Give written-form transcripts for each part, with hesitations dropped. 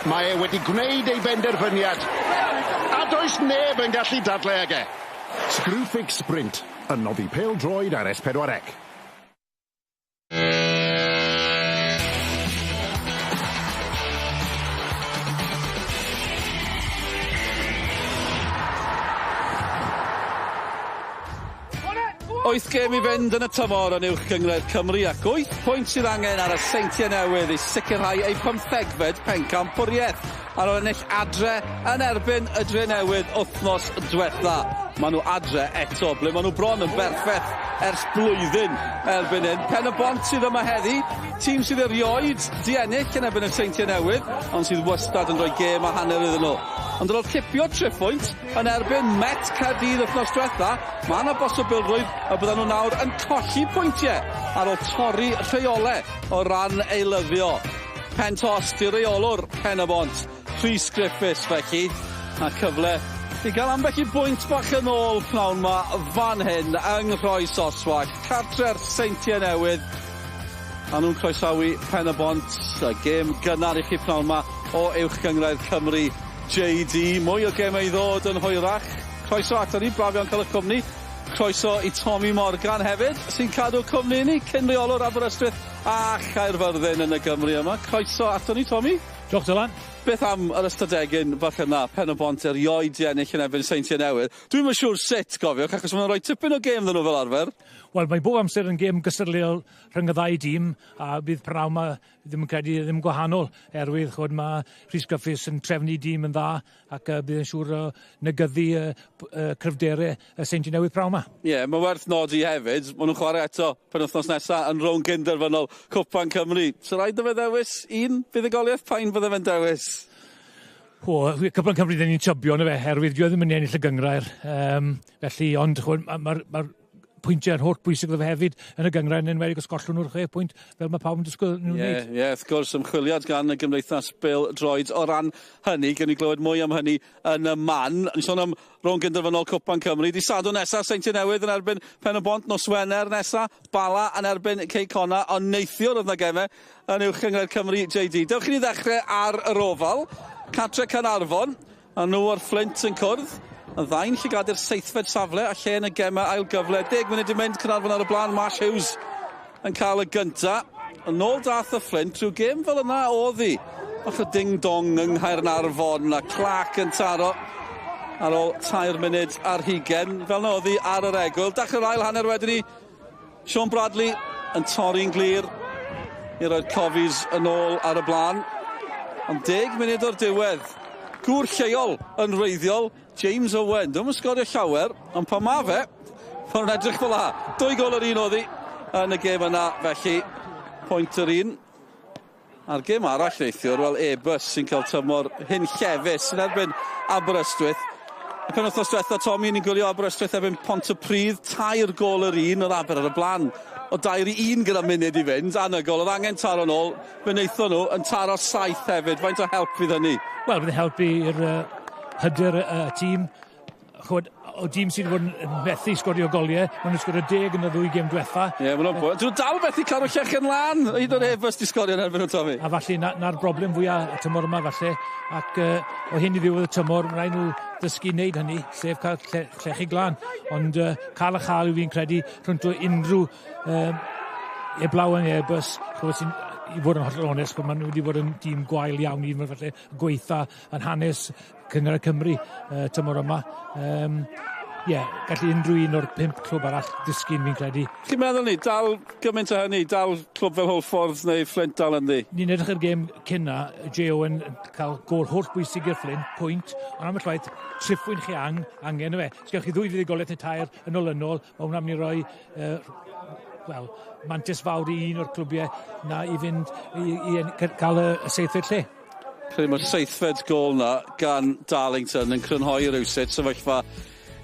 Mae e wedi gwneud ei benderfyniad. A does neb yn gallu dadle ag e. Screwfix Sprint, yn noddi pêl-droed ar S4C. Wyth gêm i fynd yn y tymor yn Uwch Gynghrair Cymru ac wyth pwynt sydd angen ar y Seintiau Newydd i sicrhau eu pymthegfed pencampwriaeth ar ôl ennill adre yn erbyn y Drenewydd wythnos dwetha. Maen nhw adre eto, ble maen nhw bron yn berffeth ers blwyddyn erbyn hyn. Pen y Bont sydd yma heddi, tîm sydd erioed 'di ennill yn erbyn y Seintiau Newydd, ond sydd wastad yn rhoi gêm a hanner iddyn nhw. Ond ar ôl cipio triphwynt yn erbyn Met Caerdydd wythnos diwetha, mae yna bosibilrwydd y byddan nhw nawr yn colli pwyntiau ar ôl torri rheolau o ran eilyddio. Pen tost i reolwr Pen y Bont, Rhys Griffiths felly, a cyfle i gael ambell i bwynt bach yn ôl pnawn ma fan hyn yng Nghroesoswallt, cartre'r Seintiau Newydd. A nhw'n croesawu Pen y Bont, y gêm gynnar i chi pnawn ma o Uwch Gynghrair Cymru JD. Mwy o gemau i ddod yn hwyrach. Croeso ato ni, braf iawn cael y cwmni. Croeso i Tommy Morgan hefyd, sy'n cadw cwmni i ni, cyn-reolwr Aberystwyth a Chaerfyrddin yn y Gymru yma. Croeso ato ni, Tommy. Diolch, Dylan. Beth am yr ystadegyn fach yna, Pen y Bont erioed 'di ennill yn erbyn Seintiau Newydd? Dwi'm yn siŵr sut, gofiwch, achos maen nhw'n rhoi tipyn o gêm iddyn nhw fel arfer. Wel, mae bob amser yn gêm gystadleuol rhwng y ddau dîm, a bydd prynawn 'ma ddim yn credu ddim gwahanol, erwydd ch'od ma' Rhys Griffiths yn trefnu dîm yn dda ac yy bydd yn siŵr o negyddu y y cryfdere y Seintiau Newydd pnawn 'ma. Ie, yeah, mae werth nodi hefyd, maen nhw'n chwarae eto penwythnos nesa yn rownd gyn-derfynol Cwpan Cymru. So rhaid iddo fe ddewis un fuddugoliaeth, pa un fydde fe'n dewis? O, Cwpan Cymru dyn ni'n tybio yna fe, herwydd dwi e ddim yn ennill y gyngrair. Um, felly, ond mae'r ma, ma, pwyntiau yn holl bwysig iddo fe hefyd yn y gynghrair, yn enwedig os gollwn nhw'r chwe pwynt, fel mae pawb yn disgwyl nhw'n wneud. Ie, yeah, wrth gwrs, ymchwiliad gan y Gymdeithas Bêl-droed o ran hynny. Gewn ni glywed mwy am hynny yn y man. Ni'n sôn am rownd gynderfynol Cwpan Cymru. Di Sadwrn nesa, Seintiau Newydd yn erbyn Pen y Bont, nos Wener nesa, Bala yn erbyn Cei Connah, ond neithiwr oedd na gemau yn Uwch Gynghrair Cymru JD. Dewch i ni ddechrau ar yr Ofal, cartre Caernarfon. A nhw a'r Fflint yn cwrdd. Y ddau'n llygadu'r seithfed safle a lle yn y gemau ail gyfle. Deg munud i mynd, Caernarfon ar y blaen, Marsh Hughes yn cael y gynta. Yn ôl dath y Fflint, rhyw gêm fel yna oedd hi. Bach o ding-dong yng Nghaernarfon a Clark yn taro ar ôl tair munud ar hugen. Fel yna oedd hi ar yr egwyl. Dechrau'r ail hanner wedyn ni. Sean Bradley yn torri'n glir i roi'r Cofis yn ôl ar y blaen. Ond deg munud o'r diwedd, gŵr lleol yn wreiddiol, James Owen. Dwi'm yn sgorio llawer, ond pan ma fe, ma' nhw'n edrych fel 'a. Dwy gôl yr un oedd hi yn y gêm yna, felly pwynt yr un. A'r gêm arall neithiwr, wel Airbus sy'n cael tymor hunllefus yn erbyn Aberystwyth. Y penwythnos diwetha, Tommy, ni'n gwylio Aberystwyth erbyn Pontypridd, tair gôl yr un, oedd Aber ar y blaen o 2-1 gyda munud i fynd, anhygoel, oedd angen taro nôl, fe wnaethon nhw yn taro saith hefyd, faint o help fydd hynny? Wel, bydd yn helpu i'r uh, hyder y uh, tîm, ch'mod, o dîm sydd wedi bod yn methu sgorio goliau, maen nhw'n sgorio deg yn y ddwy gêm diwetha. Ie, yeah, maen nhw'n... Dyn nhw dal methu cadw llechen lan, hyd yn oed di sgorio yn erbyn nhw, Tommy. A falle na'r na broblem fwyaf y tymor yma, falle, ac uh, o hyn i ddiwedd y tymor, mae'n rhaid nhw ddysgu wneud hynny, sef cael lle, llechi glân. Ond uh, cael a chael yw fi'n credu rhwng unrhyw um, eblaw yn Airbus, ch'mod sy'n i fod yn hollol onest, maen nhw wedi bod yn dîm gwael iawn, un falle gweitha yn hanes Cynghrair Cymru uh, tymor yma. Um, Ie, yeah, gallu unrhyw un o'r pump clwb arall ddisgyn fi'n credu. Chi'n meddwl ni, dal gymaint o hynny, dal clwb fel Hwlffordd neu Flint dal ynddi? Ni'n edrych ar gêm cyn na, Jay Owen cael gôl holl bwysig i'r Flint, pwynt, ond am y llwaith, triffwyn chi ang, angen yw e. Os gewch chi ddwy fuddugoliaeth neu tair yn olynol, mae hwnna'n mynd i roi uh, wel, mantais fawr i un o'r clwbiau na i fynd i, i, i cael y, y seithfed lle. Credu mae'r seithfed gôl 'na gan Darlington yn crynhoi rywsut sefyllfa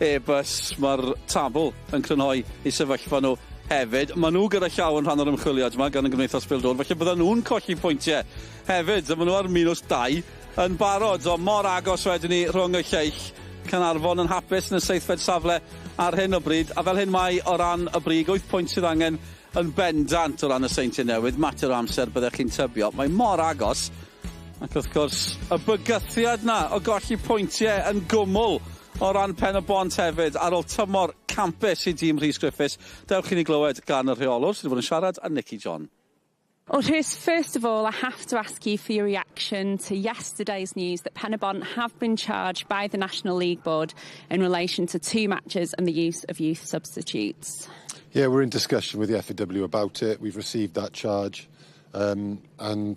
Airbus. Mae'r tabl yn crynhoi eu sefyllfa nhw hefyd. Maen nhw gyda llaw yn rhan o'r ymchwiliad yma gan y Gymdeithas Bêl-droed, felly byddan nhw'n colli pwyntiau hefyd. A maen nhw ar minws 2 yn barod, ond mor agos wedyn ni rhwng y lleill. Caernarfon yn hapus yn y seithfed safle ar hyn o bryd, a fel hyn mae o ran y brig, 8 pwynt sydd angen Yn bendant o ran y Seintiau Newydd, mater o amser byddech chi'n tybio. Mae mor agos. Ac wrth gwrs, y bygythiad 'na o golli pwyntiau yn gwmwl o ran Pen y Bont hefyd ar ôl tymor campus i dîm Rhys Griffiths. Dewch i ni glywed gan y rheolwr sydd wedi bod yn siarad â Nicky John. Well, Rhys, first of all, I have to ask you for your reaction to yesterday's news that Penybont have been charged by the National League Board in relation to two matches and the use of youth substitutes. Yeah, we're in discussion with the FAW about it. We've received that charge, and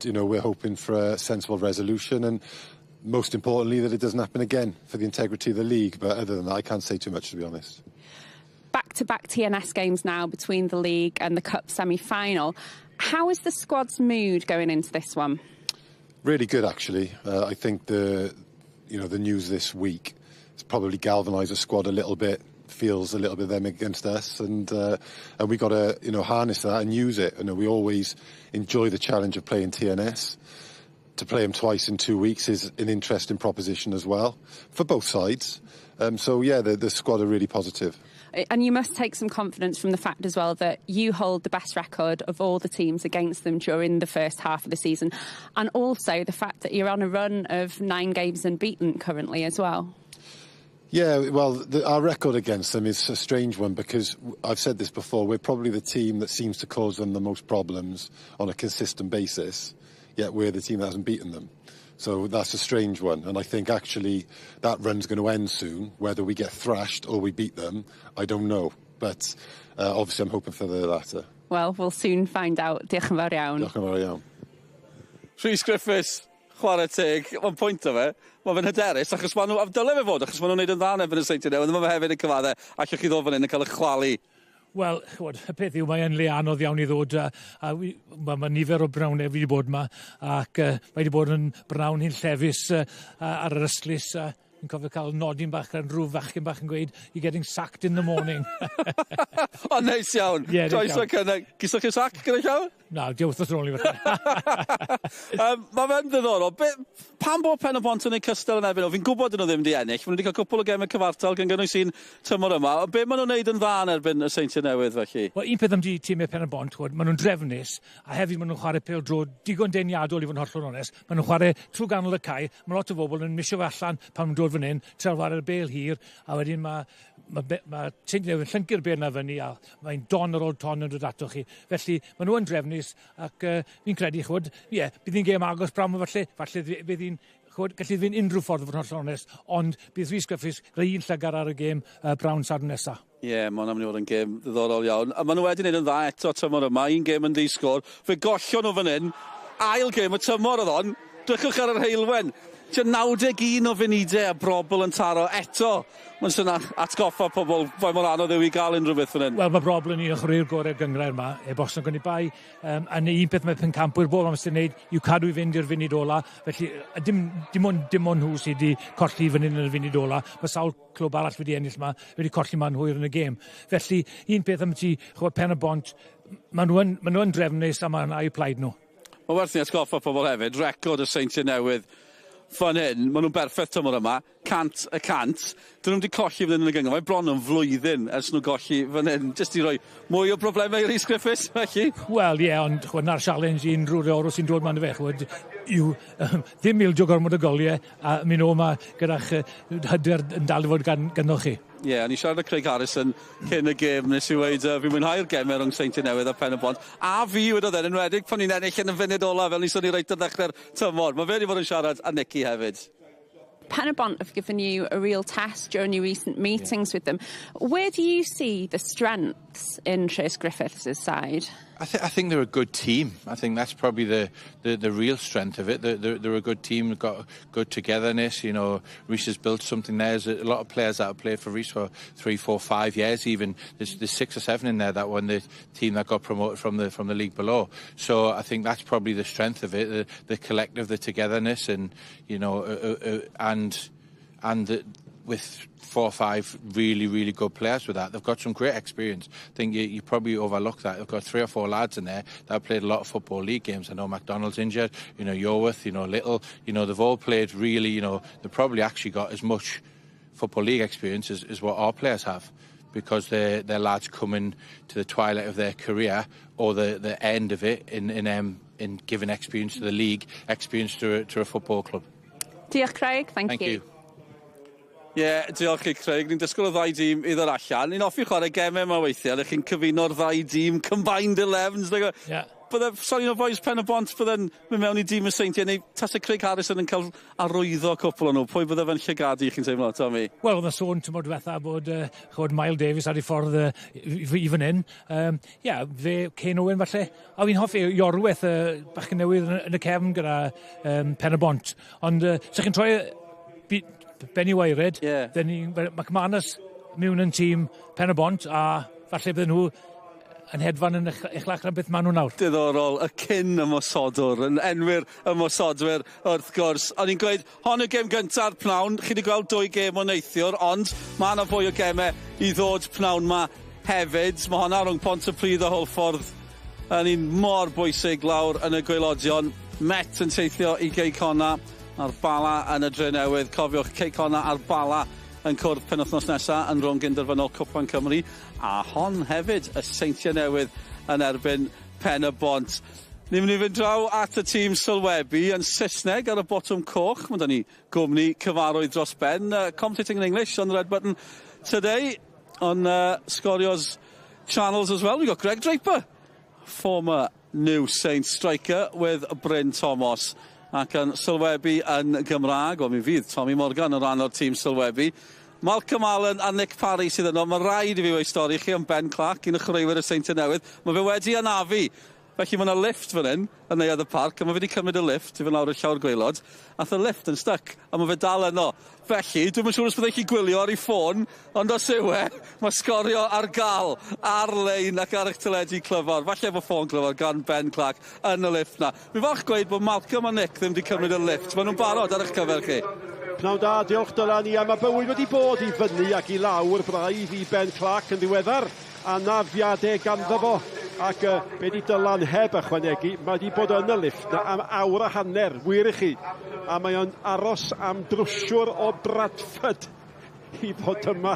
we're hoping for a sensible resolution and, most importantly, that it doesn't happen again for the integrity of the league. But other than that, I can't say too much, to be honest. Back-to-back TNS games now between the league and the cup semi-final. How is the squad's mood going into this one? Really good, actually. I think the you know the news this week has probably galvanised the squad a little bit. Feels a little bit them against us, and we got to harness that and use it. We always enjoy the challenge of playing TNS. To play them twice in 2 weeks is an interesting proposition as well for both sides. So yeah, the squad are really positive. And you must take some confidence from the fact as well that you hold the best record of all the teams against them during the first half of the season. And also the fact that you're on a run of nine games unbeaten currently as well. Yeah, well, our record against them is a strange one because I've said this before, we're probably the team that seems to cause them the most problems on a consistent basis, yet we're the team that hasn't beaten them. So that's a strange one. And I think actually that run's going to end soon. Whether we get thrashed or we beat them, I don't know. But obviously I'm hoping for the latter. Well, we'll soon find out. Diolch yn fawr iawn. Diolch yn fawr iawn. Rhys Griffiths, chwarae teg, mae'n pwynt o fe. Mae fe'n hyderus, achos maen nhw, a dyle fe fod, achos maen nhw'n neud yn dda yn erbyn y Seintiau Newydd, mae fe hefyd yn cyfadde, allwch chi ddod fan hyn yn cael y chwalu. Wel, ch'mod, y peth yw, mae'n le anodd iawn i ddod a ma nifer o brynawnau fi wedi bod yma ac mae wedi bod yn brynawn hunllefus ar yr ystlys. Fi'n cofio cael nodyn bach gan rhyw fachgen bach yn gweud, "You're getting sacked in the morning." O, neis iawn. Ie, neis Croeso iawn. cynnig. Gesoch chi'r sac gyda llaw? Na, di wythnos ar ôl i falle. Mae fe'n ddiddorol. Pam bod Pen y Bont yn ei cystal yn erbyn nhw? Fi'n gwybod dyn nhw ddim wedi ennill. Maen nhw wedi cael cwpl o gemau cyfartal gan gynnwys un tymor yma. Ond be maen nhw'n neud yn dda yn erbyn y Seintiau Newydd felly? Wel, un peth am di tîmau Pen y Bont, ch'mod, maen nhw'n drefnus, a hefyd maen nhw'n chwarae pêl droed digon deniadol i fod yn hollol onest. Maen nhw'n chwarae trwy ganol y cae, mae lot o bobl yn misio fe allan pan nhw'n dod fan hyn, treial chwarae'r bêl hir, a wedyn mae Seintiau Newydd yn llyncu'r bêl 'na fyny, a mae'n don ar ôl ton yn dod ato chi. Felly, maen nhw yn drefnus, ac fi'n credu, ch'mod, ie, yeah, bydd hi'n gêm agos bram falle bydd hi'n ch'mod, gallu fynd unrhyw ffordd i fod yn hollol onest, ond bydd Rhys Griffiths gyda un llygad ar y gêm bnawn Sadwrn nesaf. Ie, yeah, mae hwnna'n mynd i fod yn gêm ddiddorol iawn. A maen nhw wedi gwneud yn dda eto tymor yma, un gêm yn ddi-sgôr. Fe gollon nhw fan hyn, ail gêm y tymor oedd on. Drychwch ar yr heulwen. Tua 91 o funudau a Brobbel yn taro eto. Mae'n sôn atgoffa pobl faint mor anodd yw i gael unrhyw beth fan hyn. Wel, mae Brobbel yn un o chwaraewyr gorau'r gynghrair yma, heb os nac oni bai. A un peth mae pencampwyr bob amser yn neud yw cadw i fynd i'r funud ola. Felly, dim ond nhw sydd wedi colli fan hyn yn y funud ola. Mae sawl clwb arall wedi ennill yma, wedi colli ma'n hwyr yn y gêm. Felly, un peth am ti, ch'mod, Pen y Bont, maen nhw yn drefnus a mae'n eu plaid nhw. Mae werth ni atgoffa pobl hefyd, record y Seintiau Newydd fan hyn, maen nhw'n berffaith tymor yma, 100%. Dyn nhw'n wedi colli fan hyn yn y gynghrair, mae bron yn flwyddyn ers nhw golli fan hyn, jyst i roi mwy o broblemau i Rhys Griffiths, felly. Wel, ie, yeah, ond ch'mod, na'r challenge i unrhyw reolwr sy'n dod ma'n fe, ch'mod, yw ddim ildio gormod o goliau a mynd o 'ma gyda'ch hyder yn dal i fod ganddo chi. Ie, yeah, o'n i siarad â Craig Harrison cyn y gêm, nes i weud, fi'n mwynhau'r gemau rhwng Seintiau Newydd a Pen y Bont. A fi wedodd e'n enwedig pan ni'n ennill yn y funud ola, fel ni sôn i reit ar ddechrau'r tymor. Mae fe wedi bod yn siarad â Nicky hefyd. Penybont have given you a real test during your recent meetings with them. Where do you see the strengths in Rhys Griffiths' side? I think they're a good team. I think that's probably the real strength of it. They're a good team, they've got good togetherness. Rhys has built something there. There's a lot of players that have played for Rhys for 3, 4, 5 years even. There's six or seven in there that won the team that got promoted from the league below. So I think that's probably the strength of it, the collective, the togetherness, and you know, and the, with four or five really, really good players with that. They've got some great experience. I think you probably overlook that. They've got three or four lads in there that have played a lot of Football League games. I know McDonald's injured, Yorworth, Little, they've all played really, they've probably actually got as much Football League experience as what our players have, because they're lads coming to the twilight of their career or the end of it in in giving experience to the league, experience to a football club. Diolch, Craig. Thank you. Thank you. Ie, yeah, diolch i Craig. Ni'n disgwyl y ddau dîm i ddod allan. Ni'n hoffi chwarae gemau yma weithiau. Lle chi'n cyfuno'r ddau dîm, combined elevens. Yeah. Bydde, sorry, no boys Pen y Bont, bydde'n mynd mewn i dîm y Seintiau, neu tase Craig Harrison yn cael arwyddo cwpl o'n nhw, pwy bydde fe'n llygadu, chi'n teimlo, Tommy? Wel, oedd y sôn tymor diwetha bod chod Miles Davis ar ei ffordd i fan hyn. Yeah, fe Ken Owen falle. A fi'n hoffi Iorweth, bachgen newydd yn y cefn gyda Pen y Bont. Ond sa chi'n troi ben i waered, then McManus mewn yn tîm Pen y Bont, a falle bydden nhw yn hedfan yn uchlach na beth maen nhw nawr. Diddorol, y cyn ymosodwr, yn enwi'r ymosodwyr wrth gwrs. O'n i'n gweud, hon yw gêm gynta'r pnawn, chi wedi gweld dwy gêm o neithiwr, ond mae yna fwy o gemau i ddod pnawn ma hefyd. Mae honna rhwng Pontypridd a Hwlffordd yn un mor bwysig lawr yn y gwaelodion. Met yn teithio i Gei Connah a'r Bala yn y Drenewydd. Cofiwch, Cei Connah a'r Bala yn cwrdd penwythnos nesaf yn rownd gynderfynol Cwpan Cymru, a hon hefyd, y Seintiau Newydd yn erbyn Pen y Bont. Ni'n mynd i fynd draw at y tîm sylwebu yn Saesneg ar y botwm coch. Mae 'da ni gwmni cyfarwydd dros ben. Commentating in English on the red button today on Sgorio's channels as well. We've got Greg Draper, former New Saints striker, with Bryn Thomas. Ac yn sylwebu yn Gymraeg, o mi fydd Tommy Morgan yn rhan o'r tîm sylwebu. Malcolm Allen a Nick Parry sydd yno. Mae rhaid i fi weud stori chi am Ben Clark, un o chwaraewyr y Seintiau Newydd. Mae fe wedi anafu. Felly mae yna lift fan hyn, yn Neuadd y Parc, a mae fe wedi cymryd y lift i fynd lawr y llawr gwaelod. Ath y lift yn stuck, a mae fe dal yno. Felly, dwi'm yn siŵr os byddai chi gwylio ar ei ffôn, ond os yw e, mae Sgorio ar gael ar-lein ac ar eich teledu clyfar. Falle efo ffôn clyfar gan Ben Clark yn y lift na. Fi'n falch gweud bod Malcolm a Nick ddim wedi cymryd y lift. Maen nhw'n barod ar eich cyfer chi. Pnawn da, diolch Dylan. Ia, mae bywyd wedi bod i fyny ac i lawr braidd i Ben Clark yn ddiweddar. Anafiadau ganddo fo. Ac be di Dylan heb ychwanegu, mae wedi bod yn y lift na am awr a hanner, wir i chi. A mae o'n aros am drwsiwr o Bradford i fod yma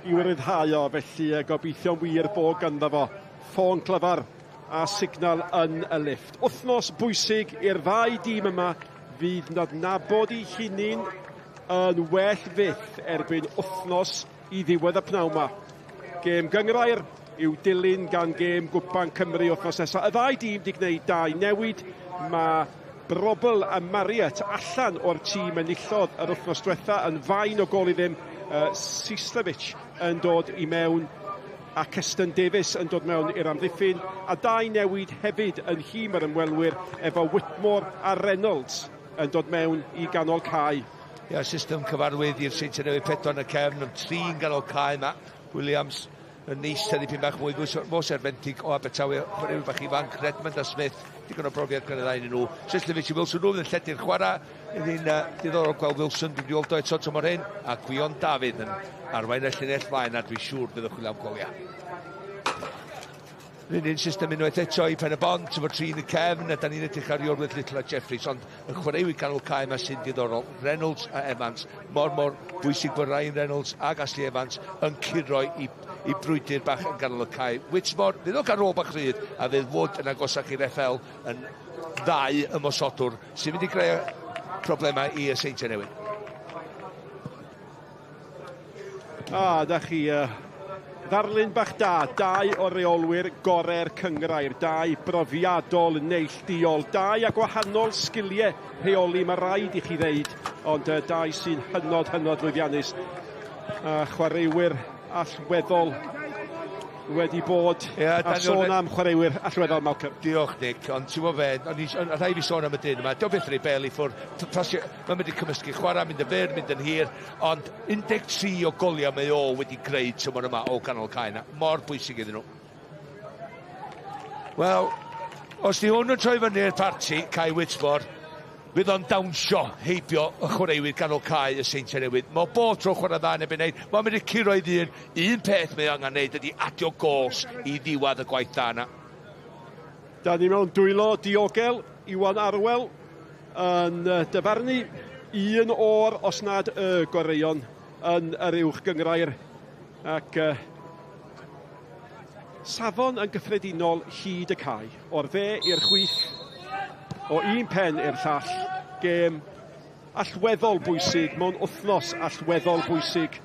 i ryddhau o. Felly gobeithio'n wir bod ganddo fo ffôn clyfar a signal yn y lift. Wythnos bwysig i'r ddau dîm yma fydd yn adnabod eu hunain yn well fyth erbyn wythnos i ddiwedd y pnawn yma. Gêm gynghrair i'w dilyn gan gêm Gwpan Cymru wythnos nesaf. Y ddau dîm wedi gwneud dau newid. Mae Brobel a Marriott allan o'r tîm enillodd yr wythnos diwetha yn fain o gol i ddim. Sislevic yn dod i mewn a Keston Davis yn dod mewn i'r amddiffyn. A dau newid hefyd yn nhîm yr ymwelwyr efo Whitmore a Reynolds yn dod mewn i ganol cae. Ia, system cyfarwydd i'r Seintiau Newydd, pedwar yn y cefn, ond tri'n ganol cae yma. Williams yn eistedd dipyn bach mwy mwy serfentig o Abertawe, chwaraewyr bach ifanc, Redmond a Smith, digon o brofiad gan y ddau nhw. Sislevic i Wilson, nhw fydd yn lledu'r chwarae. Yn diddorol gweld Wilson, dwi'n wedi weld o eto tymor hyn, a Gwion Dafydd yn arwain y llinell flaen, a dwi'n siŵr bydd y chwilio am goliau. Yr un system unwaith eto i Pen y Bont, efo tri yn y cefn, a da ni'n edrych ar Iorwerth Little a Jeffries, ond y chwaraewyr canol cae yma sy'n diddorol, Reynolds a Evans, mor bwysig bod Ryan Reynolds ac Ashley Evans yn curo i brwydr bach yn ganol y cae. Whitmore, fydd o'n cael rôl bach rhydd, a fydd Wood yn agosach i'r FL yn ddau ymosodwr sy'n mynd i greu problemau i y Seintiau Newydd. A, da chi ddarlun bach da, dau o reolwyr gorau'r cynghrair, dau brofiadol neillduol, dau a gwahanol sgiliau rheoli, mae rhaid i chi ddeud, ond dau sy'n hynod, hynod lwyddiannus. A chwaraewyr allweddol wedi bod, a sôn am chwaraewyr allweddol, Malcolm. Diolch, Nick, ond ti'n gwybod fe, o'n rhaid fi sôn am y dyn yma, diolch byth rei bel i ffwrdd, mae'n mynd i cymysgu chwarae, mynd yn fyr, mynd yn hir, ond 13 o goliau mae o wedi greu tymor yma o ganol cae yna, mor bwysig iddyn nhw. Wel, os di hwn yn troi fyny'r parti, Kai Whitmore, fydd o'n dawnsio heibio y chwaraewyr ganol cae y Seintiau Newydd. Mae bob tro chwarae dda yn ebyn neud. Mae'n mynd i curo i ddyn. Un peth mae angen neud ydy adio gos i ddiwedd y gwaith da yna. Da ni mewn dwylo diogel, Iwan Arwel yn dyfarnu un o'r, os nad y goreuon, yn yr uwch gynghrair. Ac safon yn gyffredinol hyd y cae. O'r dde i'r chwith. O un pen i'r llall, gêm allweddol bwysig mewn wythnos allweddol bwysig,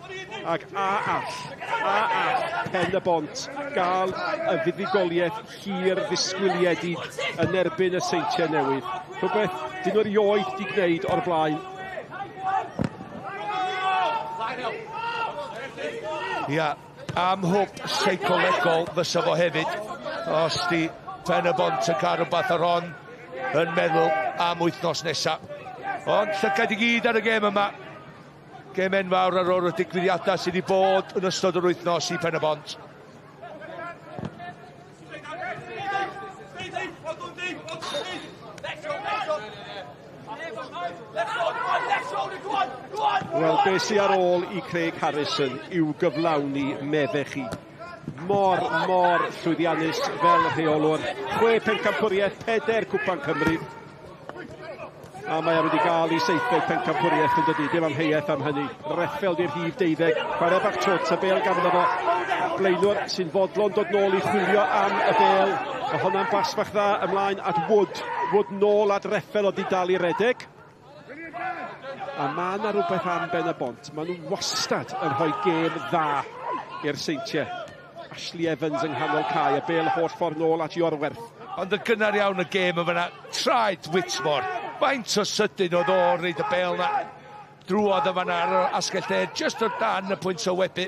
ac a all, a all Pen y Bont gael y fuddugoliaeth hir ddisgwyliedig yn erbyn y Seintiau Newydd. Rhywbeth dyn nhw erioed di gwneud o'r blaen. Ia, am hwb seicolegol fysa fo hefyd, os di Pen y Bont yn cael rhywbeth ar hon yn meddwl am wythnos nesaf. Ond llygad i gyd ar y gêm yma. Gêm enfawr ar ôl y digwyddiadau sydd wedi bod yn ystod yr wythnos i Pen y Bont. Wel, beth sydd ar ôl i Craig Harrison i'w gyflawni, meddech chi? Mor, mor llwyddiannus fel rheolwr. 6 pencampwriaeth, 4 Cwpan Cymru. A mae wedi gael ei seithfed pencampwriaeth yn dydi, dim amheuaeth am hynny. Reffel di'r rhif 12, chwarae bach twt, y bêl ganddo fo. Blaenwr sy'n fodlon dod nôl i chwilio am y bêl. Mae hwnna'n bas bach dda ymlaen at Wood. Wood nôl at Reffel oedd di dal i redeg. A mae yna rhywbeth am Ben y Bont. Maen nhw wastad yn rhoi gêm dda i'r Seintiau. Ashley Evans yng nghanol cae, y bêl holl ffordd nôl at Iorwerth. Ond yn gynnar iawn y gêm yma, traed Whitmore. Faint o sydyn oedd o reid y bêl na. Drwodd yma ar yr asgell dde, just o dan y pwynt o webu.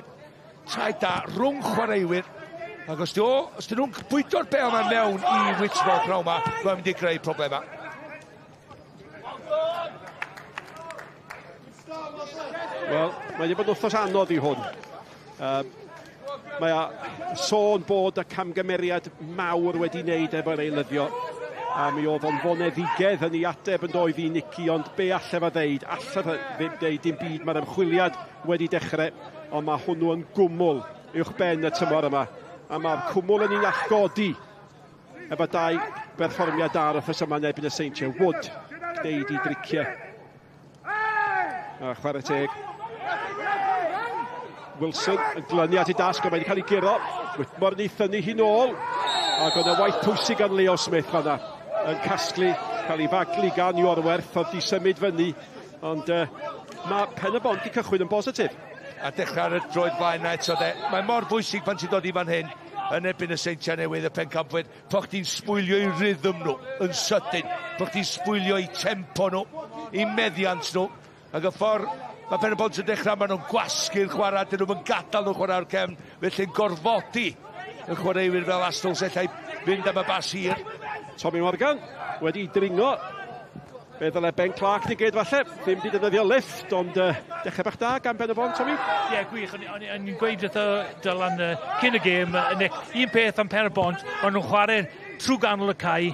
Traed da rhwng chwaraewyr. Ac os dyn nhw'n bwydo'r bêl yma mewn i Whitmore prawn ma, mae'n mynd i greu problemau. Wel, mae wedi bod yn wythnos anodd i hwn. Mae sôn bod y camgymeriad mawr wedi wneud efo'r eilyddio. A mi oedd o'n foneddigedd yn ei ateb yn doedd i Nicky, ond be alle fo ddeud? Alle fo ddim deud dim byd. Mae'r ymchwiliad wedi dechrau, ond mae hwnnw yn gwmwl uwch ben y tymor yma. A mae'r cwmwl yn un allgodi efo dau berfformiad da ar y wythnos yma yn erbyn y Seintiau. Wood, gwneud i driciau. A chwarae teg. Wilson yn glynu at ei dasg, ond mae wedi cael ei guro. Whitmore yn ei thynnu hi nôl. Ac oedd y waith pwysig gan Leo Smith fanna. Yn casglu, cael ei faglu gan Iorwerth, oedd di symud fyny. Ond mae Pen y Bont di cychwyn yn bositif. A dechrau ar y droed flaen na eto de. Mae mor bwysig pan ti'n dod i fan hyn yn erbyn y Seintiau Newydd, y pencampwyr, bo chdi'n sbwylio eu rhythm nhw yn sydyn, bo chdi'n sbwylio eu tempo nhw, eu meddiant nhw. Ac y ffordd mae Pen y Bont yn dechrau, maen nhw'n gwasgu'r chwarae, dyn nhw'n gadael nhw chwarae'r cefn, felly'n gorfodi y chwaraewyr fel Astles ella i fynd am y bas hir. Tommy Morgan wedi dringo. Fe ddyle Ben Clark ni gyd falle, ddim wedi defnyddio lift, ond dechrau bach da gan Ben y Bont, Tommy? Ie, yeah, gwych. O'n i'n gweud wrtho Dylan cyn y gêm, Nick, un peth am Pen y Bont, maen nhw'n chwarae trwy ganol y cae.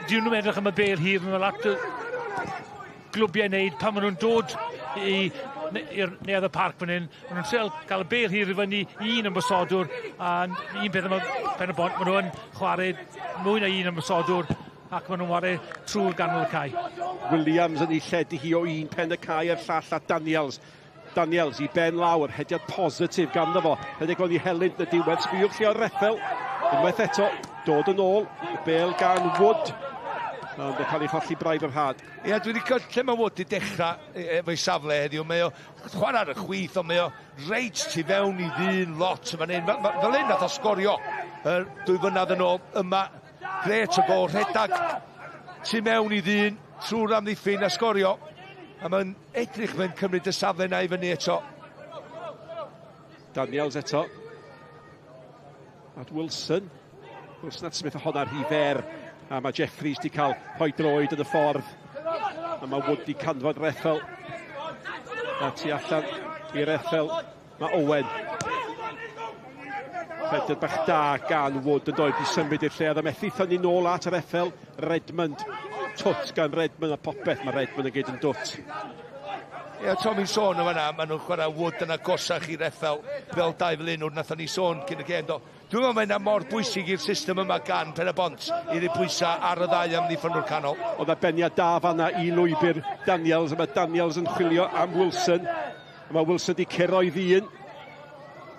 Dyn nhw'n edrych am y bêl hir, maen nhw'n lot o glwbiau wneud pan maen nhw'n dod i'r neuadd y parc fan hyn. Maen nhw'n treial cael y bêl hir i fyny i un ymosodwr, a un peth am Pen y Bont, maen nhw'n chwarae mwy na un ymosodwr, ac maen nhw'n chwarae trwy'r ganol y cae. Williams yn ei lledu hi o un pen y cae i'r llall at Daniels. Daniels i ben lawr, hediad positif ganddo fo. Rhedeg fewn i helynt yn y diwedd, sbïwch lle o'r Reffel. Unwaith eto, dod yn ôl, y bêl gan Wood. Ond yn cael ei cholli braidd o'r rhad. Ie, dwi wedi cael lle mae Wood wedi dechrau efo'i safle heddiw. Mae o chwarae ar y chwith, ond mae o reit tu fewn i ddyn lot yn fan hyn. Fel hyn nath o sgorio 2 flynedd yn ôl yma. Gret o gol, rhedag tu mewn i ddyn, trwy'r amddiffyn a sgorio. A mae'n edrych mae'n cymryd y safle na i fyny eto. Daniels eto. At Wilson. Wilson at Smith, a hwnna'r rhy fer. A mae Jeffries di cael rhoi droed yn y ffordd. A mae Wood di canfod Reffel. A tu allan i Reffel mae Owen. Rhediad bach da gan Wood yn dod i symud i'r lle. A methu thynnu nôl at Reffel. Redmond. Twt gan Redmond a popeth. Mae Redmond yn gyd yn dwt. Ie, Tommy'n sôn yn fan'na, maen nhw'n chwarae Wood yn agosach i Reffel fel dau flaenwr, nathon ni sôn cyn y gêm, do. Dwi'n meddwl mae hynna mor bwysig i'r system yma gan Pen y Bont i roi pwysau ar y ddau amddiffynwr canol. Oedd y beniad da fan'na i lwybr Daniels, a mae Daniels yn chwilio am Wilson. A mae Wilson di curo i ddyn.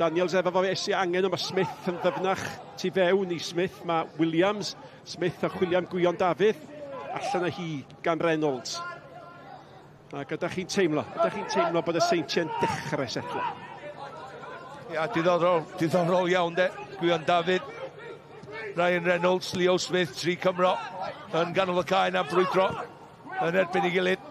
Daniels efo fo esi angen, ond mae Smith yn ddyfnach tu fewn i Smith. Mae Williams, Smith yn chwilio am Gwion Dafydd. Allan â hi gan Reynolds. Ac ydych chi'n teimlo, ydych chi'n teimlo bod y Seintiau'n dechrau setlo? Ia, diddorol, diddorol iawn de. Gwion Dafydd, Ryan Reynolds, Leo Smith, tri Cymro yn ganol y cae na brwydro yn erbyn ei gilydd.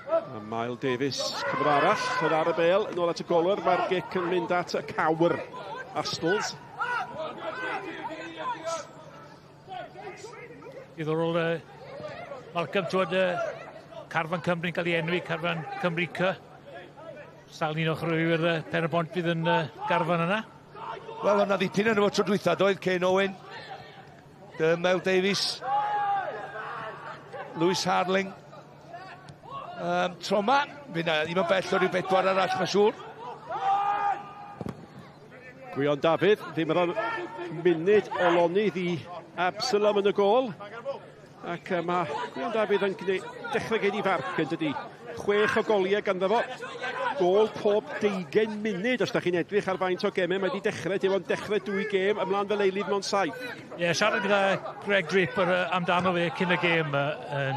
A Mael Davies, cyfr arall, yn ar y bel, yn ôl at y golwr, mae'r gic yn mynd at y cawr. Astles. Diddorol, Malcolm, ti'n carfan Cymru'n cael ei enwi, carfan Cymru C. Sawl un o chwaraewyr Pen y Bont fydd yn garfan yna? Wel, o'na ddipyn yn efo tro dwytha, doedd Kane Owen, Mel Davies, Lewis Harling. Tro ma, fi na ddim yn bell o ryw bedwar arall, mae'n siŵr. Gwion Dafydd, ddim yr munud o lonydd i Absalom yn y gôl. Ac mae Gwion Dafydd yn dechrau gen i farc yn dydi. 6 o goliau ganddo fo. Gôl pob 20 munud os da chi'n edrych ar faint o gemau mae wedi dechrau. Dim ond dechrau 2 gêm ymlaen fel eilydd mewn 7. Ie, yeah, siarad gyda Greg Draper amdano fe cyn y gêm,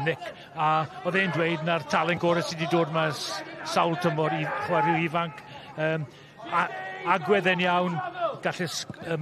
Nick, a oedd e'n dweud na'r talent gorau sydd wedi dod mas sawl tymor i chwaraewyr ifanc. Agwedd e'n iawn, gallu,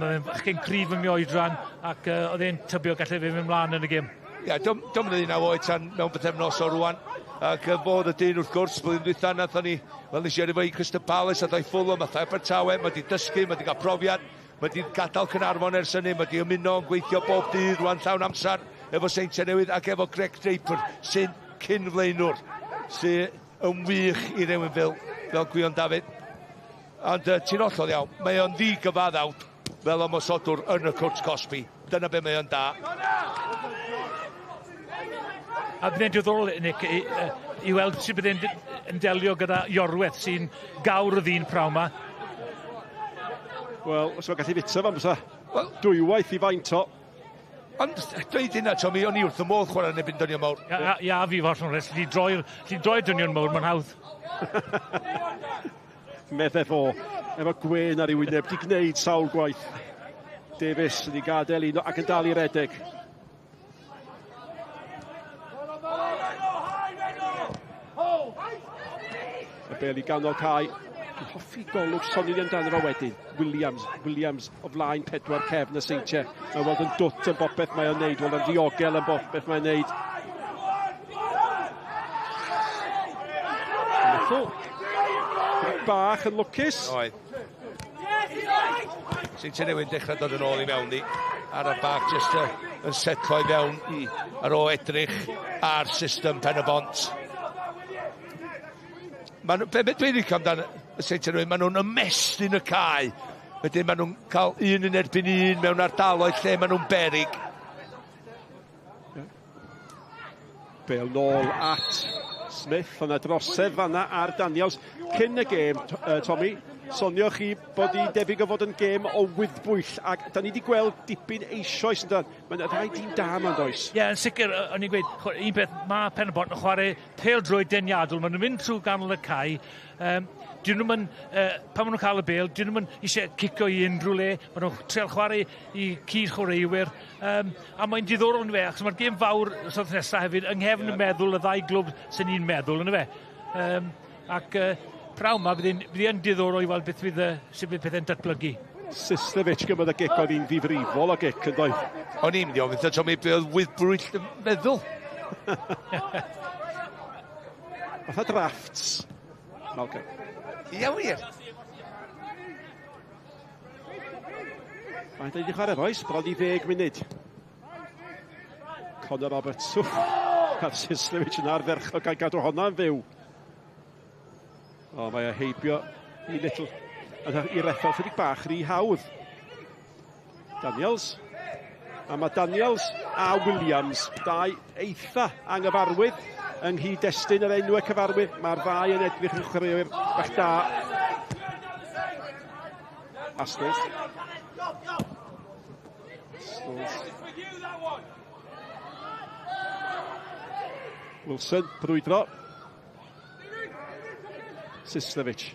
mae'n fachgen cryf yn ei oedran, ac oedd e'n tybio gallu fe fynd ymlaen yn y gêm. Ie, yeah, dio'm yn 19 oed tan mewn pythefnos o rwan. Ac fod y dyn wrth gwrs, blwyddyn dwytha nathon ni, wel nes i efo i Crystal Palace, a i Fulham, a Abertawe, mae wedi dysgu, mae wedi cael profiad, mae wedi gadael Caernarfon ers hynny, mae wedi ymuno yn gweithio bob dydd rwan llawn amser efo Seintiau Newydd ac efo Greg Draper, sy'n cyn-flaenwr, sy'n yn wych i rywun fel Gwion Dafydd. Ond ti'n hollol iawn, mae o'n ddigyfaddawd fel ymosodwr yn y cwrt cosbi. Dyna be mae o'n da. A bydd e'n diddorol, Nick, i weld sut bydd e'n yn delio gyda Iorwerth sy'n gawr y ddyn prawn ma. Wel, os mae'n gallu fita fan bysa. Well, dwywaith i faint o. Ond dweud hynna, Tommy, o'n i wrth y modd chwarae yn erbyn dynion mawr. Ia, fi fod yn rest, lli droi'r dynion mawr, mae'n hawdd. Medde fo, efo gwên ar ei wyneb, di gwneud sawl gwaith. Davies wedi gadael un ac yn dal i redeg. Y bel i ganol cae. Dwi'n hoffi golwg soni'n amdano fo wedyn. Williams o flaen 4 cefn y Seintiau. Mae'n weld yn dwt yn bopeth mae o'n neud, weld yn ddiogel yn bopeth mae'n neud. Little. Bach yn lwcus. Oedd. Seintiau Newydd dechrau dod yn ôl i mewn ni. Ar y bach jyst yn setlo i fewn ar ôl edrych ar system Pen y Bont. Be dwi'n licio amdan y Seintiau Newydd, maen nhw'n ymestyn y cae. Wedyn maen nhw'n cael un yn erbyn un mewn ardaloedd lle maen nhw'n berig. Bel nôl at Smith, o'na drosedd fanna ar Daniels. Cyn y gêm, Tommy, sonioch chi bod hi'n debyg o fod yn gêm o wyddbwyll, ac da ni wedi gweld dipyn eisoes yn dod. Mae'n ddau dîm da ma'n does. Ie, yn sicr, o'n i'n gweud, un peth, mae Pen y Bont yn chwarae pêl-droed deniadol, maen nhw'n mynd trwy ganol y cae. Dyn nhw'n mynd, pan maen nhw'n cael y bêl, dyn nhw'n mynd eisiau cicio i unrhyw le, maen nhw'n trial chwarae i cyd-chwaraewyr. A mae'n diddorol yn fe, achos mae'r gêm fawr wythnos nesaf hefyd yng nghefn y meddwl y ddau glwb sy'n ni'n meddwl yn fe. Ac prawn ma bydd hi'n diddorol i weld beth fydd, sut fydd pethau'n datblygu. Sislevic gymryd y gic oedd hi'n ddifrifol o gic yn doedd. O'n i'n mynd i ofyn, Tommy, be oedd wyddbwyll yn meddwl? Fatha drafts, Malcolm. Ie, wir. Mae'n dweud i chwarae, boys, bron i 10 munud. Connor Roberts, wff, a'r Sislevic yn ardderchog gan gadw honna'n fyw. O, mae e heibio i Little, i Rethel chydig bach rhy hawdd. Daniels. A mae Daniels a Williams, dau eitha anghyfarwydd yng nghyd-destun yr enwau cyfarwydd. Mae'r ddau yn edrych yn chwaraewyr bach da. Astles. Astles. Wilson, brwydro. Sislevic.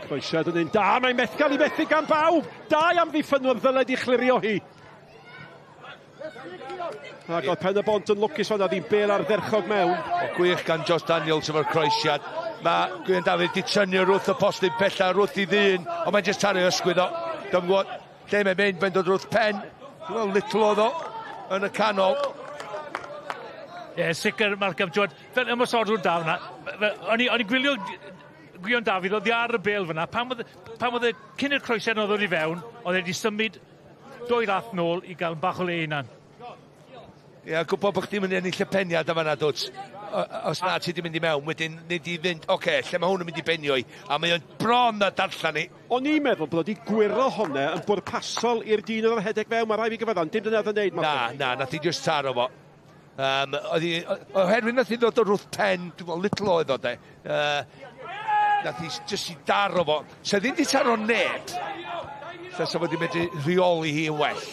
Croesiad yn un da, mae'n methu gael ei methu gan bawb. Dau amddiffynwr ddyled i chlirio hi. Ac oedd Pen y Bont yn lwcus fan'na, ddim bel ardderchog mewn. O, gwych gan Josh Daniels efo'r croesiad. Mae Gwion Dafydd di tynnu wrth y postyn pella, wrth i ddyn, ond mae'n jyst tario ysgwydd o. Dwi'n gwybod lle mae'n mynd, mae'n dod wrth pen. Dwi'n meddwl Little oedd o yn y canol. Ie, yeah, sicr, Malcolm, ti'n fel ymosodwr da fyna, o'n i'n gwylio Gwion Dafydd, oedd ar y bel fyna, pan oedd, pan oedd e cyn i'r croesiad oedd i fewn, oedd e wedi symud dwy lath nôl i gael bach o le hunan. Ie, yeah, gwybod bod chdi'n mynd i ennill y peniad am fanna, dwt. Os na ti di mynd i mewn, wedyn nid i fynd, oce, okay, lle mae hwn yn mynd i benio i, a mae o'n bron a darllen i. O'n i'n meddwl bod wedi gwyro hwnna yn bwrpasol i'r dyn oedd yn rhedeg fewn, mae rhaid fi gyfadda, dim dyna oedd yn neud. Na, na, nath i just taro fo. Oedd hi, oherwydd nath i ddod o wrth pen, dwi'n meddwl, Little oedd o de. Nath i just i daro fo. Se ddim di taro neb, lle sa fo wedi medru rheoli hi yn well.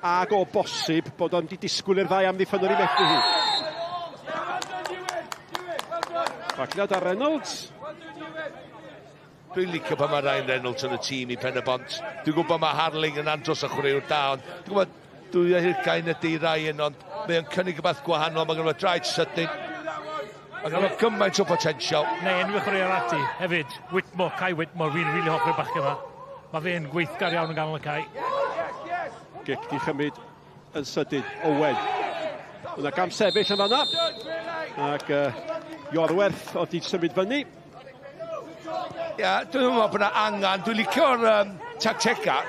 Ac o bosib bod o'n di disgwyl i'r ddau amddiffynwr i methu hi. Bagliad ar Reynolds. Dwi'n licio pan mae Ryan Reynolds yn y tîm i Pen y Bont. Dwi'n gwybod mae Harling yn andros o chwaraewr da, ond dwi'n gwybod 22 ydy Ryan, ond mae o'n cynnig rhywbeth gwahanol, mae gynno fo draed sydyn. Mae gynno fo gymaint o potensial. Neu enwi chwaraewr ati hefyd, Whitmore, Kai Whitmore, fi'n rili hoffi'r bachgen yma. Mae fe'n gweithgar iawn yn ganol y cae. Gic di chymryd yn sydyn, Owen. Yna gam sefyll yn fanna. Ac Iorwerth oedd di symud fyny. Ia, dwi'n meddwl bod yna angen. Dwi'n licio'r tactega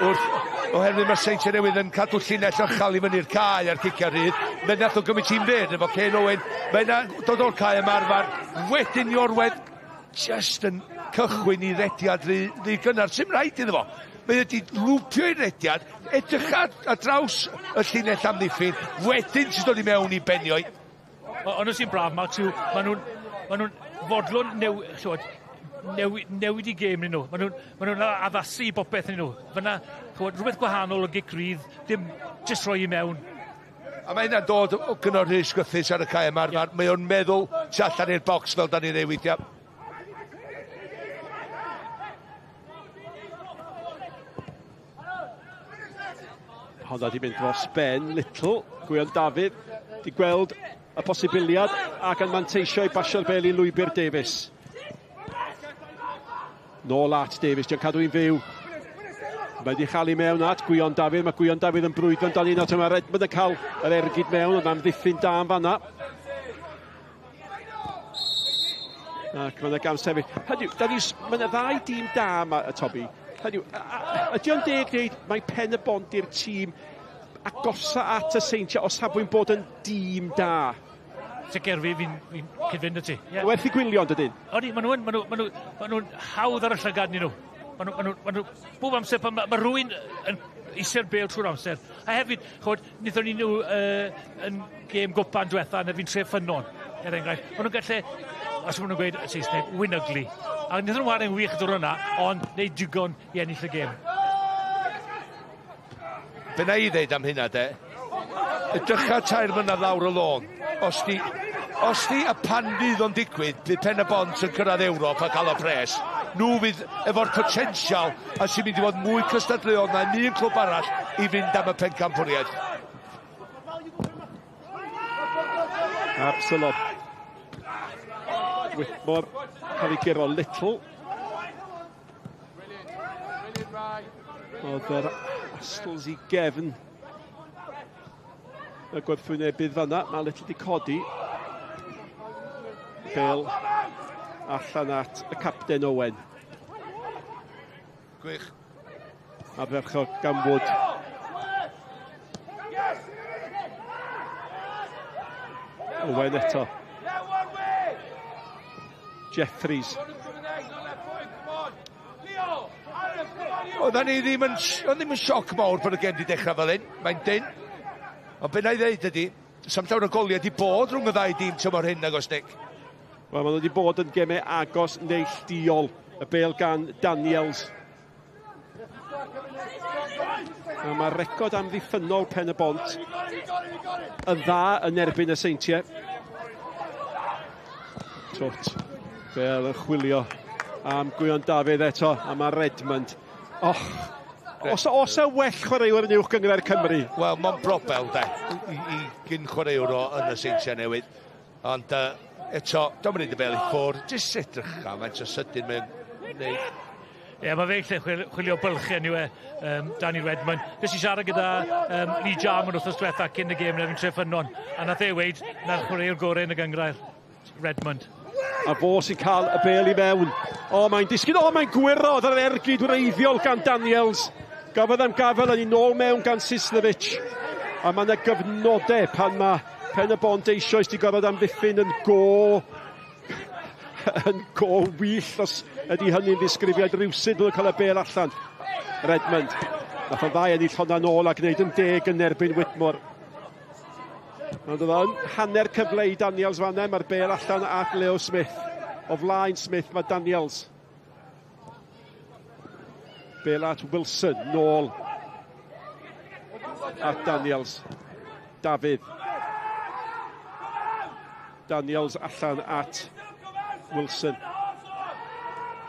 wrth, oherwydd mae'r Seintiau Newydd yn cadw llinell uchel i fyny'r cae a'r ciciau rhydd. Mae'n nath o gymryd tîm fyr efo Ken Owen. Mae'n dod o'r cae ymarfer. Wedyn Iorwerth just yn cychwyn i rediad rhy, rhy gynnar. Sy'm rhaid iddo fo. Mae wedi lwpio i rediad, edrych ar draws y llinell amddiffyn, wedyn sy'n dod i mewn i benio. Ond sy'n braf, Mark, yw, maen nhw'n ma nhw fodlon newid i gêm nhw. Maen nhw'n ma nhw addasu i bopeth nhw. Fyna, chwod, rhywbeth gwahanol o gic rydd, dim jyst rhoi i mewn. A mae hynna'n dod o gynnor Rhys Griffiths ar y cae yma. Yeah. Mae o'n meddwl tu allan i'r bocs fel da ni'n ei weithiau. Honda di mynd dros Ben, Little, Gwion Dafydd, di gweld y posibiliad ac yn manteisio i basio'r bel i lwybr Davies. Nôl at Davies, di'n cadw i'n fyw. Mae wedi chael i mewn at Gwion Dafydd, mae Gwion Dafydd yn brwydro amdani nawr, mae Redmond yn cael yr ergyd mewn, ond amddiffyn da yn fanna. Ac mae'n gam sefyll. Hynny, mae yna ddau dîm da yma, Toby. Hynny, ydy o'n deg dweud mae Pen y Bont i'r tîm agosa at y Seintiau o safbwynt bod yn dîm da? Sicr fi, fi'n fi cyd-fynd â ti. Yeah. Werth i gwylio, yn dydyn? Odi, maen nhw'n ma nhw, ma nhw, ma nhw hawdd ar y llygad ni nhw. Maen nhw, ma nhw, ma nhw, bob amser, pan mae ma rhywun yn eisiau'r bel trwy'r amser. A hefyd, chod, wnaethon ni nhw yn gêm gwpan diwetha yn erbyn Treffynnon, er enghraifft. Maen nhw'n gallu, os maen nhw'n gweud y Saesneg, win ugly. A wnaethon nhw chwarae'n wych dwrnod yna, ond neud digon i ennill y gêm. Be na i ddeud am hynna, de? Edrycha 3 mlynedd lawr y lôn. Os di a pan fydd o'n digwydd, bydd Pen y Bont yn cyrraedd Ewrop a cael o pres. Nhw fydd efo'r potensial a sy'n mynd i fod mwy cystadleuol na un clwb arall i fynd am y pencampwriaeth. Absalom. Whitmore cael ei guro Little. Oedd yr Astles i gefn y gwrthwynebydd fanna. Mae Little di codi. Bel allan at y capten Owen. Gwych. Ardderchog gan Wood. Owen eto. Jeffries. Oedden ni ddim yn, oedd ddim yn sioc mawr bod y gem di dechrau fel hyn. Mae'n dyn. Ond be na i ddeud ydy, sam llawer o goliau di bod rhwng y ddau dîm tymor hyn agos, Nick. Wel, maen nhw wedi bod yn gemau agos neillduol. Y bel gan Daniels. A mae record amddiffynnol Pen y Bont yn dda yn erbyn y Seintiau. Twt, bel yn chwilio am Gwion Dafydd eto, a mae Redmond. Och, Os, os e well chwaraewr yn uwch gynghrair Cymru? Wel, mae'n brobel, de, i, i gyn chwaraewr o yn y Seintiau Newydd. Ond eto, dwi'n mynd i bel i ffwrdd, jyst edrych am faint o sydyn mae'n gwneud. Ie, yeah, mae fe lle chwilio bylchau yn yw e, Danny Redmond. Nes i siarad gyda Lee Jarman wrthnos diwetha cyn y gêm yn erbyn Treffynnon, a nath e weud na'r chwaraewr gorau yn y gynghrair, Redmond. A fo sy'n cael y bel i mewn. O, mae'n disgyn, o, mae'n gwyro yr ergyd wreiddiol gan Daniels. Gafodd am gafel yn ei nôl mewn gan Sislevic. A mae yna gyfnodau pan mae Pen y Bont eisoes wedi gorfod amddiffyn yn go yn go wyll os ydy hynny'n ddisgrifiad rhywsut nhw'n cael y bel allan. Redmond. Nath o ddau ennill honna nôl a gwneud yn deg yn erbyn Whitmore. Ond oedd o'n hanner cyfle i Daniels fanna, mae'r bel allan at Leo Smith. O flaen Smith mae Daniels. Bel at Wilson, nôl at Daniels. Dafydd. Daniels allan at Wilson.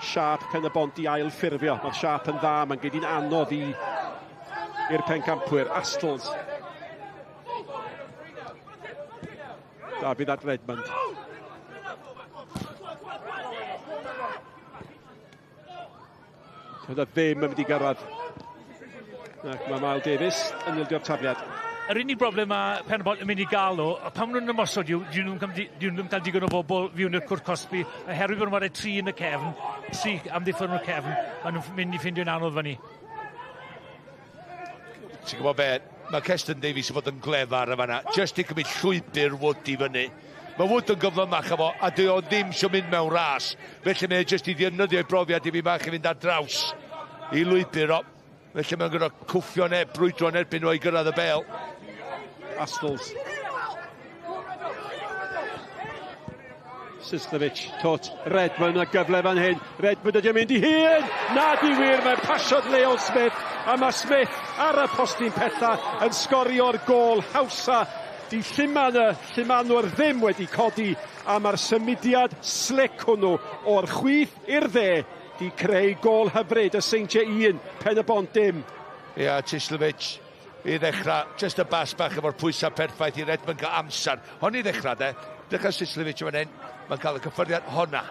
Siap Pen y Bont i ail ffurfio. Mae'r siap yn dda, mae'n gyd i'n anodd i'r pencampwyr. Astles. Dafydd at Redmond. Doedd o ddim yn mynd i gyrraedd. Ac mae Mael Davies yn ildio'r tafliad. Yr unig broblem mae Pen y Bont yn mynd i gael nhw, pan maen nhw'n ymosod yw, dyn nhw'n cael digon o bobl fewn i'r cwrt cosbi, oherwydd bod nhw'n chwarae tri yn y cefn, tri amddiffyn o'r cefn, maen nhw'n mynd i ffeindio'n anodd fyny. Ti'n gwybod be, mae Keston Davies yn fod yn glefar y fanna, jyst i cymryd llwybr Wood i fyny. Mae Wood yn gyflymach efo, a dwi o ddim eisiau mynd mewn ras. Felly mae e jyst i ddefnyddio ei brofiad i fi bach i fynd ar draws i lwybr o. Felly mae'n gyda cwffio neu brwydro yn erbyn nhw i gyrraedd y bel. Astles. Sislevic, tot, Redmond, a gyfle fan hyn. Redmond ydy yn mynd i hun! Na di wir, mae'n pasiodd Leo Smith, a mae Smith ar y postyn pella yn sgorio'r gôl hawsa. Di lluman y llumanwr ddim wedi codi, a mae'r symudiad slic hwnnw o'r chwith i'r dde di creu gôl hyfryd y Seintiau 1, Pen y Bont dim. Ia, Tislevic i ddechrau, jyst y bas bach efo'r pwysau perffaith i Redmond gael amser. Hon i ddechrau de, dechrau Sislevic yn fan hyn, mae'n cael y cyffyrddiad honna.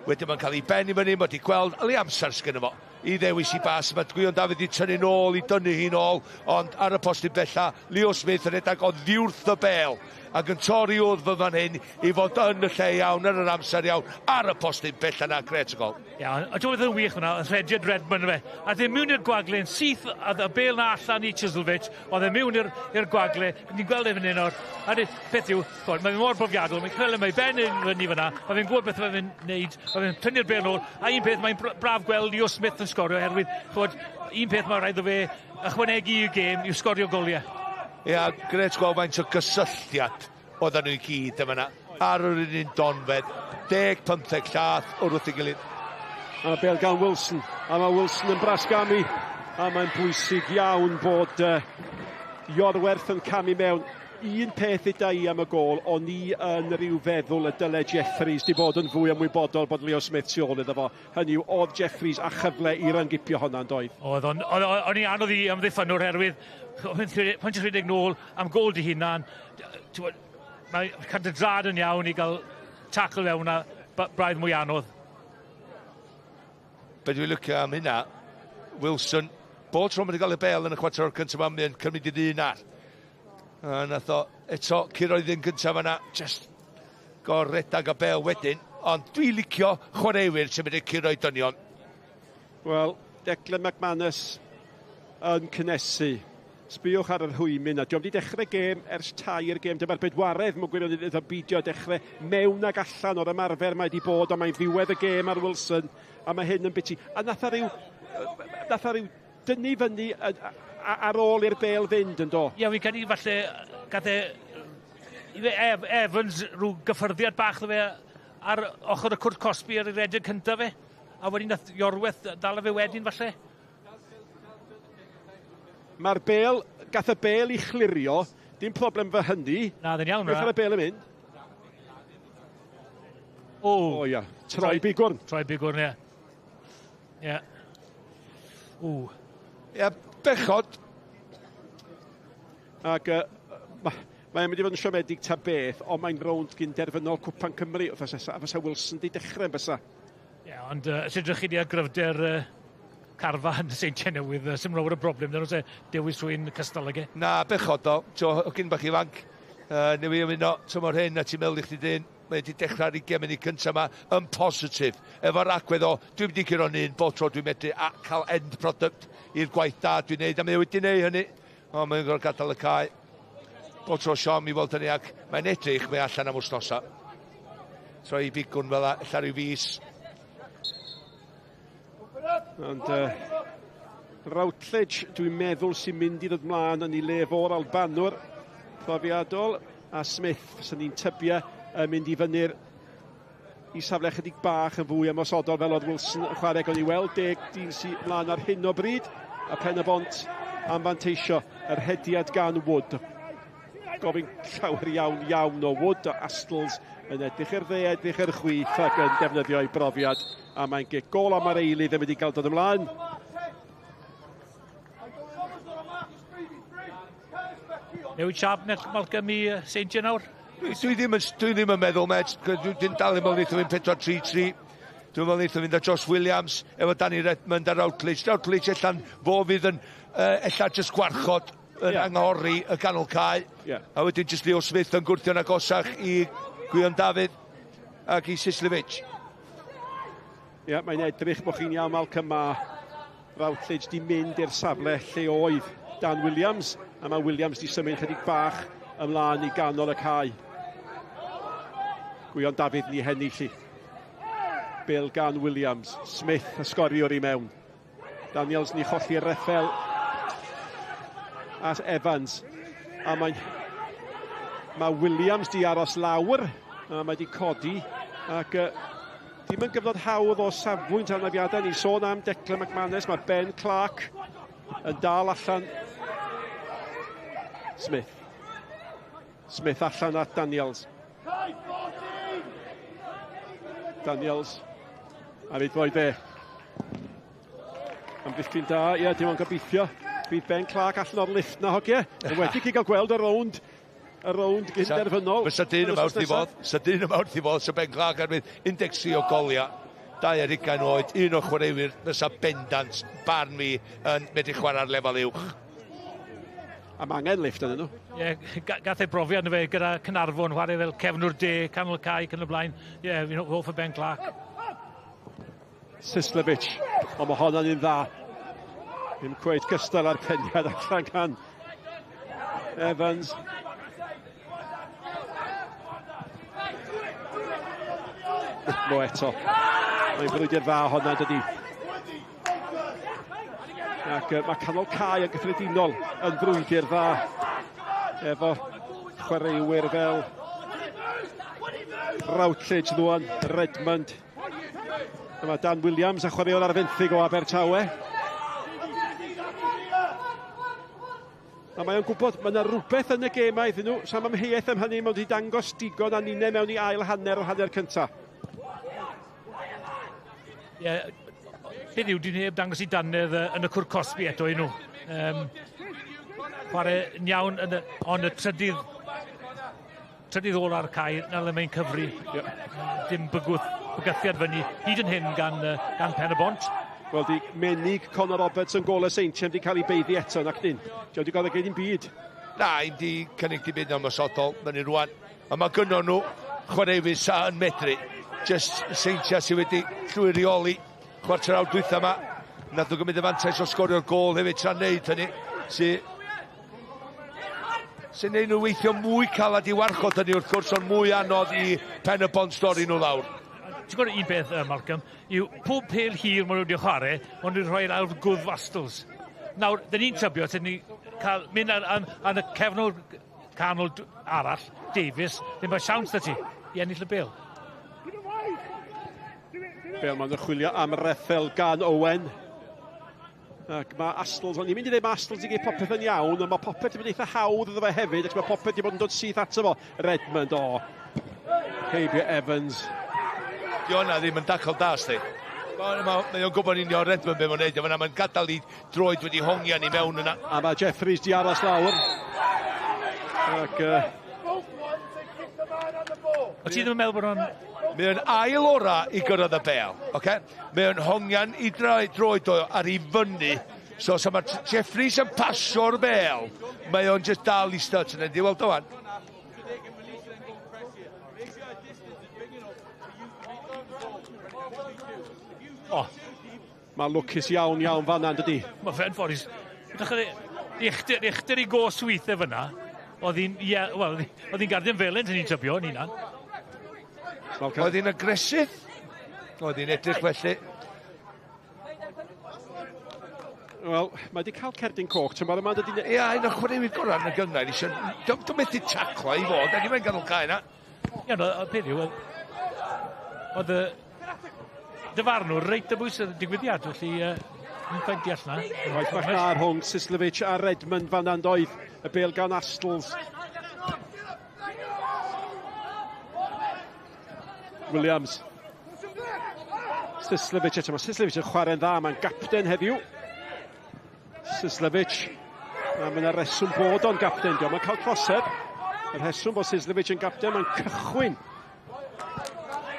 Wedyn mae'n cael ei ben i fyny, mae wedi gweld, ali amser sgynno fo i ddewis i bas. Mae Gwion Dafydd i tynnu nôl, i dynnu hi nôl, ond ar y postyn bella, Leo Smith yn redag oddiwrth y bel ac yn torri wrth fy fan hyn i fod yn y lle iawn, ar yr amser iawn, ar y postyn bella na, gret o gol. Ia, a ti'n meddwl yn wych hwnna, y rhediad Redmond fe. A ddim mewn i'r gwagle yn syth, a y bel na allan i Chislevic, oedd e mewn i'r gwagle, ni'n gweld e fan hyn o'r... A peth yw, mae'n mor brofiadol, mae'n cael ei ben yn fyny fyna, mae fe'n gwybod beth mae'n wneud, mae fe'n tynnu'r bel nôl, a un peth, mae'n braf gweld Leo Smith yn sgorio, oherwydd, ch'mod, un peth mae rhaid o fe ychwanegu i'w gêm yw sgorio goliau. Ia, gret gweld faint o gysylltiad oedden nhw i gyd yma ar yr un donfed, 10-15 llath o'r wrth ei gilydd. A bel gan Wilson, a mae Wilson yn brasgamu, a mae'n bwysig iawn bod Iorwerth yn camu mewn. Un peth yda i am y gôl, o'n i yn rhyw feddwl y dyle Jeffries di bod yn fwy ymwybodol bod Leo Smith tu ôl iddo fo. Hynny yw, oedd Jeffries a chyfle i ryngipio hwnna'n doedd? Oedd, o'n i anodd i amddiffynwr herwydd pwynt 30 nôl am gôl di hunan. Mae cant y drad yn iawn i gael tackle fewn a braidd mwy anodd. Be dwi'n licio am hynna, Wilson, bob tro mae'n cael y bel yn y chwarter o'r cyntaf yma, mae'n cymryd i ddyn ar. A nath o eto curo'i ddyn gyntaf fanna, just gorredag y bel wedyn, ond dwi'n licio chwaraewyr sy'n mynd i curo'i dynion. Wel, Declan McManus yn cynnesu. Sbïwch ar yr hwymyn na. Dio'm wedi dechrau gêm ers tair gêm. Dyma'r bedwaredd mewn gwirionedd iddo beidio dechrau mewn ag allan o'r ymarfer mae wedi bod, ond mae'n ddiwedd y gêm ar Wilson, a mae hyn yn biti. A nath a ryw dynnu fyny ar ôl i'r bel fynd yn do? Ie, fi'n credu falle gath e Evans rhyw gyffyrddiad bach fe ar ochr y cwrt cosbi ar ei redeg cyntaf fe, a wedyn nath Iorwerth dal fe wedyn falle. Mae'r bel, gath y bel i chlirio, dim problem fy hynny. Na, ddyn iawn. Beth ar y bel yn mynd? O, o ia, troi bigwrn. Troi bigwrn, ie. Ie. O. Ie, Bechod. Ac mae'n mynd i fod yn siomedig ta beth, ond mae'n rownd gynderfynol Cwpan Cymru wrth nesaf, a fysa Wilson di dechrau yn bysa. Ie, yeah, ond os ydych chi di ar gryfder carfan Seintiau Newydd, sy'n lawer o broblem, dyn nhw'n dewis rhywun cystal ag e. Na, bechod o, o gyn bach ifanc, newydd ymuno tymor hyn, a ti'n meddwl i chdi dyn, mae wedi dechrau'r 20 munud cyntaf yma yn positif. Efo'r agwedd o, dwi'n mynd i curo'n un, bob tro dwi'n medru a cael end product i'r gwaith da dwi'n neud, a mae wedi neud hynny. O, mae'n gorfod gadael y cae. Bob tro siom i weld hynny, ac mae'n edrych, mae allan am wsnosa. Troi i bigwn fel ella rhyw fis. Ond Routledge, dwi'n meddwl sy'n mynd i ddod mlaen yn ei le fo'r Albanwr profiadol, a Smith, sy'n ni'n tybio, yn mynd i fyny'r i safle chydig bach yn fwy ymosodol fel oedd Wilson yn chwarae. Gawn ni weld 10 dyn sy'n mlaen ar hyn o bryd, a Pen y Bont am fanteisio yr hediad gan Wood. Gofyn llawer iawn iawn o Wood, o Astles yn edrych i'r dde, edrych i'r chwith ac yn defnyddio ei brofiad. A mae'n gic gôl am yr eilydd yn mynd i gael dod ymlaen. Newid siap Malcolm i Seintiau nawr? Dwi ddim yn meddwl, met. Dwi'n dal yn meddwl wnaethon fynd 4-3-3. Dwi'n meddwl wnaethon fynd â Josh Williams efo Danny Redmond a Routledge. Routledge allan fo fydd yn ella jyst gwarchod yn anghori y ganol cae. A wedyn jyst Leo Smith yn gwrthio'n agosach i Gwion Dafydd ac i Sislevic. Ie, yeah, mae'n edrych bod chi'n iawn, Malcolm. Mae Routledge di mynd i'r safle lle oedd Dan Williams, a mae Williams di symud chydig bach ymlaen i ganol y cae. Gwion Dafydd ni hennill i. Bill gan Williams. Smith y sgoriwr i mewn. Daniels ni cholli'r reffel at Evans. A mae Williams di aros lawr. A mae di codi. Ac dim yn gyfnod hawdd o safbwynt anafiadau. Ni sôn am Declan McManus. Mae Ben Clark yn dal allan. Smith. Smith allan at Daniels. Daniels ar ei droed dde. Amddiffyn da, ie, dim ond gobeithio. Bydd Ben Clark allan o'r lift na, hogie. Yn wedi chi gael gweld y rownd gynderfynol. Fysa dyn yma wrth i fod, sa dyn yma wrth i fod, sa Ben Clark ar 13 o goliau, 22 oed, un o chwaraewyr fysa bendant barn fi yn medru chwarae ar lefel uwch. A mae angen lift yn nhw. Ie, gath ei brofiad yn fe gyda Caernarfon, chwarae fel cefnwr de, canol cae, cyn y blaen. Ie, fi'n hoff o Ben Clark. Sislevic, ond mae honna'n un dda. Ddim cweit gystal ar peniad allan gan Evans. Mo eto. Mae'n frwydr dda honna, dydy. Ac mae canol cae yn gyffredinol yn frwydr dda efo chwaraewyr fel Routledge ddwan, Redmond. A mae Dan Williams a chwaraewr ar fenthyg o Abertawe. A mae o'n gwybod, mae yna rhywbeth yn y gemau iddyn nhw. Sam amheuaeth am hynny, mae wedi dangos digon a ninne mewn i ail hanner o hanner cynta. Ie, beth yw, dyn heb dangos i dannedd yn y cwr cosbi eto i nhw. Chwarae yn iawn, ond y trydydd ôl ar cae, na le mae'n cyfri. Dim bygythiad fyny, hyd yn hyn gan Pen y Bont. Wel, di menig Conor Roberts yn gôl y Seintiau wedi cael ei beiddi eto, nac dyn. Di wedi gael ei gyd i'n byd. Na, i'm di cynnig dim byd ymosodol, fyny rwan. A mae gynnon nhw chwaraewyr sa yn medru. Just Seintiau sydd wedi llwyr reoli chwarter awr dwytha yma. Nath nhw gymryd y fantais o sgorio'r gôl hefyd tra'n neud hynny. Sy'n neud nhw weithio mwy calad i warchod hynny wrth gwrs, ond mwy anodd i Pen y Bont stori nhw lawr. Ti'n gwybod un peth, Malcolm, yw pob pêl hir maen nhw wedi chwarae, maen nhw wedi rhoi lawr gwddf Astles. Nawr, dyn ni'n tybio, dyn ni cael mynd ar y cefnwr canol arall, Davies, ddim mae siawns da ti i ennill y bêl. Bêl maen nhw'n chwilio am reffel gan Owen. Ac mae Astles, o'n i'n mynd i ddweud mae Astles i gyd popeth yn iawn, ond mae popeth yn mynd eitha hawdd iddo fe hefyd, ac mae popeth wedi bod yn dod syth ato fo. Redmond, o. Heibio Evans. Di hwnna ddim yn dacl da, sti. Mae o'n gwybod union Redmond be mae'n neud, a mae'n gadael i droed wedi hongian i mewn yna. A mae Jeffries di aros lawr. Ac... O ti ddim yn meddwl bod o'n... Mae o'n ail ora i gyrraedd y bel, oce? Mae o'n hongian i droed o ar ei fyny. So, so mae Jeffries yn pasio'r bel, mae o'n just dal i studs yn ei weld o wan. O. Mae lwcus iawn iawn fanna, yn dydi? Mae fe'n ffordd. Uchder i gos weithio fyna. Oedd hi'n, ie, wel, oedd hi'n gardyn felyn, sy'n ni'n tybio, yn hynna. Oedd hi'n agresif. Oedd hi'n edrych felly. Wel, mae wedi cael cerdyn coch, tymor yma, dydy... Ia, un o'r chwaraewyr gorau yn y gynghrair, eisiau... Dwi'n methu taclo i fod, a ni'n ganol cae yna. Ie, no, peth yw, oedd y dyfarnwr reit y bwys y digwyddiad, felly ni'n quite deall na. Waith bach na rhwng Sislovic a Redmond fan doedd, y bêl gan Astles. Williams. Sislovic eto, mae Sislovic yn chwarae'n dda, mae'n gapten heddiw. Sislovic, a mae yna reswm bod o'n gapten, diolch. Mae'n cael trosedd. Y rheswm bod Sislovic yn gapten, mae'n cychwyn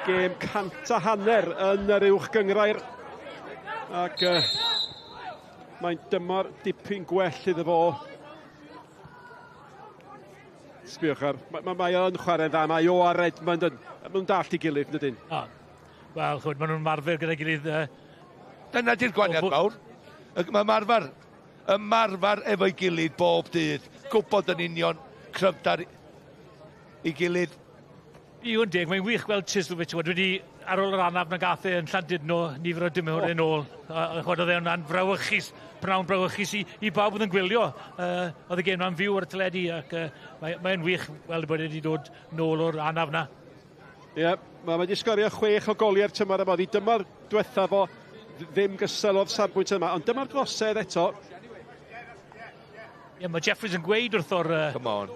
gêm 150 yn yr uwch gynghrair. Ac mae'n dymor dipyn gwell iddo fo. Sbiwch ar, mae o'n chwarae'n dda, mae o a Redmond yn, maen nhw'n dallt i gilydd, dydyn? O, wel, chwyd, maen nhw'n marfer gyda'i gilydd. Dyna di'r gwahaniaeth mawr. Mae ymarfer efo'i gilydd bob dydd, gwybod yn union cryfder i gilydd. I yn deg, mae'n wych gweld Chislovich, wedi ar ôl yr anaf na gath e yn Llandudno nifer o dymhorau yn ôl. Oedd e hwnna'n frawychus, pnawn brawychus i bawb oedd yn gwylio. Oedd y gêm na'n fyw ar y teledu ac mae'n wych weld bod e wedi dod nôl o'r anaf na. Ie, mae wedi sgorio 6 o goliau'r tymor yma. Oedd dyma'r diwethaf o ddim gystal o'r safbwynt yma, ond dyma'r drosedd eto. Ie, mae Jeffries yn gweud wrth o'r... Come on.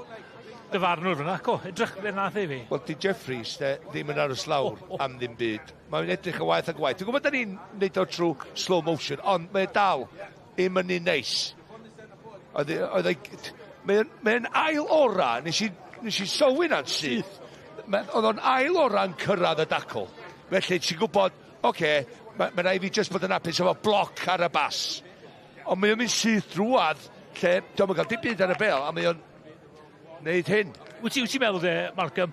Dyfarnwr fyna, co, edrych fe nath e fi. Wel, di Jeffries ddim yn aros lawr am ddim byd. Mae'n edrych yn waith a gwaith. Dwi'n gwybod da ni'n neud o trwy slow motion, ond mae'n dal i'm yn un neis. Mae'n ail ora, nes i sylwi na'n syth. Oedd o'n ail ora'n cyrraedd y dacl. Felly ti'n gwybod, oce, mae rhaid fi jyst bod yn hapus efo bloc ar y bas. Ond mae'n mynd syth drwadd, lle dio'm yn cael dim byd ar y bel, a mae o'n neud hyn. Wyt ti'n meddwl de, Malcolm,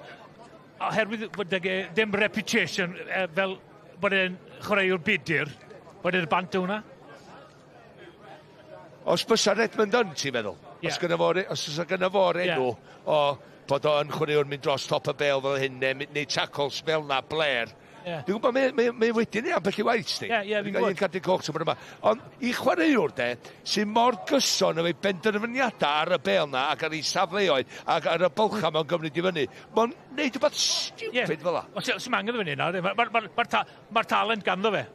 oherwydd bod dim reputation fel bod e'n chwaraewr budur, bod e'n bant o hwnna? Os bysa Redmond yn, ti'n meddwl? Yeah. Os oes gynno fo'r enw o bod o'n chwaraewr mynd dros top y bel fel hyn, neu tackles fel na, Blair. Yeah. Dwi'n gwybod, mae wedi neud ambell i waith, sti. Ie, fi'n gwybod. Un cardyn coch tymor yma. Ond i chwaraewr, de, sy'n mor gyson efo'i benderfyniadau ar y bel na ac ar ei safleoedd ac ar y bylcha mewn gymryd i fyny, mae'n neud rhywbeth stupid fel la. Os sy'n angen fyny nawr, mae'r talent ganddo fe.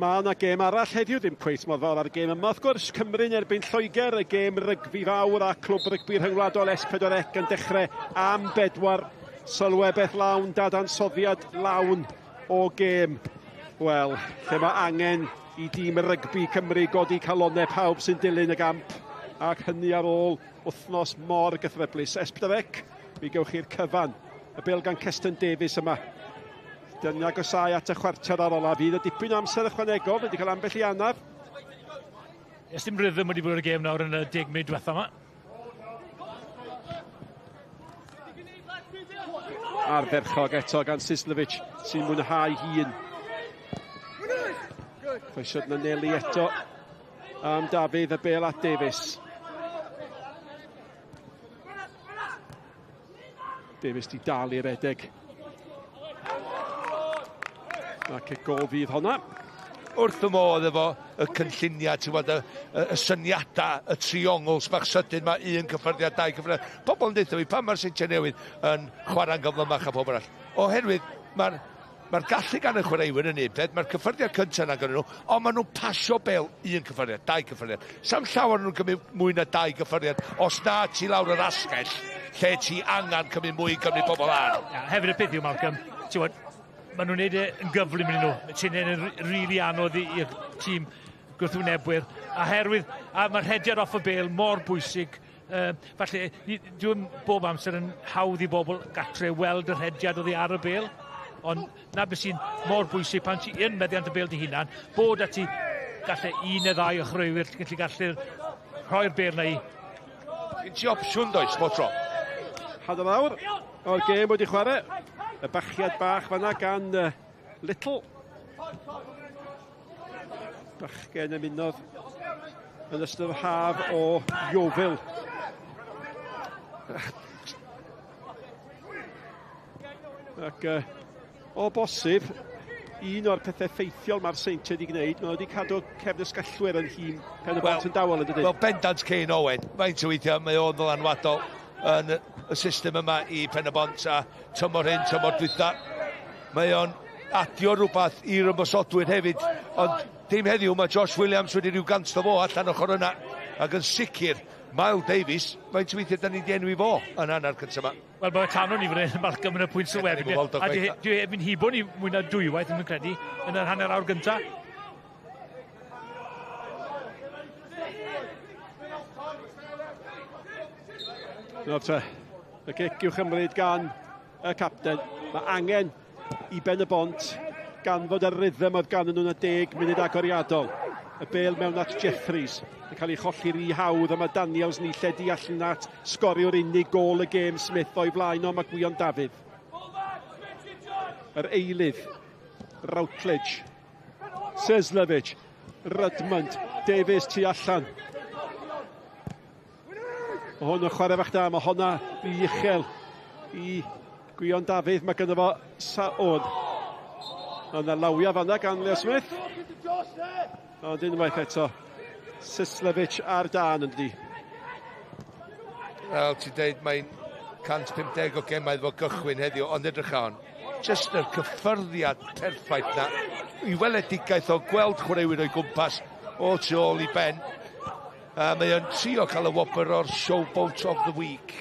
Mae yna gêm arall heddiw, ddim cweit mor fawr ar y gêm yma. Wrth gwrs, Cymru'n erbyn Lloegr, y gêm rygbi fawr a Clwb Rygbi Rhyngwladol S4C yn dechrau am 4. Sylwebaeth lawn, dadansoddiad lawn o gêm. Wel, lle mae angen i dîm rygbi Cymru godi calonnau pawb sy'n dilyn y gamp, ac hynny ar ôl wythnos mor gythryblus. S4C, mi gewch chi'r cyfan. Y bêl gan Keston Davies yma. Dyna agosau at y chwarter ar ola. Fydd y dipyn o amser ychwanegol, wedi cael ambell i anaf. Ys dim rhythm wedi bod o'r gêm nawr yn y 10 munud diwetha yma. Ardderchog eto gan Sislovic sy'n mwynhau hun. Croesodd Nanelli eto am Dafydd, y bêl at Davies. Davies di dal i redeg. Ac y gol fydd honna. Wrth y modd efo y cynlluniau, ti'n gwybod, y syniadau, y triongls bach sydyn, mae un cyffyrddiad, dau cyffyrddiad. Pobl yn deutha fi, pam mae'r Seintiau Newydd yn chwarae'n gyflymach a pob arall? Oherwydd mae'r gallu gan y chwaraewyr yn un peth, mae'r cyffyrddiad cyntaf yna gan nhw, ond maen nhw'n pasio bel un cyffyrddiad, dau cyffyrddiad. Sam llawer nhw'n cymryd mwy na dau gyffyrddiad, os na ti lawr yr asgell, lle ti angen cymryd mwy i gymryd pobl ar. Hefyd y peth yw, Malcolm, ti'n gwybod, Maen nhw'n neud e yn gyflym yn nhw. Sy'n neud e'n rili anodd i'r tîm gwrthwynebwyr. A herwydd, a mae'r rhediad off y bêl mor bwysig. Falle, dwi'n bob amser yn hawdd i bobl gatre weld y rhediad oddi ar y bêl. Ond na beth sy'n mor bwysig pan ti yn meddiant y bêl dy hunan, bod ati galle un neu ddau o chwaraewyr ti'n gallu rhoi'r bêl na i. Gen ti opsiwn does, bob tro. Hanner awr o'r gêm wedi chwarae. Y bachiad bach fanna gan Little. Bachgen ymunodd yn ystod yr haf o Yeovil. Ac o bosib, un o'r pethau ffeithiol mae'r Seintiau wedi gwneud, maen nhw wedi cadw cefn ysgallwyr yn nhîm Pen y Bont yn dawel yn dydyn? Wel, bendant Kane Owen, faint o weithiau mae o'n ddylanwadol yn y system yma i Pen y Bont a tymor hyn, tymor dwytha. Mae o'n adio rhywbeth i'r ymosodwyr hefyd, ond dim heddiw, mae Josh Williams wedi rhyw gantho fo allan ochr yna, ac yn sicr, Miles Davies, faint o weithiau da ni wedi enwi fo yn hanner cyntaf yma. Wel, mae Tano ni fan hyn, Malcolm yn y pwynt sylwebu. A dwi heb yn hibo ni mwy na dwywaith, ddim yn credu, yn yr hanner awr gyntaf. Nawr te, y gic i'w chymryd gan y capten. Mae angen i Ben y Bont gan fod y rhythm oedd ganddyn nhw'n y 10 munud agoriadol. Y bêl mewn at Jeffries yn cael ei cholli rhy hawdd, a mae Daniels yn ei lledu allan at sgoriwr unig gôl y gêm Smith o'i flaen o, mae Gwion Dafydd. Yr eilydd, Routledge, Seslevic, Rudmond, Davies tu allan. Mae hwn yn chwarae fach da, mae honna i uchel i Gwion Dafydd, mae gynno fo Saod. Yna lawia fanna gan Leo Smith. Ond unwaith eto, Sislevic ar dân yn dydi. Wel, ti'n deud mae'n 150 o gemau fo gychwyn heddiw, ond edrych on. Just yr cyffyrddiad perffaith na. I weledigaeth o gweld chwaraewyr o'i gwmpas o tu ôl i ben. A mae o'n trio cael y wobr o'r Showboat of the Week.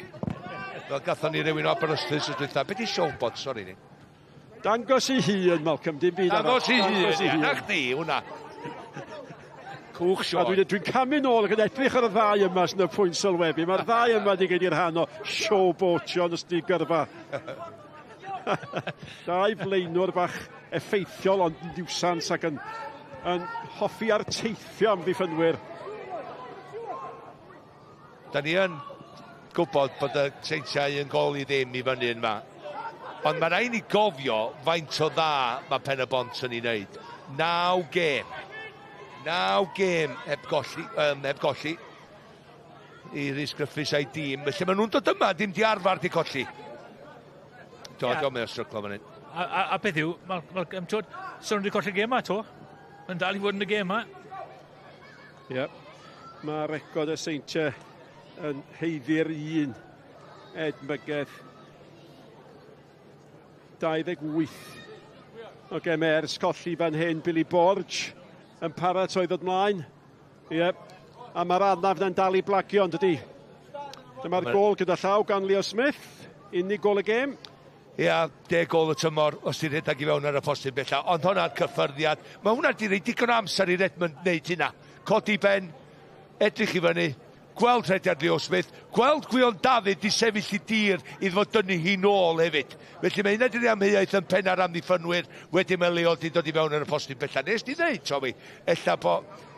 Fel gathon ni rywun o Aberystwyth wrth dwytha. Be di showboat, sori ni? Dangos i hun, Malcolm, dim byd arall. Dangos i hun, na chdi, hwnna. Cwch sioe. Dwi'n dwi camu nôl ac yn edrych ar y ddau yma sy'n y pwynt sylwebu. Mae'r ddau yma wedi gwneud i'r rhan o showboatio yn ystod gyrfa. Dau flaenwr bach effeithiol ond niwsans ac yn hoffi arteithio am ddiffynwyr. Da ni yn gwybod bod y Seintiau yn gol i ddim i fyny yma. Ond mae rhaid ni gofio faint o dda mae Pen y Bont yn ei wneud. 9 gêm. 9 gêm heb golli, i Rhys Griffiths a'i dîm. Felly maen nhw'n dod yma, dim di arfer di colli. Do, yeah. Mae o'n stryglo fan hyn. A beth yw, Malcolm, so nhw wedi colli'r gêm yma, to. Mae'n dal i fod yn y gêm yma. Ie. Yeah. Mae record y Seintiau yn haeddu'r un edmygedd. 28 o gemau ers colli fan hyn. Billy Borge yn paratoi ddod mlaen. Ie. A mae'r anaf na'n dal i blagio, yn dydi? Dyma'r gôl gyda llaw gan Leo Smith. Unig gôl y gêm. Ia, 10 gôl y tymor, os ti'n rhedeg i fewn ar y postyn bella. Ond hwnna'r cyffyrddiad. Mae hwnna di roi digon o amser i Redmond wneud hynna. Codi ben, edrych i fyny, gweld rhediad Leo Smith, gweld Gwion Dafydd di sefyll i dir iddo fo dynnu hi nôl hefyd. Felly mae hynna di roi amheuaeth yn penna'r amddiffynwyr, wedyn mae Leo di dod i fewn ar y postyn bella. Nes di ddeud, Tommy, ella bo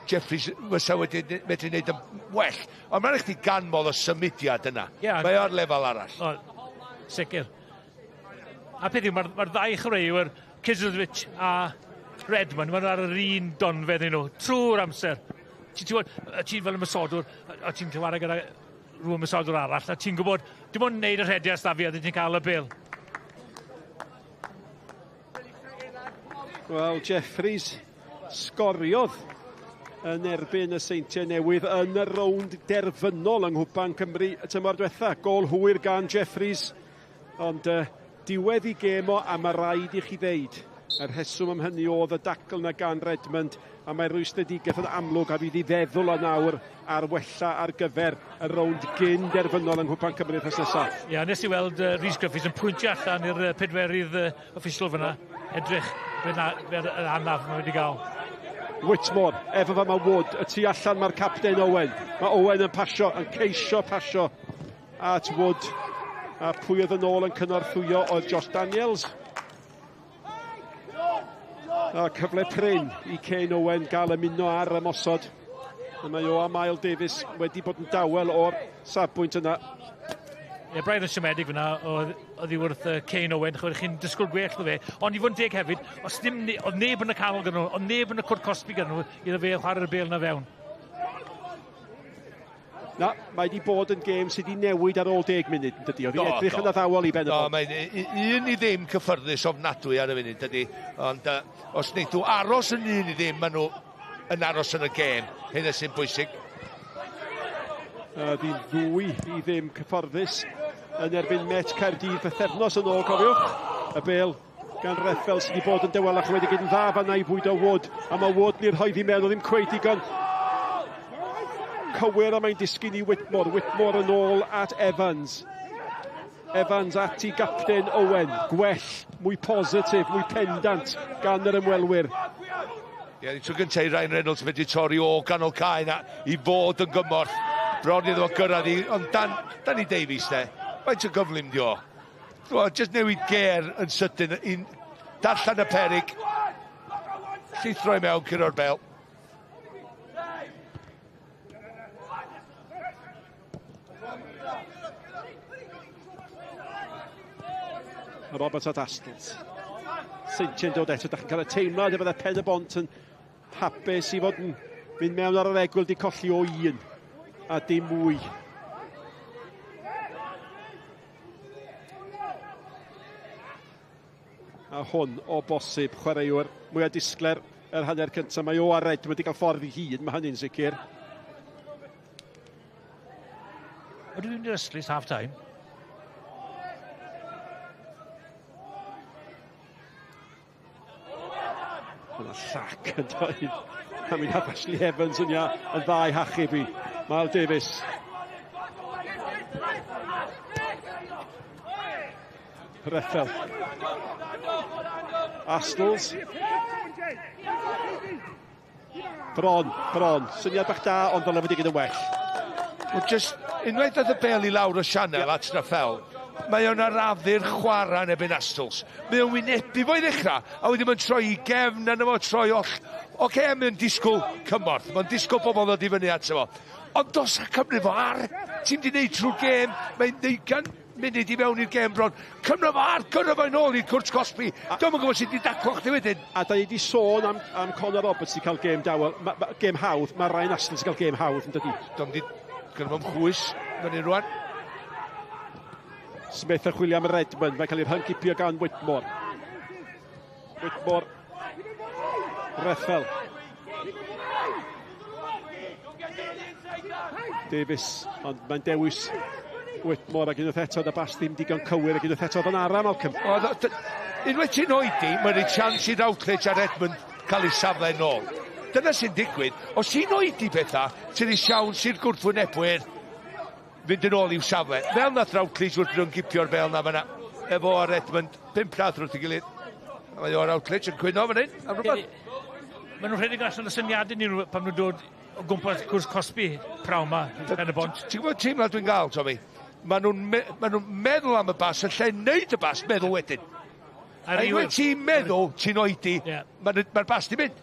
Jeffries fysa wedi medru wneud yn well. Ond mae'n rhaid chdi ganmol y symudiad yna. Yeah, mae o'r lefel arall. O, sicr. A peth yw, mae'r ddau chwaraewyr, Kislevic a Redmond, maen nhw ar yr un donfedd nhw, trwy'r amser. Ti'n fel ymosodwr, a ti'n chwarae gyda rhyw ymosodwr arall, a ti'n gwybod, dim ond wneud y rhediad stafi a ti'n cael y bêl. Wel, Jeffries sgoriodd yn erbyn y Seintiau Newydd yn y rownd derfynol yng Nghwpan Cymru y tymor diwetha. Gôl hwyr gan Jeffries, ond diwedd i gêm o, a mae rhaid i chi ddeud, Y rheswm am hynny oedd y dacl 'na gan Redmond, a mae'r rwystredigaeth yn amlwg a fydd i feddwl o nawr ar wella ar gyfer y rownd gyn derfynol yng Nghwpan Cymru wythnos nesaf. Ia, yeah, nes i weld Rhys Griffiths yn pwyntio allan i'r pedwerydd official fyna. Edrych, fe yr anaf mae wedi gael. Whitmore, efo fa mae Wood, y tu allan mae'r capten Owen. Mae Owen yn pasio, yn ceisio pasio at Wood. A pwy oedd yn ôl yn cynorthwyo oedd Josh Daniels. A cyfle prin i Kane Owen gael ymuno ar ymosod. A mae o a Mael Davies wedi bod yn dawel o'r safbwynt yna. Ie, braidd yn siomedig fyna oedd i wrth Kane Owen, chwbod, chi'n disgwyl gwell o fe. Ond i fod yn deg hefyd, os ddim, oedd neb yn y canol gyda nhw, oedd neb yn y cwrt cosbi gyda nhw, iddo fe chwarae'r bêl 'na fewn. Na, mae wedi bod yn gêm sydd wedi newid ar ôl 10 munud, yn dydi? Oedd hi'n edrych yn addawol i Ben y Bont. Do, mae'n 1-0 cyffyrddus ofnadwy ar y funud, dydi? Ond os wneith nhw aros yn 1-0, maen nhw yn aros yn y gêm. Hynna sy'n bwysig. Di 2-0 cyfforddus yn erbyn Met Caerdydd bythefnos yn ôl, cofiwch. Y bêl gan Reffel sydd wedi bod yn dawelach wedi gyd yn dda fanna i fwydo Wood. A mae Wood ni'r rhoi fi mewn, o ddim cweith digon cywir, a mae'n disgyn i Whitmore. Whitmore yn ôl at Evans. Evans at i gapten Owen. Gwell, mwy positif, mwy pendant gan yr ymwelwyr. Ie, tro gyntaf i Ryan Reynolds wedi torri o ganol cae na i fod yn gymorth. Bron iddo fo gyrraedd i, ond Dan, Danny Davies de, faint o gyflym di o? Just newid ger yn sydyn, i darllen y perig, llithro i mewn, curo'r bel. Roberts at Astles. Seintiau'n dod eto, da chi'n cael y teimlad y bydde Pen y Bont yn hapus i fod yn mynd mewn ar yr egwyl, di colli o 1 a dim mwy. A hwn o bosib chwaraewr mwyaf disgler yr hanner cyntaf. Mae o ar Red wedi cael ffordd i hun, mae hynny'n sicr. Ydw i'n mynd i'r ystlys half time? Yna llac yn dod. A mi nath Ashley Evans yn ia yn ddau hachub i Mael Davies. Reffel. Astles. Bron, bron. Syniad bach da, ond dyle fod i gyd yn well. Wel, just, unwaith dath y bel i lawr y sianel at Raffel, mae o'n arafu'r chwarae yn erbyn Astles. Mae o'n wynebu fo i ddechrau, a wedyn mae'n troi i gefn arno fo, troi oll. Oce, mae'n disgwyl cymorth, mae'n disgwyl pobl ddod i fyny ato fo. Ond dos a cymryd fo ar, ti'n di wneud trwy'r gêm, mae'n 20 munud i mewn i'r gêm bron. Cymryd fo ar, gyrra fo yn ôl i'r cwrt cosbi. Dwi'm yn gwybod sut i daclo chdi wedyn. A da ni wedi sôn am Conor Roberts i cael gêm dawel, gêm hawdd, mae Ryan Astles i cael gêm hawdd yn dydi. Dwi'n di gyrra fo'm chwys fyny rwan. Smith yn chwilio am Redmond, mae'n cael ei rhyngipio gan Whitmore. Whitmore. Reffel. Davies, ond mae'n dewis Whitmore ac unwaith eto, y bas ddim digon cywir ac unwaith eto oedd yn ara, Malcolm. Unwaith ti'n oedi, mae'n rhoi chance i Routledge a Redmond cael ei safle nôl. Dyna sy'n digwydd. Os ti'n oedi pethau, ti'n rhoi siawns i'r gwrthwynebwyr fynd yn ôl i'w safle. Fel nath Routledge wrth nhw'n gipio'r bel na fan'na, efo a Redmond, 5 llath wrth ei gilydd. A mae o Routledge yn cwyno fan hyn, am rhywbeth. Maen nhw'n rhedeg allan o syniadau ni pan nhw'n dod o gwmpas cwrs cosbi prawn ma, Pen y Bont. Ti'n gwybod teimlad dwi'n gael, Tommy? Maen nhw'n meddwl am y bas, yn lle neud y bas, meddwl wedyn. A unwaith ti'n meddwl, ti'n oedi, mae'r bas di mynd.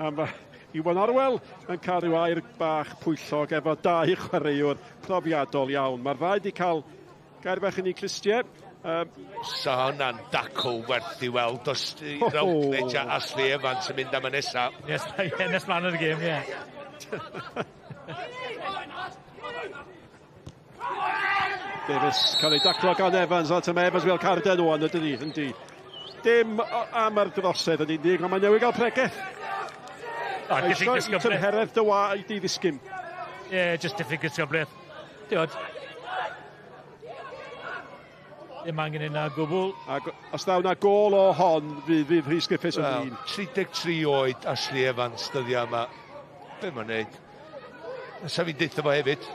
A mae Iwan Orwell yn cael rhyw air bach pwyllog efo dau chwaraewr profiadol iawn. Mae'r ddau wedi cael gair bach yn eu clustiau. Sa hwnna'n dacl werth i weld os Routledge a Ashley Evans yn mynd am y nesaf. Yes, nes mlaen yn y gêm, ie. Davies cael ei daclo gan Evans, a mae Evans fel carden o'n ydy, yndi. Dim am yr drosedd yn unig, ond mae'n newid gael pregeth. Diffyg disgyblaeth. Tymheredd dy wa i di ddisgyn. Ie, just diffyg disgyblaeth. Diod. Ddim angen yna gwbl. Ac os daw na gôl o hon, fydd Rhys Griffiths yn flin. 33 oed Ashley Evans dyddiau yma. Be mae'n neud? Nesa fi'n deutha fo hefyd.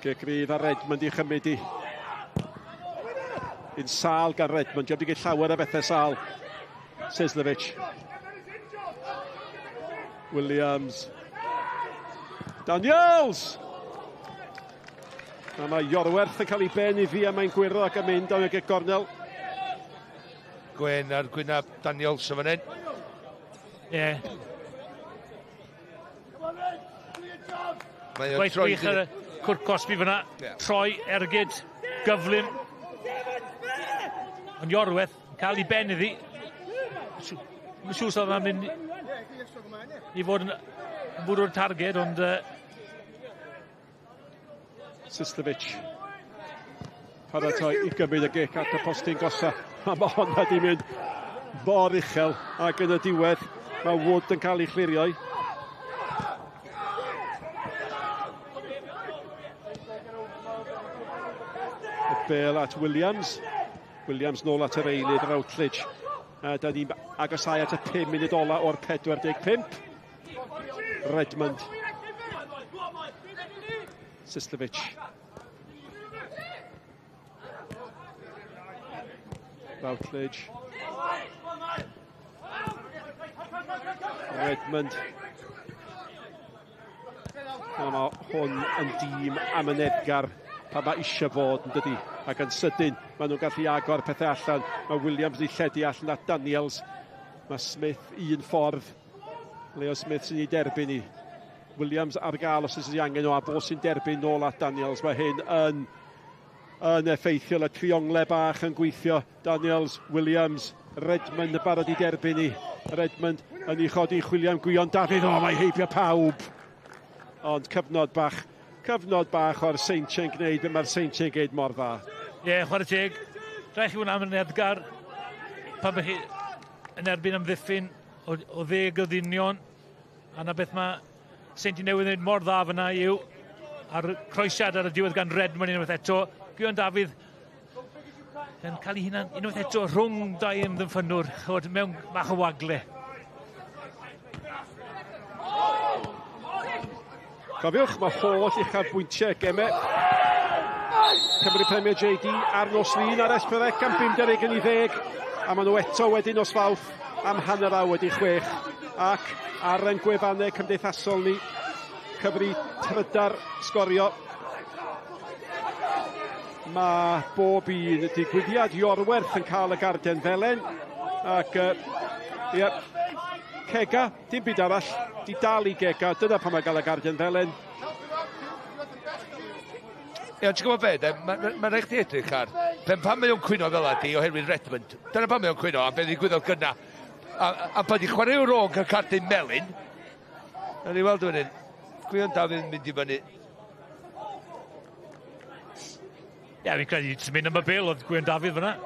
Gic rydd a Redmond i chymryd i. Un sâl gan Redmond. Diolch wedi cael llawer o bethau sâl. Sislovich. Williams. Daniels! A mae Iorwerth yn cael ei ben iddi a mae'n gwyro ac yn mynd am y gornel. Gwen ar gwynab Daniels yn fan hyn. Ie. Gwaith gwych ar y cwrt cosbi fyna. Yeah. Troi, ergyd, gyflym. Ond Iorwerth yn cael ei ben iddi. Mae'n siŵr sydd yna'n mynd i fod yn bwrw'r targed, ond Sislovich. Paratoi i gymryd y gic at y postyn gosa. A mae honna di mynd mor uchel ac yn y diwedd mae Wood yn cael ei chlirio. Y bel at Williams. Williams nôl at yr eilydd Routledge. A da ni'n agosau at y 5 munud ola o'r 45. Redmond. Sislovich. Routledge. Redmond. A mae hwn yn dîm amyneddgar pan mae eisiau fod yn dydi. Ac yn sydyn, maen nhw'n gallu agor pethau allan. Mae Williams wedi lledu allan at Daniels. Mae Smith un ffordd. Leo Smith sy'n ei derbyn i. Williams ar gael os oes angen o, a fo sy'n derbyn nôl at Daniels. Mae hyn yn effeithiol, y triongle bach yn gweithio. Daniels, Williams, Redmond yn barod i derbyn i. Redmond yn ei chodi chwilio am Gwion Dafydd. O, mae heibio pawb. Ond cyfnod bach o'r Seintiau'n gwneud be mae'r Seintiau'n gwneud mor dda. Ie, chwarae teg. Rhaid chi fod yn amyneddgar pan bych chi yn erbyn amddiffyn o 10 o ddynion. A na beth mae Seintiau Newydd yn gwneud mor dda fyna yw a'r croesiad ar y diwedd gan Redmond unwaith eto. Gwion Dafydd yn cael ei hunan unwaith eto rhwng dau ymddiffynwr, chod, mewn bach o wagle. Cofiwch, mae holl uchafbwyntiau gemau Cymru Premier JD ar nos Lun ar S4C am 9:50, a maen nhw eto wedyn nos Fawrth am 6:30, ac ar ein gwefannau cymdeithasol ni, cyfri trydar sgorio. Mae bob un digwyddiad Iorwerth yn cael y garden felen, ac ie, Cega, dim byd arall, di dal i Gega, dyna pan mae gael y garden felen. Ie, ti'n gwybod be, mae'n rhaid chdi edrych ar, pan mae o'n cwyno fel ydi oherwydd Redmond, dyna pan mae o'n cwyno, a be ddigwyddodd gynna. A pan di chwarae o'r ôl cael cardyn melyn, na ni weld fan hyn, Gwion Dafydd yn mynd i fyny. Ie, fi'n credu, ti'n mynd am y bêl oedd Gwion Dafydd fyna.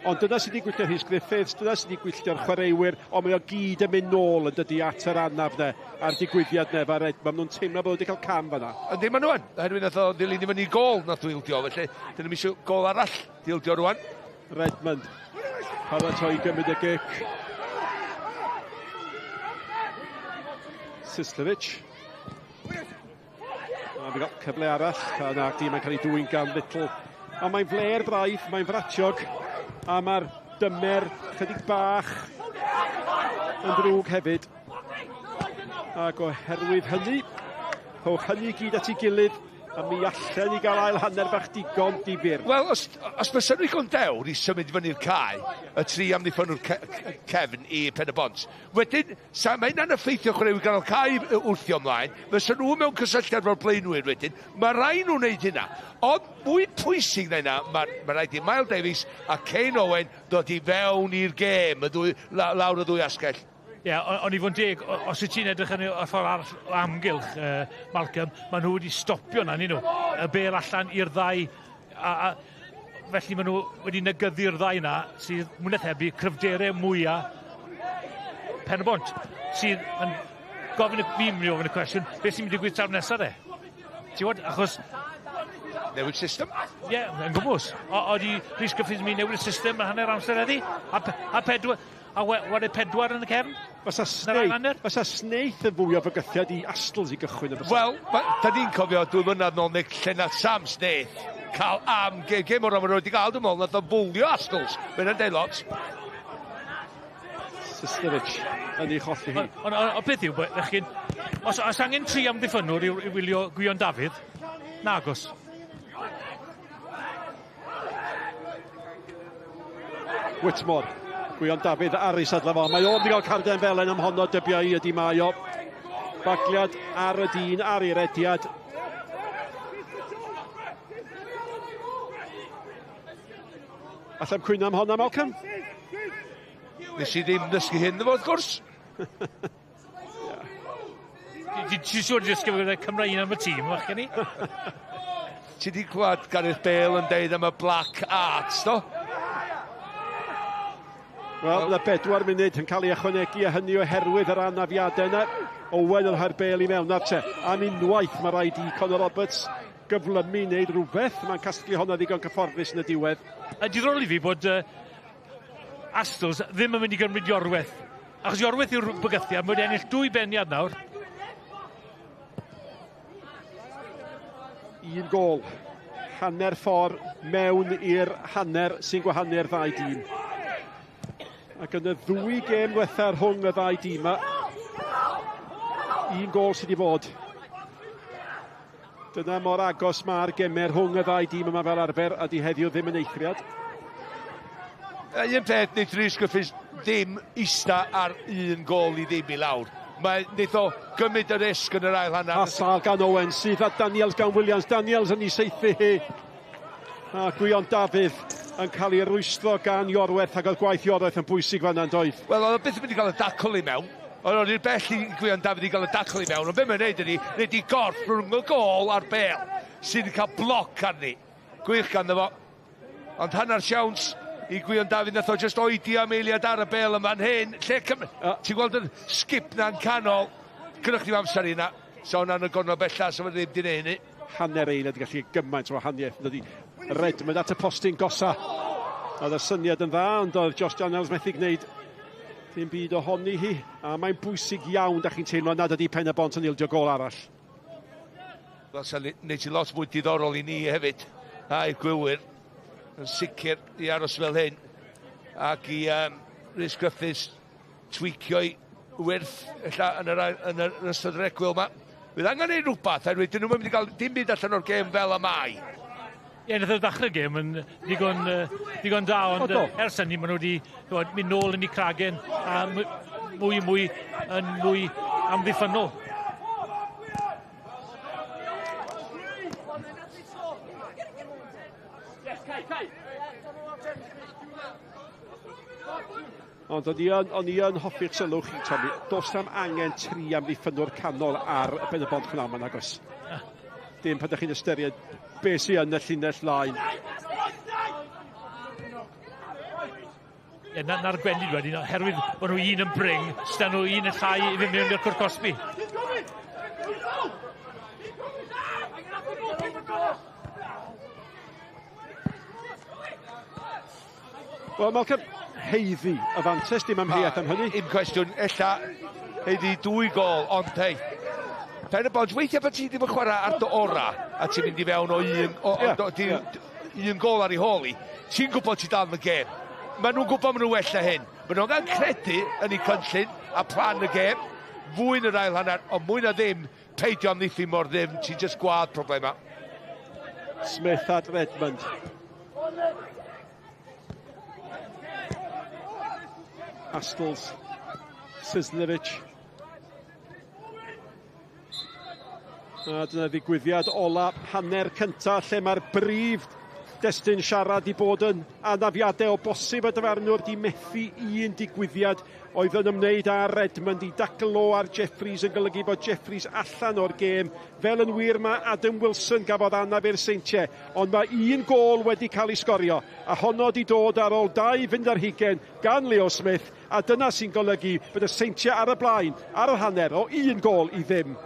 Ond dyna sydd wedi gwylltio Rhys Griffiths, dyna sydd wedi gwylltio'r chwaraewyr, ond mae o gyd yn mynd nôl yn dydi at yr anaf ne, a'r digwyddiad ne, fa Redmond, maen nhw'n teimlo bod wedi cael cam fanna. Yndi, maen nhw yn, oherwydd nath o ddilyn i fyny gôl nath o ildio, felly dyn nhw'n eisiau gôl arall di ildio rwan. Redmond, paratoi gymryd y gic. Sislovich. A fi gael cyfle arall, a na, di, mae'n cael ei dwyn gan Little. A mae'n fler braidd, mae'n fratiog, a mae'r dymer chydig bach yn ddrwg hefyd. Ac oherwydd hynny, rhowch hynny gyd at ei gilydd, a mi allan i gael ail hanner bach digon difyr. Wel, os fysa nhw'n digon dewr i symud fyny'r cae, y tri amddiffynwr cefn i Pen-y-bont, wedyn, mae hynna'n effeithio chwaraewyr ganol cae wrthio ymlaen, fysa nhw mewn cysylltiad efo'r blaenwyr wedyn, mae rhaid nhw'n wneud hynna. Ond mwy pwysig na hynna, mae rhaid i Miles Davies a Kane Owen dod i fewn i'r gêm, lawr y ddwy asgell. Ie, ond i fod yn deg, os wyt ti'n edrych yn y ffordd arall o amgylch, Malcolm, maen nhw wedi stopio na, nyn nhw. Y bêl allan i'r ddau, a felly maen nhw wedi negyddu'r ddau na, sydd mwy na thebyg cryfderau mwyaf Pen-y-bont, sydd yn gofyn, fi'n mynd i ofyn y cwestiwn, beth sy'n mynd i digwydd tro nesaf de? Ti'n gwybod, achos Newid system? Ie, yeah, yn gwmwys. Oeddi Rhys Griffiths yn mynd newid y system yn hanner amser heddi? A, a pedwar, a ware pedwar yn y cefn? Fysa Snaith, fysa Snaith yn fwy o fygythiad i Astles i gychwyn. Wel, da ni'n cofio 2 mlynedd nôl, Nick, lle nath Sam Snaith cael am gêm o'r amr wedi gael, dwi'n meddwl, nath o fwlio Astles. Mae'n deud lot. Sistevic yn ei cholli hi. Ond beth yw, fechgyn, os angen 3 amddiffynnwr i wylio Gwion Dafydd, nagos. Whitmore, Gwion Dafydd ar ei sadla fo. Mae o'n wedi cael carden felen am honno, dybio i ydi mae o. Bagliad ar y dyn, ar ei rediad. Allai'm cwyno am honna, Malcolm? Nes i ddim dysgu hyn, wrth gwrs. Ti'n siŵr dysgu fe gyda Cymra un am y tîm, fach i? Ti di clywed Gareth Bale yn deud am y Black Arts, do? Wel, yna 4 munud yn cael ei ychwanegu a hynny oherwydd yr anafiadau yna. Owen yn rhoi'r bêl i mewn. Nawr te, am unwaith mae rhaid i Conor Roberts gyflymu wneud rhywbeth. Mae'n casglu honna ddigon cyfforddus yn y diwedd. A diddorol i fi bod Astles ddim yn mynd i gymryd Iorwerth. Achos Iorwerth yw'r bygythiad, mae wedi ennill 2 beniad nawr. 1 gôl. Hanner ffordd mewn i'r hanner sy'n gwahanu'r ddau dîm. Ac yn y ddwy gêm ddiwetha rhwng y ddau dîm yma, 1 gôl sydd wedi bod. Dyna mor agos mae'r gemau rhwng y ddau dîm yma fel arfer, a di heddiw ddim yn eithriad. Un peth, wneud Rhys Griffiths ddim ista ar 1 gôl i ddim i lawr. Mae wneud o gymryd y risg yn yr ail hanner. A sal gan Owen sydd a Daniels gan Williams. Daniels yn ei saethu hi. A Gwion Dafydd yn cael ei rwystro gan Iorwerth, ac oedd gwaith Iorwerth yn bwysig fan yna'n doedd. Wel, oedd o byth yn mynd i gael y dacl i mewn. Oedd i'r bell i Gwion Dafydd i gael y dacl i mewn. Ond be mae'n neud ydi, neud i gorff rhwng y gôl a'r bêl, sydd yn cael bloc arni. Gwych ganddo fo. Ond hanner siawns i Gwion Dafydd, nath o just oedi am eiliad ar y bêl yn fan hyn. Lle ti'n gweld y sgip na'n canol. Gynnwch chi'm amser i na. So hwnna'n y gornel bella, so fe ddim di neud hynny. Hanner eiliad yn gallu gymaint o wahaniaeth. Dydy Redmond at y postyn gosa. Oedd y syniad yn dda, ond oedd Josh Daniels methu gwneud dim byd ohoni hi. A mae'n bwysig iawn, da chi'n teimlo, nad ydy Pen-y-bont yn ildio gôl arall. Wel, sa'n neud ti lot mwy diddorol i ni hefyd, a i'r gwywyr, yn sicr i aros fel hyn, ac i Rhys Griffiths tweakio'i wyrth ella yn yr ystod yr egwyl yma. Fydd angen neud rhywbeth, oherwydd dyn nhw'n mynd i gael dim byd allan o'r gêm fel y mae. Ie, nath o ddechrau'r gêm yn ddigon da, ond ers hynny maen nhw wedi mynd nôl yn eu cragen a mwy mwy yn mwy amddiffynnol. Ond o'n i yn hoffi'r sylw chi, Tommy. Does am angen 3 amddiffynnwr canol ar Ben-y-bont pnawn yma, nag oes? Dim pan ydych chi'n ystyried beth sydd yn y llinell lain. Ie, na'r gwendid wedyn, oherwydd bod nhw un yn bring, sda nhw un yn llai i fynd mewn i'r cwrt cosbi. Wel, Malcolm, heiddi y fantes, dim amheuaeth am hynny. Un cwestiwn, ella heiddi 2 gôl, ond hei, Pen-y-bont, weithiau pan ti ddim yn chwarae ar dy ora, a ti'n mynd i fewn o un gôl ar ei hôl i, ti'n gwybod ti dal yn y gêm. Maen nhw'n gwybod maen nhw'n well na hyn. Maen nhw'n angen credu yn eu cynllun a plan y gêm, fwy yn yr ail hanner, ond mwy na ddim, peidio amddiffyn mor ddim, ti'n just gwad problema. Smith at Redmond. Astles, Sisnevich. A dyna ddigwyddiad ola hanner cynta lle mae'r brif destun siarad i bod yn anafiadau o bosib y dyfarnwr di methu un digwyddiad oedd yn ymwneud â Redmond i daclo ar Jeffries yn golygu bod Jeffries allan o'r gêm. Fel yn wir mae Adam Wilson gafodd anaf i'r Seintiau, ond mae 1 gôl wedi cael ei sgorio, a honno di dod ar ôl 22 gan Leo Smith, a dyna sy'n golygu bod y Seintiau ar y blaen, ar yr hanner o 1 gôl i ddim.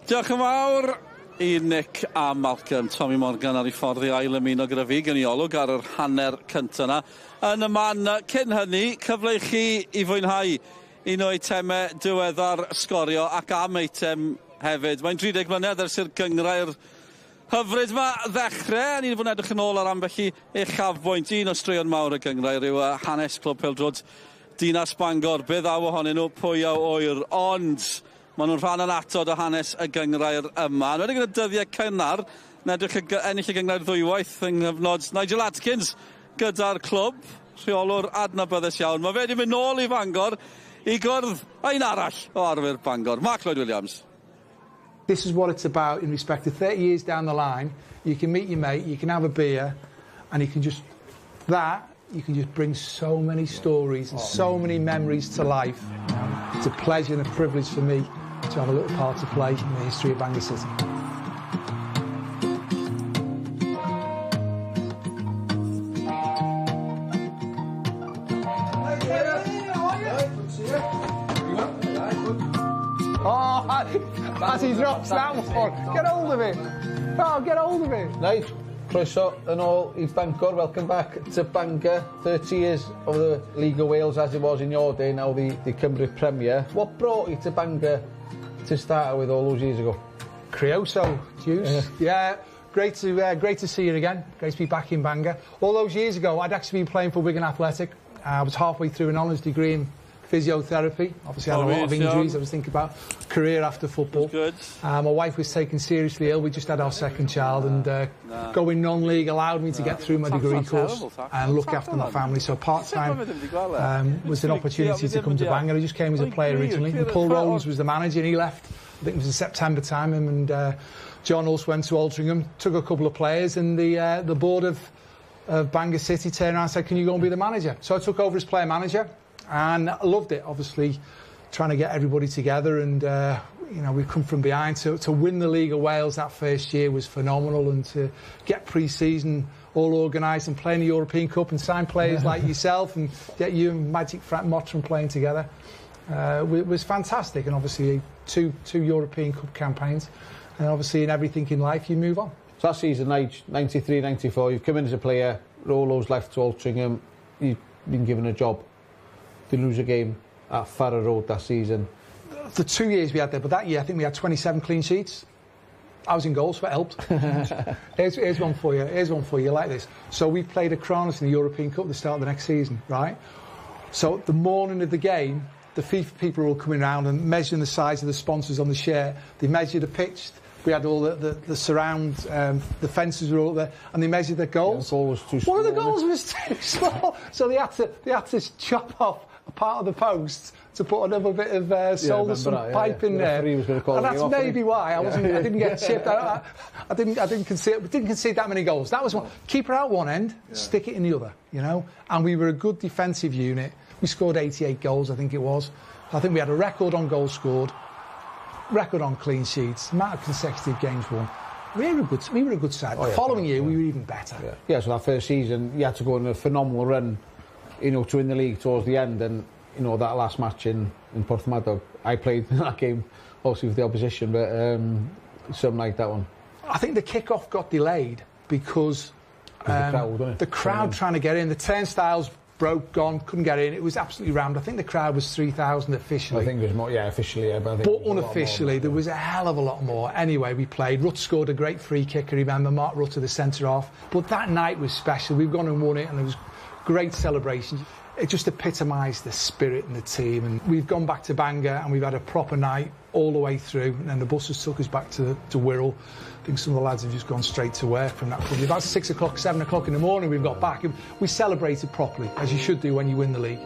Diolch yn fawr. i Nick a Malcolm. Tommy Morgan ar ei ffordd i ail ymuno gyda fi, gen i olwg ar yr hanner cyntaf yna. Yn y man cyn hynny, cyfle i chi i fwynhau un o eitemau diweddar Sgorio ac am eitem hefyd. Mae'n 30 mlynedd ers i'r gynghrair hyfryd yma ddechrau. Ni wedi bod yn edrych yn ôl ar ambell i uchafbwynt. Un o straeon mawr y gynghrair yw hanes Clwb Pêl-droed Dinas Bangor. Be ddaw ohonyn nhw, pwy a ŵyr. Ond maen nhw'n rhan annatod o hanes y gynghrair yma. Yn enwedig yn y dyddiau cynnar, yn edrych ennill y gynghrair ddwywaith yng nghyfnod Nigel Adkins gyda'r clwb, rheolwr adnabyddus iawn. Mae fe wedi mynd nôl i Fangor i gwrdd â un arall o arwyr Bangor, Mark Lloyd Williams. This is what it's about in respect to 30 years down the line, you can meet your mate, you can have a beer, and you can just, that, you can just bring so many stories and so many memories to life. It's a pleasure and a privilege for me to have a little part to play in the history of Bangor City. Oh, as he drops that one, get hold of it. Oh, get hold of it. Nige, croeso yn ôl i Bangor. Welcome back to Bangor. 30 years of the League of Wales as it was in your day, now the Cymru Premier. What brought you to Bangor to start with all those years ago? Creosote juice. Yeah. Great to see you again. Great to be back in Bangor. All those years ago, I'd actually been playing for Wigan Athletic. I was halfway through an honours degree in physiotherapy. Obviously, I had a lot of injuries. I was thinking about career after football. Good. My wife was taken seriously ill. We just had our second child, and going non-league allowed me to get through my degree course and look after my family. So part-time was an opportunity to come to Bangor. I just came as a player originally. And Paul Rowlands was the manager, and he left. I think it was in September time. Him and John also went to Altrincham, took a couple of players, and the board of Bangor City turned around and said, "Can you go and be the manager?" So I took over as player manager. And I loved it, obviously, trying to get everybody together, and you know, we've come from behind. To win the League of Wales that first year was phenomenal, and to get pre-season all organised and play in the European Cup and sign players like yourself and get you and Magic Frank Mottram playing together was fantastic. And obviously two European Cup campaigns, and obviously in everything in life you move on. So that season, 93-94, you've come in as a player, Rolo's left to Altrincham, you've been given a job. They lose a game at Farrer Road that season. The 2 years we had there, but that year I think we had 27 clean sheets. I was in goal, so it helped. Here's one for you. Here's one for you like this. So we played Akranes in the European Cup at the start of the next season, right? So the morning of the game, the FIFA people were all coming round and measuring the size of the sponsors on the shirt. They measured the pitch. We had all the surround, the fences were all there, and they measured the goals. Yeah, the goal was too small. One of the goals was too small, so they had to chop off a part of the post to put another bit of solder, some pipe in there. Was gonna call and that's off, maybe why I wasn't. I didn't get chipped. I didn't concede. We didn't concede that many goals. That was one. Keep her out one end, stick it in the other. You know. And we were a good defensive unit. We scored 88 goals, I think it was. I think we had a record on goals scored, record on clean sheets, amount of consecutive games won. We were a good side. The following year, we were even better. Yeah, so that first season, you had to go on a phenomenal run, you know, to win the league towards the end, and you know, that last match in Porthmadog, I played in that game, obviously with the opposition, but something like that one. I think the kick-off got delayed because the crowd, wasn't it? The crowd trying to get in, the turnstiles broke, gone, couldn't get in. It was absolutely rammed. I think the crowd was 3,000 officially. I think it was more, yeah, officially, yeah. But, I think but unofficially, there was a hell of a lot more. Anyway, we played. Rutt scored a great free kick, I remember, Mark Rutter, the centre-half. But that night was special. We've gone and won it, and it was great celebration. It just epitomised the spirit in the team. And we've gone back to Bangor, and we've had a proper night all the way through. And then the buses took us back to Wirral. I think some of the lads have just gone straight to work from that point. About 6 o'clock, 7 o'clock in the morning, we've got back. We celebrated properly, as you should do when you win the league.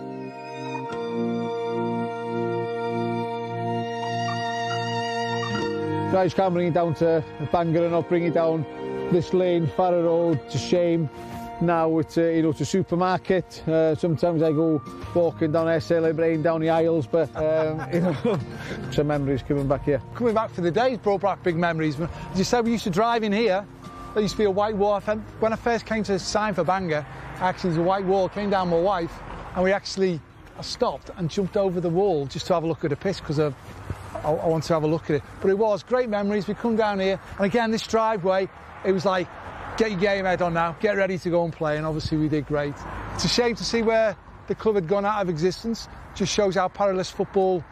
Guys, can't bring it down to Bangor and not bring it down this lane, Farrer Road, it's a shame. Now it's you know, it's a supermarket. Sometimes I go walking down there, celebrating down the aisles, but you know, some memories coming back here. Coming back for the days brought back big memories. As you said, we used to drive in here. There used to be a white wall. When I first came to sign for Bangor, actually there's a white wall. Came down with my wife, and we actually I stopped and jumped over the wall just to have a look at the pitch because I want to have a look at it. But it was great memories. We come down here, and again, this driveway, it was like, get your game head on now, get ready to go and play, and obviously we did great. It's a shame to see where the club had gone out of existence. Just shows how perilous football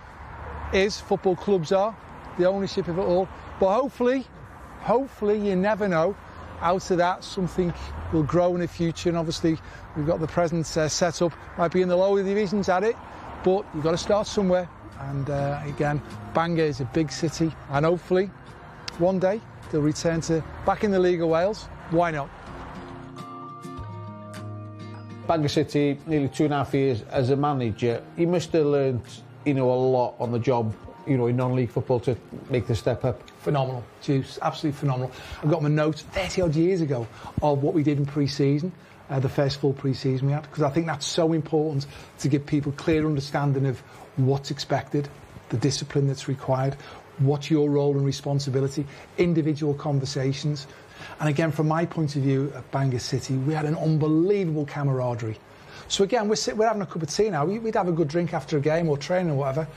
is, football clubs are, the ownership of it all. But hopefully, you never know, out of that something will grow in the future, and obviously we've got the present set up, might be in the lower divisions at it, but you've got to start somewhere. And again, Bangor is a big city, and hopefully one day they'll return to back in the League of Wales. Why not? Bangor City, nearly 2.5 years as a manager, you must have learned, you know, a lot on the job, you know, in non-league football to make the step up. Phenomenal, Juice, absolutely phenomenal. I've got my notes 30-odd years ago of what we did in pre-season, the first full pre-season we had, because I think that's so important to give people clear understanding of what's expected, the discipline that's required, what's your role and responsibility, individual conversations. And again, from my point of view at Bangor City, we had an unbelievable camaraderie. So again, we're having a cup of tea now. We'd have a good drink after a game or training or whatever.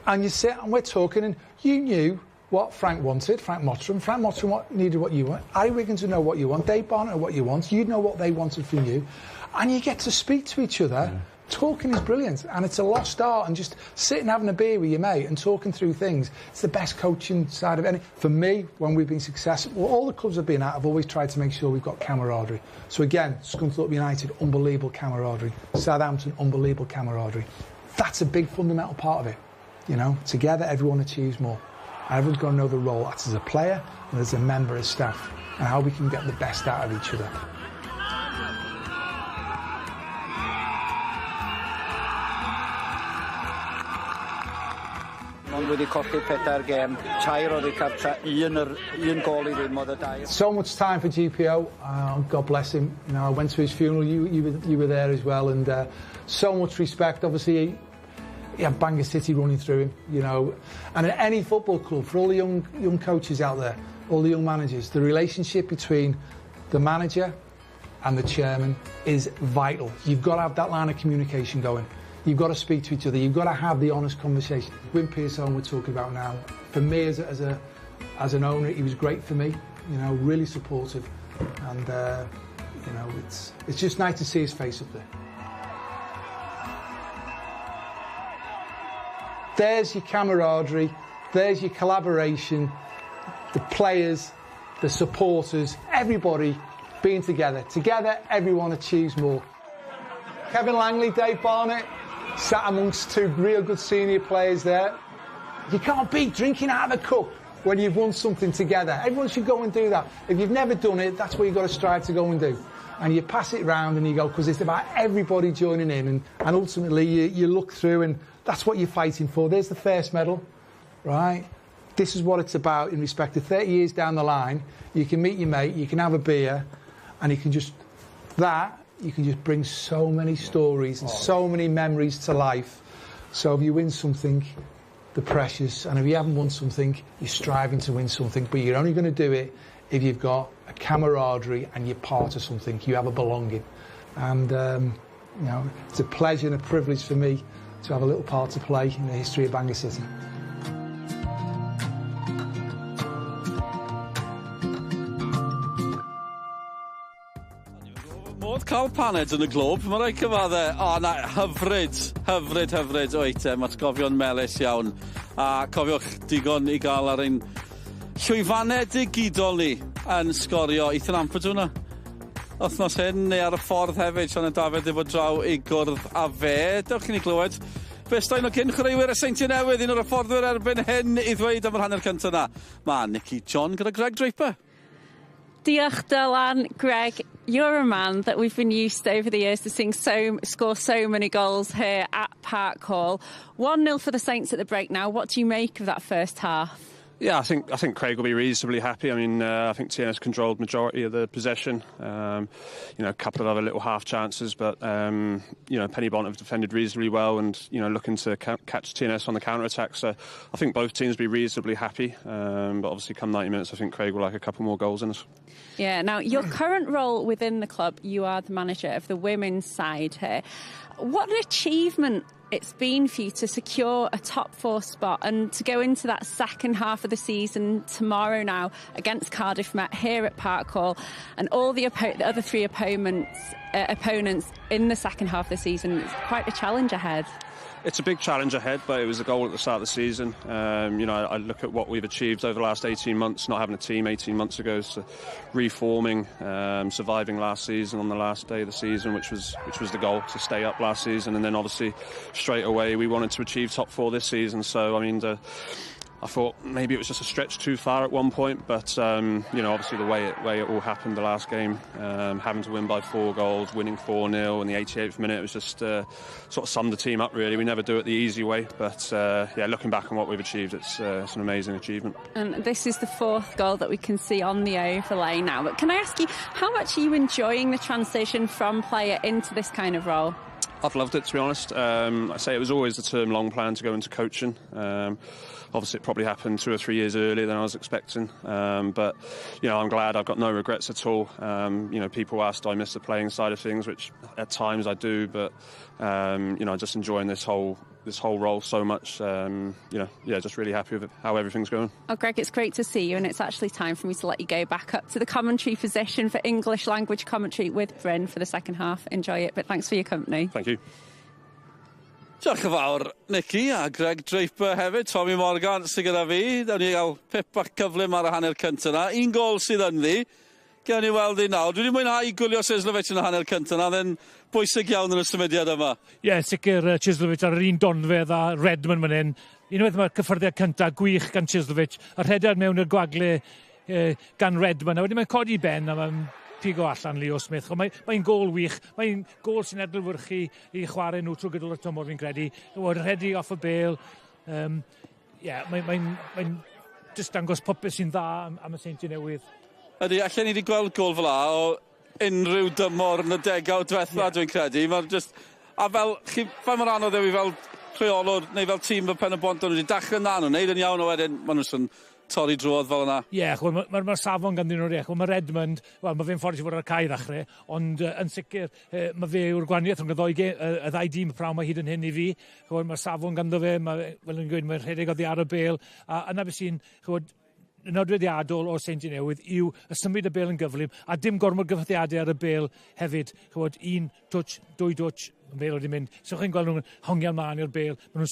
And you sit and we're talking, and you knew what Frank wanted, Frank Mottram. Frank Mottram needed what you want. Harry Wiggins would know what you want. Dave Barnett what you want. You'd know what they wanted from you. And you get to speak to each other. Yeah. Talking is brilliant, and it's a lost art, and just sitting having a beer with your mate and talking through things, it's the best coaching side of it. For me, when we've been successful, all the clubs I've been at, I've always tried to make sure we've got camaraderie. So again, Scunthorpe United, unbelievable camaraderie. Southampton, unbelievable camaraderie. That's a big fundamental part of it. You know, together everyone achieves more. Everyone's got to know the role, that's as a player and as a member of staff, and how we can get the best out of each other. Ond wedi colli 4 gêm, 3 oddi cartra, un gôl I ddim oedd y dair. So much time for GPO, God bless him. You know, I went to his funeral, you were there as well, and so much respect. Obviously, he had Bangor City running through him, you know. And at any football club, for all the young coaches out there, all the young managers, the relationship between the manager and the chairman is vital. You've got to have that line of communication going. You've got to speak to each other. You've got to have the honest conversation. Wyn Pierce-Owen we're talking about now. For me, as an owner, he was great for me. You know, really supportive, and you know, it's just nice to see his face up there. There's your camaraderie. There's your collaboration. The players, the supporters, everybody being together. Together, everyone achieves more. Kevin Langley, Dave Barnett, sat amongst two real good senior players there. You can't beat drinking out of a cup when you've won something together. Everyone should go and do that. If you've never done it, that's what you've got to strive to go and do. And you pass it round and you go, because it's about everybody joining in. And ultimately, you look through and that's what you're fighting for. There's the first medal, right? This is what it's about in respect to 30 years down the line. You can meet your mate, you can have a beer, and you can just... You can just bring so many stories and so many memories to life. So if you win something, the precious, and if you haven't won something, you're striving to win something, but you're only going to do it if you've got a camaraderie and you're part of something, you have a belonging. And, you know, it's a pleasure and a privilege for me to have a little part to play in the history of Bangor City. Modd cael paned yn y glob, mae rhaid cyfadde. O, na, hyfryd, hyfryd, hyfryd o eitem, atgofion melys iawn. A cofiwch digon i gael ar ein llwyfannau digidol ni yn sgorio. Ethan Ampadu hwnna. Wythnos hyn, neu ar y ffordd hefyd, Sian a Dafydd efo draw i gwrdd â fe. Dewch i ni glywed beth un o cyn chwaraewyr y Seintiau Newydd, un o'r hyfforddwyr erbyn hyn i ddweud am yr hanner cyntaf yna. Mae Nicky John gyda Greg Draper. Diolch, Dylan. Greg, you're a man that we've been used to over the years to seeing score so many goals here at Park Hall. 1-0 for the Saints at the break now. What do you make of that first half? Yeah, I think Craig will be reasonably happy. I mean, I think TNS controlled majority of the possession. You know, a couple of other little half chances, but you know, Penybont have defended reasonably well, and you know, looking to catch TNS on the counter attack. So I think both teams will be reasonably happy. But obviously, come 90 minutes, I think Craig will like a couple more goals in us. Yeah. Now, your current role within the club, you are the manager of the women's side here. What an achievement it's been for you to secure a top 4 spot and to go into that second half of the season tomorrow now against Cardiff Met here at Parkhall, and all the other 3 opponents in the second half of the season. It's quite a challenge ahead. It's a big challenge ahead, but it was a goal at the start of the season. You know, I look at what we've achieved over the last 18 months, not having a team 18 months ago, so reforming, surviving last season on the last day of the season, which was the goal, to stay up last season, and then obviously straight away we wanted to achieve top 4 this season. So I mean, I thought maybe it was just a stretch too far at one point, but you know, obviously the way it all happened the last game, having to win by 4 goals, winning 4-0 in the 88th minute, it was just sort of summed the team up, really. We never do it the easy way, but yeah, looking back on what we've achieved, it's an amazing achievement. And this is the 4th goal that we can see on the overlay now. But can I ask you, how much are you enjoying the transition from player into this kind of role? I've loved it, to be honest. I say it was always the term-long plan to go into coaching. Obviously, it probably happened 2 or 3 years earlier than I was expecting. But, you know, I'm glad. I've got no regrets at all. You know, people asked, do I miss the playing side of things, which at times I do. But, you know, just enjoying this whole role so much. You know, yeah, just really happy with how everything's going. Oh, Greg, it's great to see you, and it's actually time for me to let you go back up to the commentary position for English language commentary with Bryn for the second half. Enjoy it, but thanks for your company. Thank you. Diolch yn fawr, Nicky a Greg Draper hefyd. Tommy Morgan sydd gyda fi. Dawn ni gael pip bach cyflym ar y hanner cyntaf yna. Un gol sydd ynddi. Gewn ni weld i nawr. Dwi wedi mwynhau gwylio Cieslewicz yn y hanner cyntaf yna. Oedd e'n bwysig iawn yn y symudiad yma. Ie, yeah, sicr Cieslewicz ar yr un donfedd a Redmond fan hyn. Unwaith mae'r cyffyrddiad cyntaf gwych gan Cieslewicz. Y rhediad mewn i'r gwagle gan Redmond. A wedyn mae'n codi ben a mae'n pigo allan Leo Smith. Mae'n gôl wych. Mae'n gôl sy'n adlewyrchu i chwarae nhw trwy gydol y tymor, fi'n credu. Rhedeg off y bêl. Yeah, mae'n just dangos popeth sy'n dda am y Seintiau Newydd. Ydy, allan ni wedi gweld gôl fel 'a o unrhyw dymor yn y degawd diwetha, yeah, dwi'n credu. Mae'r just... A fel, chi, fel mor anodd yw i fel rheolwr neu fel tîm fel Pen-y-bont, nhw wedi dechrau na nhw'n neud yn iawn, a wedyn maen nhw'n torri drwodd fel yna. Ie, yeah, mae'r ma safon ganddyn nhw'r eich. Mae Redmond, wel, mae fe'n ffordd i fod ar y cae ddechrau, ond yn sicr, mae fe yw'r gwahaniaeth rhwng y ddau dîm prawn mae hyd yn hyn i fi. Mae'r safon ganddo fe, mae, fel yn gweud, mae'n rhedeg oddi ar y bêl, a yna beth sy'n, nodweddiadol o'r Seintiau Newydd yw y symud y bêl yn gyflym a dim gormod gyffyrddiadau ar y bêl hefyd. Chywod, 1 touch, 2 touch, y bêl wedi mynd. So chi'n gweld nhw'n hongian mlaen i'r bêl, maen nhw'n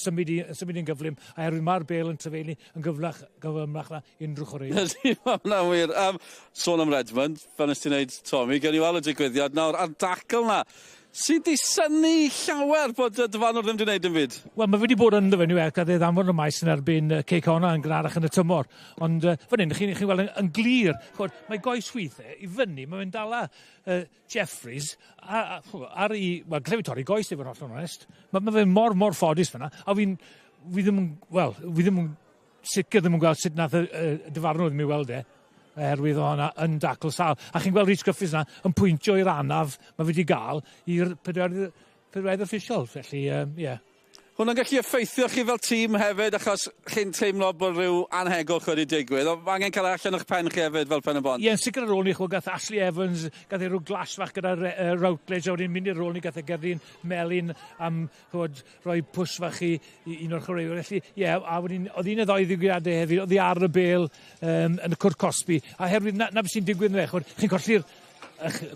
symud yn gyflym, a herwydd mae'r bêl yn trafeili yn gyflymach na unrhyw chwaraewr. Ydy, mae hwnna'n wir. Sôn am Redmond, fel nes ti'n neud, Tommy, gewn ni weld y digwyddiad nawr a'r dacl na. Sydd wedi synnu llawer bod y dyfarnwr ddim wedi gwneud yn byd? Wel, mae wedi bod ynddo fe, nhw, gath ei ddanfon y maes yn erbyn Cei Connah yn gynharach yn y tymor. Ond fan hyn, chi'n gweld yn glir, chod, mae goes chwith i fyny, mae'n dala Jeffries ar i... Wel, gallai fi torri goes i fod yn hollol onest. Mae fe mor ffodus fyna, a fi ddim yn... Wel, fi ddim yn sicr ddim yn gweld sut nath y dyfarnwr ddim i weld e. Oherwydd o hwnna yn dacl sâl. A chi'n gweld Rhys Griffiths yna yn pwyntio i'r anaf mae wedi gael i'r pedwerydd official. Felly, ie. Yeah. Hwnna'n gallu effeithio chi fel tîm hefyd, achos chi'n teimlo bod rhyw anhegwch wedi digwydd. Ond angen cael allan o'ch pen chi hefyd fel Pen-y-bont. Ie, yn sicr ar ôl ni, chwa, gath Ashley Evans, gath ei rhyw glas fach gyda Routledge, a wedyn mynd i'r ôl ni, gath ei gerdyn melyn am chwod, rhoi push fach i un o'r chwaraewyr. Felly, ie, a wedyn, oedd un o ddoi ddigwyddiadau hefyd, oedd hi ar y bêl yn y cwrt cosbi. A herwydd, na beth sy'n digwydd yn chwod, chi'n colli'r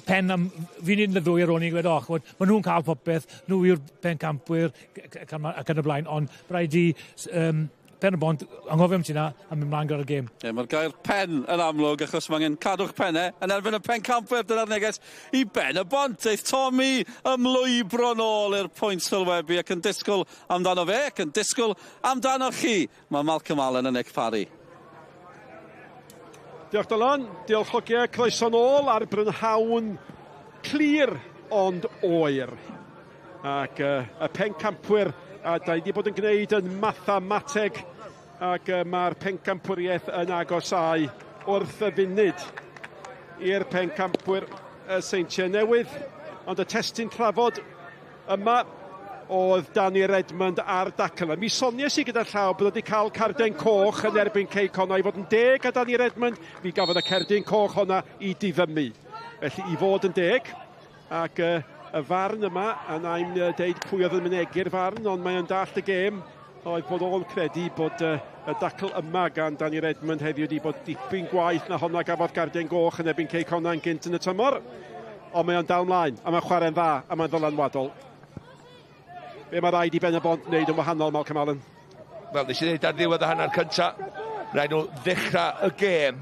pen am funud neu ddwy ar ôl ni'n gweud, o, chwod, maen nhw'n cael popeth, nhw yw'r pencampwyr ac yn y blaen, ond rhaid i Pen-y-bont anghofio am tina a mynd mlaen gyda'r gêm. Ie, mae'r gair pen yn amlwg, achos mae angen cadw'ch pennau yn erbyn y pencampwyr, dyna'r neges i Ben-y-bont. Eith Tommy ymlwybro nôl i'r pwynt sylwebu ac yn disgwyl amdano fe ac yn disgwyl amdano chi. Mae Malcolm Allen a Nick Parry. Diolch Dylan, diolch hogia, croeso nôl ar brynhawn clir ond oer. Ac y pencampwyr, a da ni wedi bod yn gwneud yn mathemateg, ac mae'r pencampwriaeth yn agosáu wrth y funud i'r pencampwyr y Seintiau Newydd. Ond y testun trafod yma oedd Danny Redmond a'r dacl. Mi soniais i gyda llaw bod wedi cael carden coch yn erbyn Cei Connah. I fod yn deg a Danny Redmond, mi gafodd y cerdyn coch honna i diddymu. Felly i fod yn deg, ac Y farn yma, a na i'm deud pwy oedd yn mynegi'r farn, ond mae o'n dallt y gêm. Oedd bod o'n credu bod y dacl yma gan Danny Redmond heddiw wedi bod dipyn gwaith na honna gafodd garden goch yn erbyn Cei Connah yn gynt yn y tymor. Ond mae o'n dal mlaen, a mae'n chwarae'n dda, a mae'n ddylanwadol. Be mae rhaid i Ben y Bont wneud yn wahanol, Malcolm Allen? Wel, nes i ddweud ar ddiwedd y hanner cynta, rhaid nhw ddechrau y gêm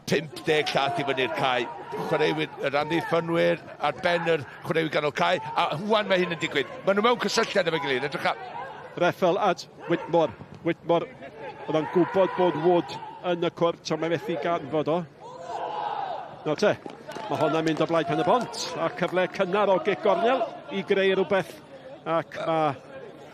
50 llath i fyny'r cae. Chwaraewyr, yr amddiffynwyr ar ben yr chwaraewyr ganol cae, a hwan mae hyn yn digwydd. Maen nhw mewn cysylltiad efo'i gilydd, edrych ar. Reffel at Whitmore. Whitmore, oedd o'n gwybod bod Wood yn y cwrt, ond mae methu ganfod o. Nawr te, mae honna'n mynd o blaid Pen y Bont, a cyfle cynnar o gic gornel i greu rhywbeth, ac mae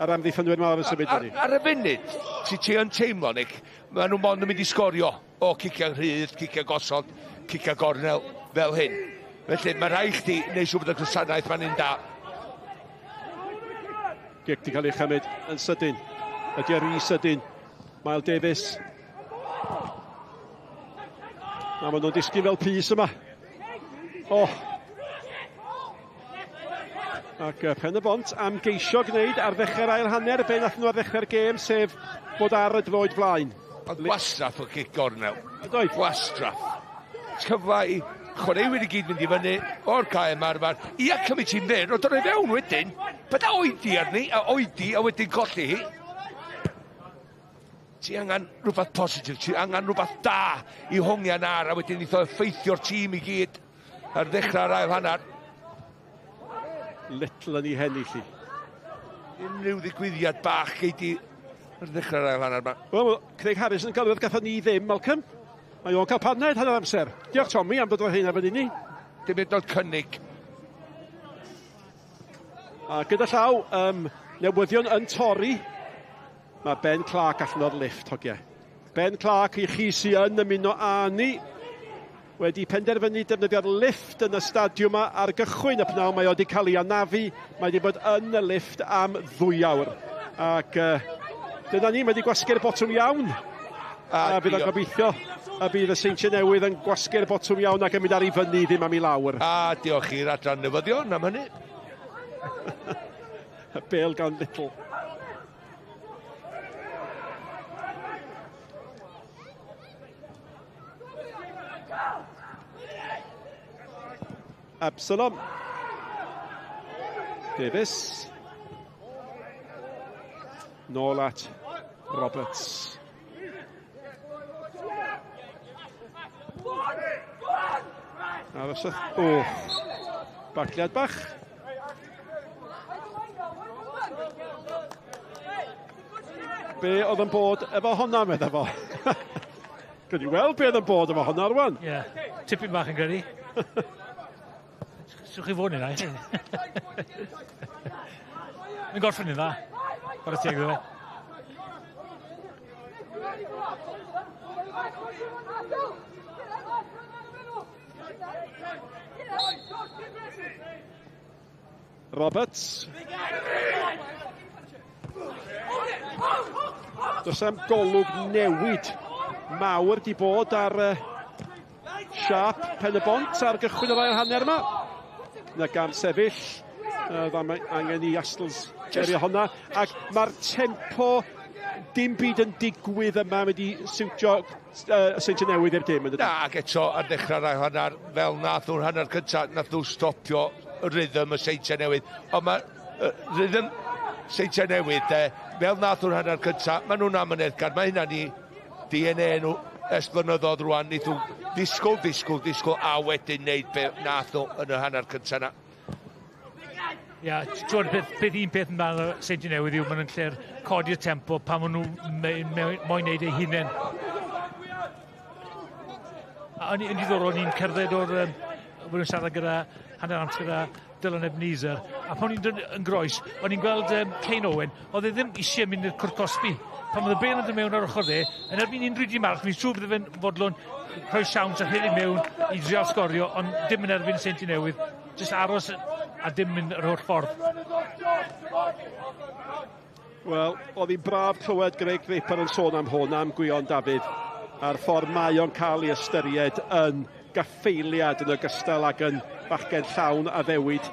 yr amddiffynwyr mawr yn symud fyny. Ar y funud, ti yn teimlo, Nick, maen nhw mond yn mynd i sgorio o ciciau rhydd, ciciau gosod, ciciau gornel, fel hyn. Felly mae rhaid chdi wneud siŵr bod y gwasanaeth ma'n un da. Gic di cael ei chymryd yn sydyn. Ydy o rhy sydyn? Mael Davies. A maen nhw'n disgyn fel pys yma. Oh. Ac Pen y Bont am geisio gwneud ar ddechrau'r ail hanner, be nath nhw ar ddechrau'r gêm, sef bod ar y droed flaen. Ond gwastraff o gic gornel. Ydoedd. Gwastraff. Cyfle i chwaraewyr i gyd mynd i fyny o'r cae ymarfer. Ia, cymryd ti'n fyr, o dod i fewn wedyn. Bydda oedi arni, a oedi, a wedyn colli hi. Ti angen rhywbeth positif, ti angen rhywbeth da i hongian ar, a wedyn eitho effeithio'r tîm i gyd ar ddechrau'r ail hanner. Little yn ei hennill hi. Unrhyw ddigwyddiad bach gei di ar ddechrau'r ail hanner yma. Wel, Craig Harris yn cael rhywbeth gatho ni ddim, Malcolm. Mae o'n cael paned hanner amser. Diolch Tommy am dod o'r hyn ar fyny ni. Dim hyd yn oed cynnig. A gyda llaw, newyddion yn torri. Mae Ben Clark allan o'r lift, hogiau. Ben Clark, i chi sy'n yn ymuno â ni, wedi penderfynu defnyddio'r lift yn y stadiwm yma ar gychwyn y pnawn. Mae o wedi cael ei anafu, mae wedi bod yn y lift am 2 awr. Ac dyna ni, mae wedi gwasgu'r botwm iawn. A bydd o'n gobeithio y bydd y Seintiau Newydd yn gwasgu'r botwm iawn ac yn mynd ar ei fyny, ddim am i lawr. A diolch i'r adran newyddion am hynny. Y bêl gan Little. Absalom. Davies. Nôl at Roberts. Aros. O, bagliad bach. Be oedd yn bod efo honna, medda fo. Gwyd i weld be oedd yn bod efo honna rwan. Ie, tipyn bach yn gyrru. Swch chi fod yn ei. Mae'n gorffen yn dda. Chwarae teg iddo fe. Roberts. Does am golwg newid mawr di bod ar siâp Pen y Bont ar gychwyn yr ail hanner yma. Na gan sefyll, angen i Astles gerio honna. Ac mae'r tempo dim byd yn digwydd yma mynd i siwtio Seintiau Newydd i'r gêm. Na, ac eto ar ddechrau'r ail hanner, fel nath nhw'r hanner cyntaf, nath nhw stopio rhythm y Seintiau Newydd. Ond mae rhythm Seintiau Newydd, fel nath nhw'r hanner cyntaf, maen nhw'n amyneddgar. Mae hynna'n i DNA nhw ers blynyddoedd rwan. Neith nhw disgwyl, a wedyn neud be nath nhw yn y hanner cyntaf na. Ia, ti'n beth un peth yn dda Seintiau Newydd yw maen nhw'n gallu'r codi'r tempo pan maen nhw moyn neud eu hunain. A yn diddorol, ni'n cerdded o'r... Bod nhw'n siarad gyda hanner amser gyda Dylan Ebenezer, a pan o'n i'n dod yn groes, o'n i'n gweld Kane Owen, oedd e ddim eisiau mynd i'r cwrt cosbi. Pan oedd y bêl yn dod mewn ar ochr dde, yn erbyn unrhyw dîm arall, mi'n siŵr bydde fe'n fodlon rhoi siawns a rhedeg mewn i drial sgorio, ond dim yn erbyn Seintiau Newydd, jyst aros a dim mynd yr holl ffordd. Wel, oedd hi'n braf clywed Greg Draper yn sôn am hwn, am Gwion Dafydd, a'r ffordd mae o'n cael ei ystyried yn gaffeiliad yn ogystal ag yn fachgen llawn addewid.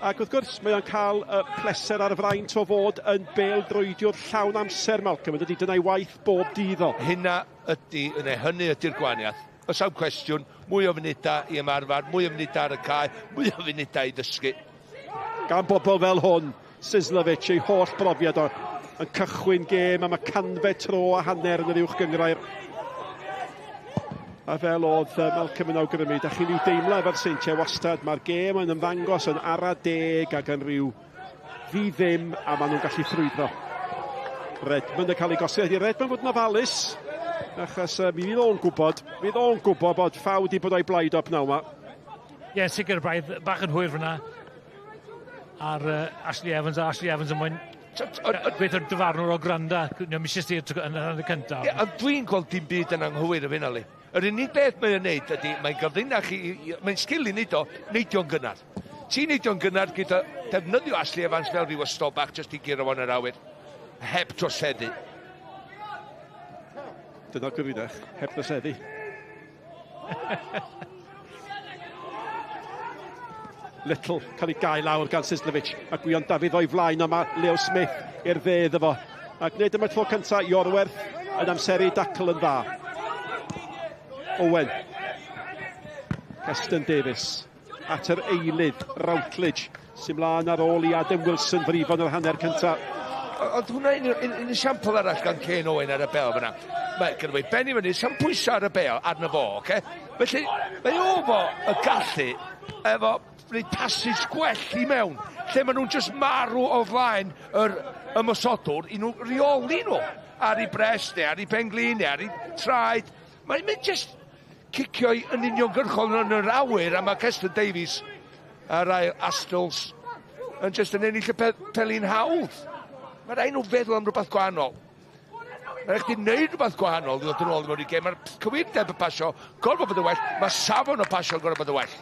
Ac wrth gwrs, mae o'n cael y pleser ar y fraint o fod yn bêl-droediwr llawn amser, Malcolm. Yn dydy, dyna'i waith bob dydd o. Hynna ydy, neu hynny ydy'r gwahaniaeth. Oes am cwestiwn, mwy o funudau i ymarfer, mwy o funudau ar y cae, mwy o funudau i ddysgu. Gan bobl fel hwn, Sislovich, ei holl brofiad o yn cychwyn gêm am y 100fed tro a hanner yn yr uwch gynghrair. A fel oedd Malcolm yn awgrymu, da chi'n rhyw deimlo efo'r Seintiau wastad, mae'r gêm yn ymddangos yn ara deg ac yn rhyw ddi ddim, a maen nhw'n gallu ffrwydro. Redmond yn cael ei gosod. Ydy Redmond fod yn ofalus, achos mi fydd o'n gwybod, fydd o'n gwybod bod ffawd i bod o'i blaid o pnawn yma. Ie, yeah, sicr braidd, bach yn hwyr fyna ar Ashley Evans, a Ashley Evans yn mwyn gweithio'r dyfarnwr o granda, misys ti yn y cyntaf. Ie, ond dwi'n gweld dim byd yn anghywir y fyna, li. Yr unig beth mae'n neud ydy, mae'n gyfrinach i, mae'n sgil i neud o, neidio'n gynnar. Ti'n neidio'n gynnar gyda defnyddio Ashley Evans fel rhyw ystol bach jyst i guro fo'n yr awyr, heb droseddu. Dyna'r gyfrinach, heb droseddu. Little cael ei gael lawr gan Sislovich, a Gwion Dafydd o'i flaen, ond mae Leo Smith i'r dde iddo fo. Ac nid yma'r tro cyntaf i Iorwerth yn amseru dacl yn dda. Owen. Keston Davies at yr eilydd, Routledge, sy'n mlaen ar ôl i Adam Wilson frifo yn yr hanner cyntaf. Ond hwnna un esiampl arall gan Kane Owen ar y bel fyna. Mae gynno fo ben i fyny, sa'n pwyso ar y bel arno fo, oce? Felly, mae o fo y gallu efo wneud passage gwell i mewn, lle maen nhw'n just marw o flaen yr ymosodwr i nhw reoli nhw ar ei brest neu ar ei penglin neu ar ei traed. Mae'n mynd just cicio i yn uniongyrchol yn yr awyr, a mae Keston Davies a'r ail Astles yn just yn ennill y peli'n hawdd. Mae rhaid nhw feddwl am rhywbeth gwahanol. Mae rhaid chdi wneud rhywbeth gwahanol i ddod yn ôl mewn i gêm. Mae'r cywirdeb y pasio gorfod bod yn well, mae safon y pasio gorfod bod yn well.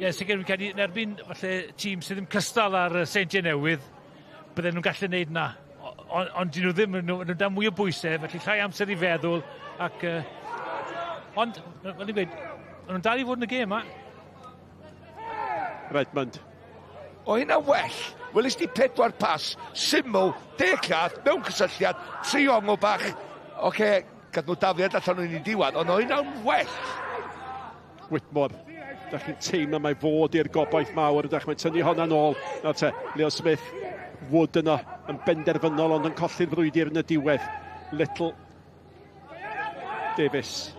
Ie, yeah, sicr fi'n credu yn erbyn falle tîm sydd ddim cystal ar Seintiau Newydd, bydden nhw'n gallu neud na. Ond dyn nhw ddim, nhw dan mwy o bwysau, felly llai amser i feddwl. Ac, ond, fel ni'n gweud, maen nhw'n dal i fod yn y gêm yma. Redmond. O hynna well, welis di 4 pas, syml, 10 llath, mewn cysylltiad, 3 ongl bach. Oce, gad nhw dafliad allan o'n i'n diwedd, ond o hynna'n well. Whitmore. Da chi'n teimlo mae fod i'r gobaith mawr, ydych mae'n tynnu hwnna nôl. Nawr te, Leo Smith, Wood yno yn benderfynol ond yn colli'r frwydr yn y diwedd. Little, Davies.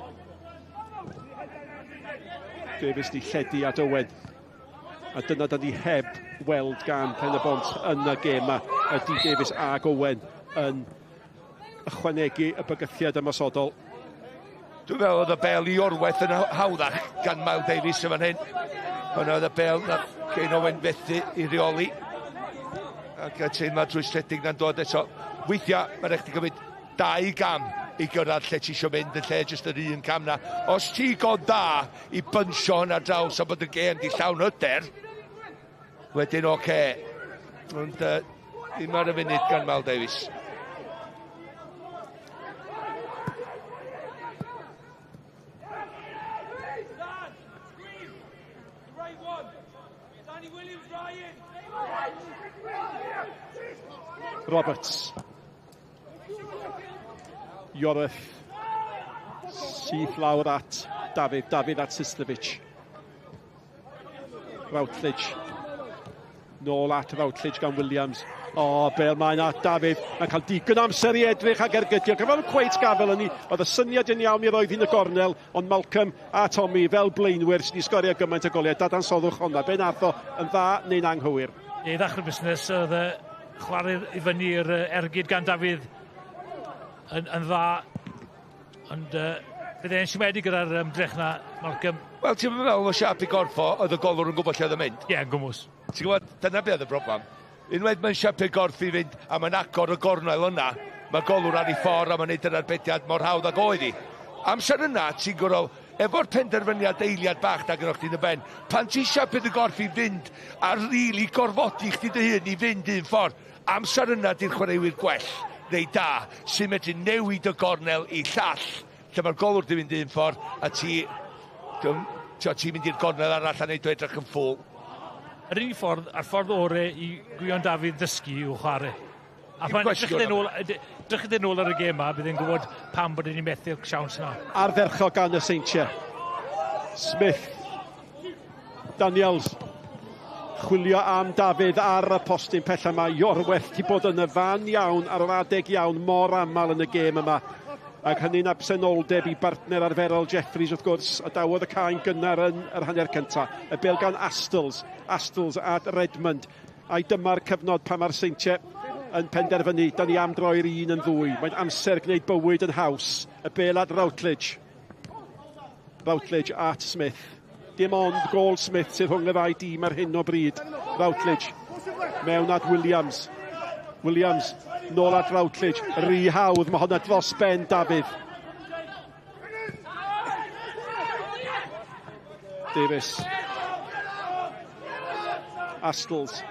Davies di lledu at Owen. A dyna da ni heb weld gan Pen-y-bont yn y gêm yma. Ydy Davies ag Owen yn ychwanegu y bygythiad ymosodol. Dwi'n meddwl oedd y bel i Iorwerth yn hawddach gan Miles Davies yn fan hyn. Hwna oedd y bel na Kane Owen fethu i reoli. Ac y teimlad rhwystredig na'n dod eto. Weithiau, mae'n rhaid chdi gymryd 2 gam i gyrraedd lle ti isio mynd yn lle jyst yr un cam na. Os ti god dda i bynsio hwnna draws a bod y gêm di llawn hyder, wedyn oce. Ond ddim ar y funud gan Miles Davies. Roberts. Iorwerth. Syth lawr at Dafydd. Dafydd at Sislovich. Routledge. Nôl at Routledge gan Williams. O, bel mae'n at Dafydd. Mae'n cael digon amser i edrych ac ergydio. Cafodd cweit gafel yn ni. Oedd y syniad yn iawn i roedd hi'n y gornel, ond Malcolm a Tommy fel blaenwyr sydd wedi sgorio gymaint o goliau. Dadansoddwch honna. Be nath o yn dda neu'n anghywir? I ddechrau busnes, oedd chwarae i fyny'r ergyd gan Dafydd yn dda, ond bydd e'n siomedig gyda'r ymdrech na, Malcolm. Wel, ti'n meddwl o siap i gorffo, oedd y golwr yn gwybod lle oedd yn mynd? Ie, yn gwmws. Ti'n gwybod, dyna be oedd y broblem. Unwaith mae'n siap i gorff i fynd, a mae'n agor y gornel yna, mae golwr ar ei ffordd a mae'n neud yr arbediad mor hawdd ag oedd hi. Amser yna, ti'n gwrol, efo'r penderfyniad eiliad bach da gynnwch chdi yn y ben, pan ti'n siapio dy gorff i fynd a rili gorfodi chdi dy hun i fynd un ffordd, amser yna di'r chwaraewyr gwell neu da sy'n medru newid y gornel i llall, lle mae'r golwr di fynd un ffordd a ti Ti'n mynd i'r gornel arall a neud o edrych yn ffôl. Yr unig ffordd, a'r ffordd orau i Gwion Dafydd ddysgu yw chwarae. A pan drychyd yn ôl ar y gêm yma, bydd e'n gwybod pam bod e'n methu'r siawns yna. Ardderchog gan y Seintiau. Smith. Daniels. Chwilio am Dafydd ar y postyn pella. Mae Iorwerth wedi bod yn y fan iawn ar yr adeg iawn mor aml yn y gêm yma. Ac hynny'n absenoldeb i bartner arferol Jeffries wrth gwrs, a dawodd y caen gynnar yn yr hanner cyntaf. Y bêl gan Astles, Astles at Redmond. Ai dyma'r cyfnod pan mae'r Seintiau yn penderfynu, da ni am droi'r un yn ddwy. Mae'n amser gwneud bywyd yn haws. Y bêl at Routledge. Routledge at Smith. Dim ond gôl Smith sydd rhwng y ddau dîm ar hyn o bryd. Routledge mewn at Williams. Williams nôl at Routledge. Rhy hawdd, mae hwnna dros ben Dafydd. Davies. Astles.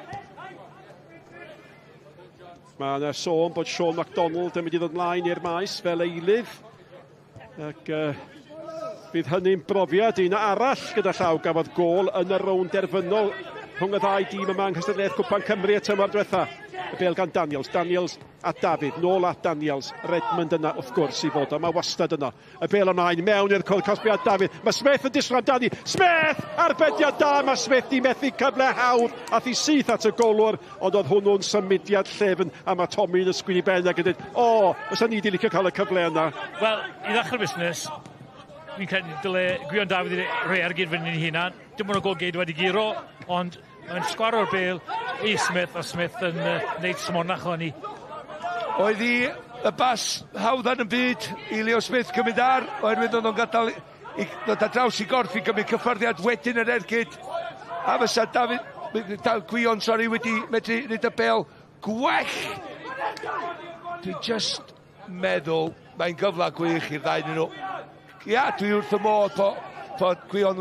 Mae yna sôn bod Sean MacDonald yn mynd i ddod mlaen i'r maes fel eilydd. Ac bydd hynny'n brofiad un arall gyda llaw gafodd gôl yn y rownd derfynol rhwng y ddau dîm yma yng nghystadleuaeth Cwpan Cymru y tymor diwetha. Y bêl gan Daniels, Daniels at Dafydd, nôl at Daniels, Redmond yna wrth gwrs i fod o, mae wastad yno. Y bêl ymlaen, mewn i'r cwrt cosbi at Dafydd, mae Smith yn disgwyl amdani, Smith! Arbediad da, mae Smith di methu cyfle hawdd, ath i syth at y golwr, ond oedd hwnnw'n symudiad llefn, a mae Tommy'n ysgwyd i ben ac yn dweud, o, fysa ni di licio cael y cyfle yna. Wel, i ddechrau'r busnes, fi'n credu dyle Gwion Dafydd rhoi ergyd fyny ei hunan. Dim ond y gôl geid wedi guro, ond mae'n sgwaro'r bêl i Smith, a Smith yn wneud smonach o hynny. Oedd hi y bas hawddan yn byd i Leo Smith gymryd ar, oherwydd oedd o'n gadael i ddod ar draws i gorff i gymryd cyffyrddiad wedyn yr ergyd. A fysa Dafydd, Gwion, sori, wedi medru wneud y bêl gwell. Dwi just meddwl mae'n gyfle gwych i'r ddau nhw. Ia, dwi wrth y modd bod Gwion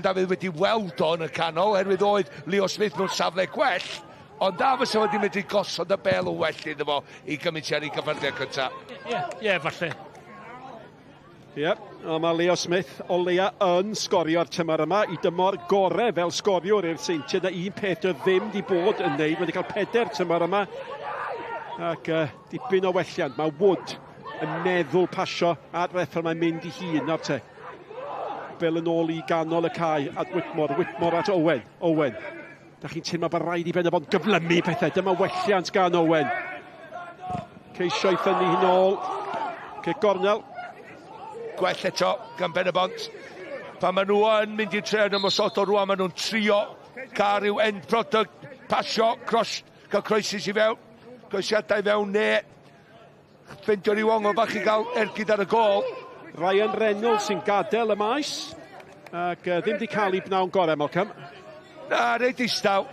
Dafydd wedi weld o yn y canol, oherwydd oedd Leo Smith mewn safle gwell, ond da fysa wedi medru gosod y bêl yn well iddo fo i gymryd tua'r ei gyffyrddiad cyntaf. Ie, falle. Ie, a mae Leo Smith o leia yn sgorio'r tymor yma i dymor gore fel sgoriwr i'r Seintiau. Na un peth o ddim di bod yn neud, wedi cael 4 tymor yma. Ac dipyn o welliant. Mae Wood yn meddwl pasio at Reffel, mae'n mynd i hun nawr te. Bel yn ôl i ganol y cae at Whitmore, Whitmore at Owen, Owen. Da chi'n teimlo bod rhaid i Ben-y-bont gyflymu pethau, dyma welliant gan Owen. Ceisio i thynnu hi'n ôl. Cic gornel. Gwell eto gan Ben-y-bont. Pan maen nhw yn mynd i'r tre yn ymosodol rwan, maen nhw'n trio cael rhyw end product, pasio, cross, cael croesis i fewn, croesiadau i fewn, ne ffeindio rhyw ongl bach i gael ergyd ar y gôl. Ryan Reynolds sy'n gadael y maes ac ddim wedi cael ei bnawn gorau, Malcolm. Na, reit distaw.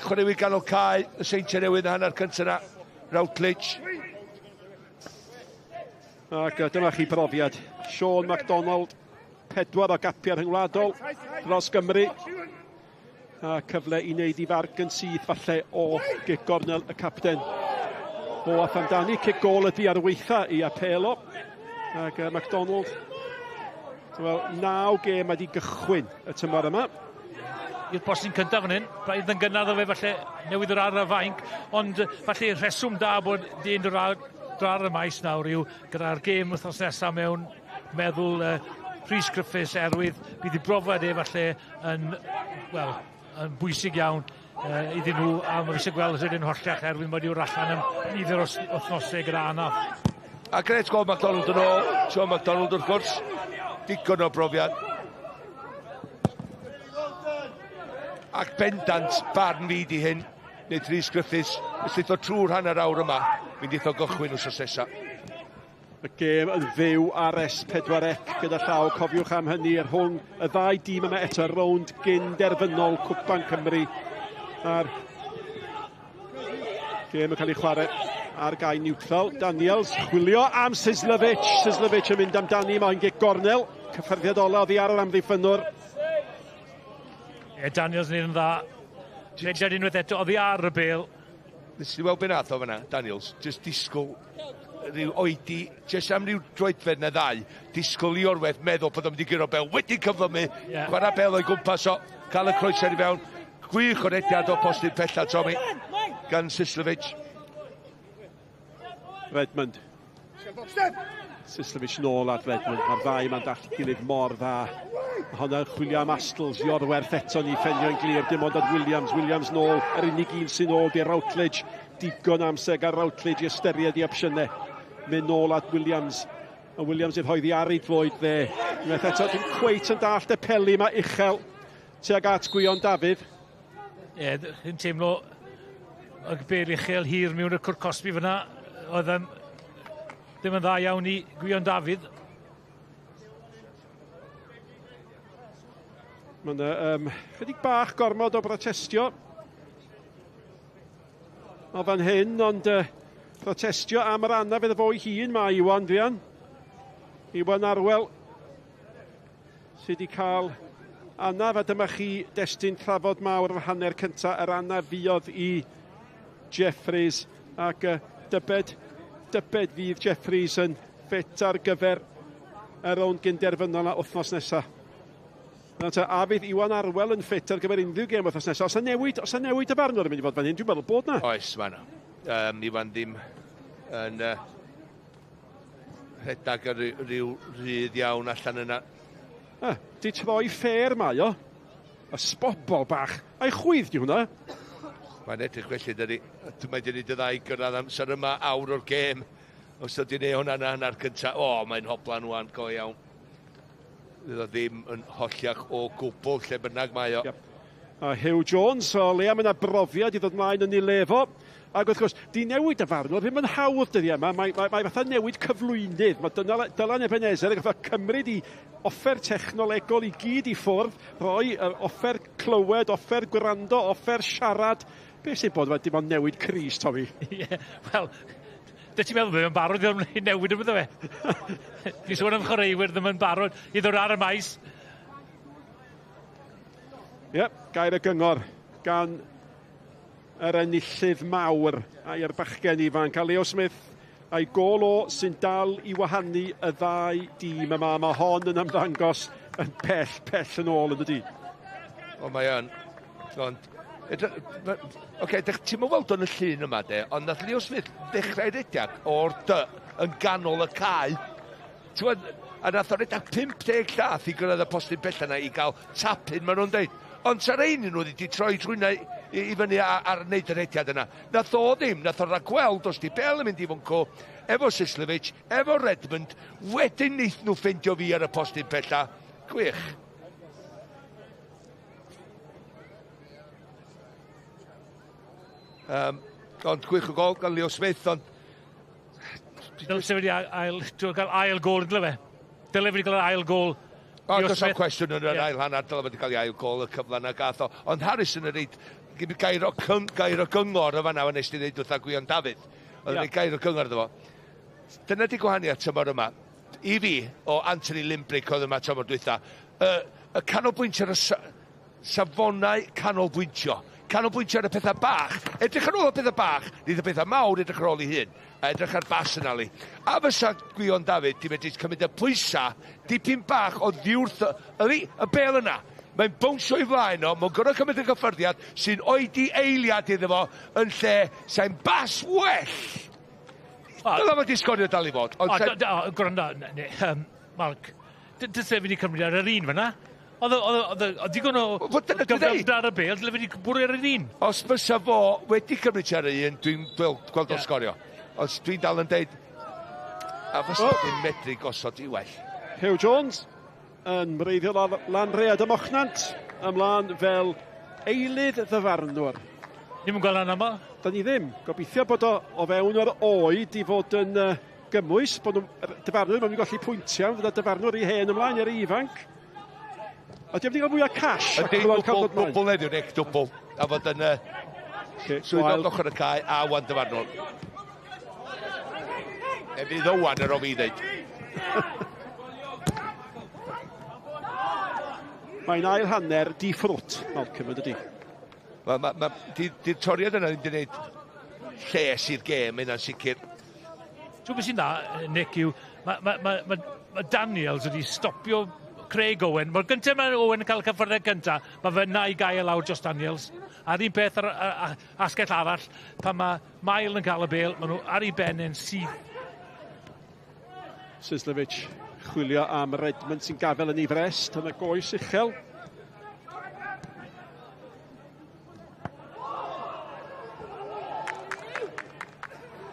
Chwaraewyr ganol cae, y Seintiau Newydd hanner cyntaf yna, Routledge. Ac dyma chi brofiad. Sean MacDonald, 4 o gapiau rhyngwladol dros Gymru. A cyfle i wneud i farc yn syth falle o gic gornel y capten. O ath amdani, cic gôl ydi ar weitha i apelo. Ac MacDonald, wel, 9 gêm wedi gychwyn y tymor yma. I'r postyn cyntaf fan hyn, braidd yn gynnar o fe falle newydd yr ar y fainc, ond falle rheswm da bod dyn dod ar y maes nawr yw gyda'r gêm wythnos nesaf mewn meddwl Rhys Griffiths erwydd, bydd i brofiad e falle yn, wel, yn bwysig iawn iddyn nhw, a mae eisiau gweld ydyn holliach erwydd mae yw'r allan am nifer o wythnosau gyda anaf. A gret gweld MacDonald yn ôl, Sean MacDonald wrth gwrs, digon o brofiad. Ac bendant barn fi di hyn, nid Rhys Griffiths, ys o trwy'r hanner awr yma, mynd eitho gychwyn wsos nesa. Y gêm yn fyw ar S4C gyda llaw, cofiwch am hynny, rhwng y ddau dîm yma eto, rownd gyn-derfynol Cwpan Cymru. A'r gêm yn cael ei chwarae ar gae neutral. Daniels chwilio am Sislovich. Sislovich yn mynd amdani, mae'n gic gornel. Cyffyrddiad ola oddi ar yr amddiffynnwr. E, Daniels yn un yn dda. Rediad unwaith eto oddi ar y bêl. Nes i weld be nath o fyna, Daniels, just disgwyl rhyw oedi, jyst am ryw droedfedd neu ddau, disgwyl i Iorwerth meddwl bod o'n mynd i guro bel, wedi cyflymu, yeah. Chwarae bel o'i gwmpas o, cael y croeso i fewn. Gwych o rediad o postyn pella, Tommy, gan Sislovic. Redmond. Sislovic nôl at Redmond. Mae'r ddau yma'n dallt gilydd mor dda. Mae hwnna'n chwilio am Astles. Iorwerth eto ni ffenio'n glir. Dim ond at Williams. Williams nôl. Yr unig un sy'n nôl di'r Routledge. Digon amser gan Routledge i ystyried i opsiynau. Mynd nôl at Williams. A Williams i'r rhoi ar ei droed dde. Unwaith eto, dim cweit yn dallt y peli yma uchel tuag at Gwion Dafydd. Ie, yeah, chi'n teimlo y bel uchel hir mewn y cwrt cosbi fyna, oedd yn ddim yn dda iawn i Gwion Dafydd. Mae yna chydig bach gormod o brotestio o fan hyn, ond protestio am yr anaf iddo fo'i hun mae Iwan Drian. Iwan Arwel sydd wedi cael anaf, a dyma chi destun trafod mawr yr hanner cyntaf, yr anaf fuodd i Jeffries, ac dybed fydd Jeffries yn ffit ar gyfer y rownd gynderfynol a wythnos nesaf. Nawr, a fydd Iwan Arwel yn ffit ar gyfer unrhyw gêm wythnos nesaf? Os yna newid y farnwr yn mynd i fod fan hyn, dwi'n meddwl bod na. Oes, mae yna. Iwan ddim yn rhedeg ar ryw rhydd iawn allan yna. Di troi ffair mae o. Y sbobol bach. A'i chwydd di hwnna. Mae'n edrych felly, dydy. Mae di wneud y ddau gyrraedd amser yma, awr o'r gêm. Os ydy neu hwnna na hanner cyntaf. O, mae'n hoblan wan, go iawn. Fydd o ddim yn holliach o gwbl lle bynnag mae o. Yep. A Hugh Jones, o leia mae yna brofiad i ddod mlaen yn ei le fo. Ac wrth gwrs, di newid y farnwr ddim yn hawdd dyddiau yma. Mae fatha newid cyflwynydd. Mae Dylan Ebenezer yn fatha cymryd i offer technolegol i gyd i ffwrdd, rhoi offer clywed, offer gwrando, offer siarad. Be sy'n bod yma, dim ond newid Cris, Tommy? Ie, wel, dy ti'n meddwl bod yn barod i newid yn bydde fe? Ni sôn am chwaraewyr ddim yn barod i ddod ar y maes. Ie, gair y gyngor gan yr enillydd mawr a'r bachgen ifanc, a Leo Smith a'i gôl o sy'n dal i wahanu y ddau dîm yma. Mae hon yn ymddangos yn pell, pell yn ôl yn dydi. O, mae yn. Ond, oce, ti'n weld o'n y llun yma, de, ond nath Leo Smith ddechrau rediad o'r dy yn ganol y cae. Ti'n gwybod, a nath o redag 50 llath i gyrraedd y postyn bella yna i gael tapyn, maen nhw'n deud. Ond sa'r ein nhw wedi troi trwyna i fyny ar wneud y rediad yna. Nath o ddim, nath o ragweld os di bel yn mynd i fwnco, efo Sislovic, efo Redmond, wedyn neith nhw ffeindio fi ar y postyn pella. Gwych. Ond gwych o gol gan Leo Smith, ond... Dylse wedi gael ail gol, dyle fe? Dyle wedi gael ail gol. O, does am cwestiwn yn yr ail hanner, dyle wedi cael ei ail gol y cyfle na gath o. Ond Harrison yn reid gair o gyngor y fanna, nes di ddeud wrtha Gwion Dafydd. Oedd yn gair o gyngor iddo fo. Dyna di gwahaniaeth tymor yma. I fi, o Anthony Limbrick oedd yma tymor dwytha, y canolbwyntio ar y safonau canolbwyntio. Canolbwyntio ar y pethau bach. Edrych ar ôl y pethau bach, nid y pethau mawr, edrych ar ôl ei hun. A edrych ar bas yna li. A fysa Gwion Dafydd di medru cymryd y pwysa dipyn bach o ddiwrth y bel yna. Mae'n bownsio i flaen o, mae'n gorfod cymryd y gyffyrddiad sy'n oedi eiliad iddo fo yn lle sa'n bas well. Dyla fo di sgorio dal i fod. Gwrando, Mark, dylse fi wedi cymryd ar yr un fyna. Oedd digon o gyflymder ar y bel, dyle fi wedi bwrw ar yr un. Os fysa fo wedi cymryd ar yr un, dwi'n gweld o'n sgorio. Ond dwi'n dal yn deud, a fysa ddim medru gosod i well. Hugh Jones yn wreiddiol ar Lanrhaeadr ym Mochnant, ymlaen fel eilydd ddyfarnwr. Ni'm yn gweld yn aml? Da ni ddim. Gobeithio bod o fewn yr oed i fod yn gymwys, bod nhw'n dyfarnwr, mae'n golli pwyntiau, fydda dyfarnwr i hen ymlaen i'r ifanc. A di wedi cael fwy o cash? Ydy, dwbl heddiw, Nick, dwbl. A fod yn swyddog ochr y cae a wan dyfarnwr. E fydd Owan ar o fi ddeud. Mae'n ail hanner di ffrwt, Malcolm, yn dydi? Di'r toriad yna ddim wedi gwneud lles i'r gêm, yna'n sicr. Ti'n beth sy'n dda, Nick, yw mae ma, ma, ma, ma Daniels wedi stopio Craig Owen. Mae'r gyntaf mae Owen yn cael y cyffyrddau gyntaf, mae fe na i gael lawr Josh Daniels. A'r un peth ar, ar, ar asgell arall, pan mae Mael yn cael y bel, maen nhw ar ei ben yn syth. Sislevic chwilio am Redmond sy'n gafel yn ei frest yn y goes uchel.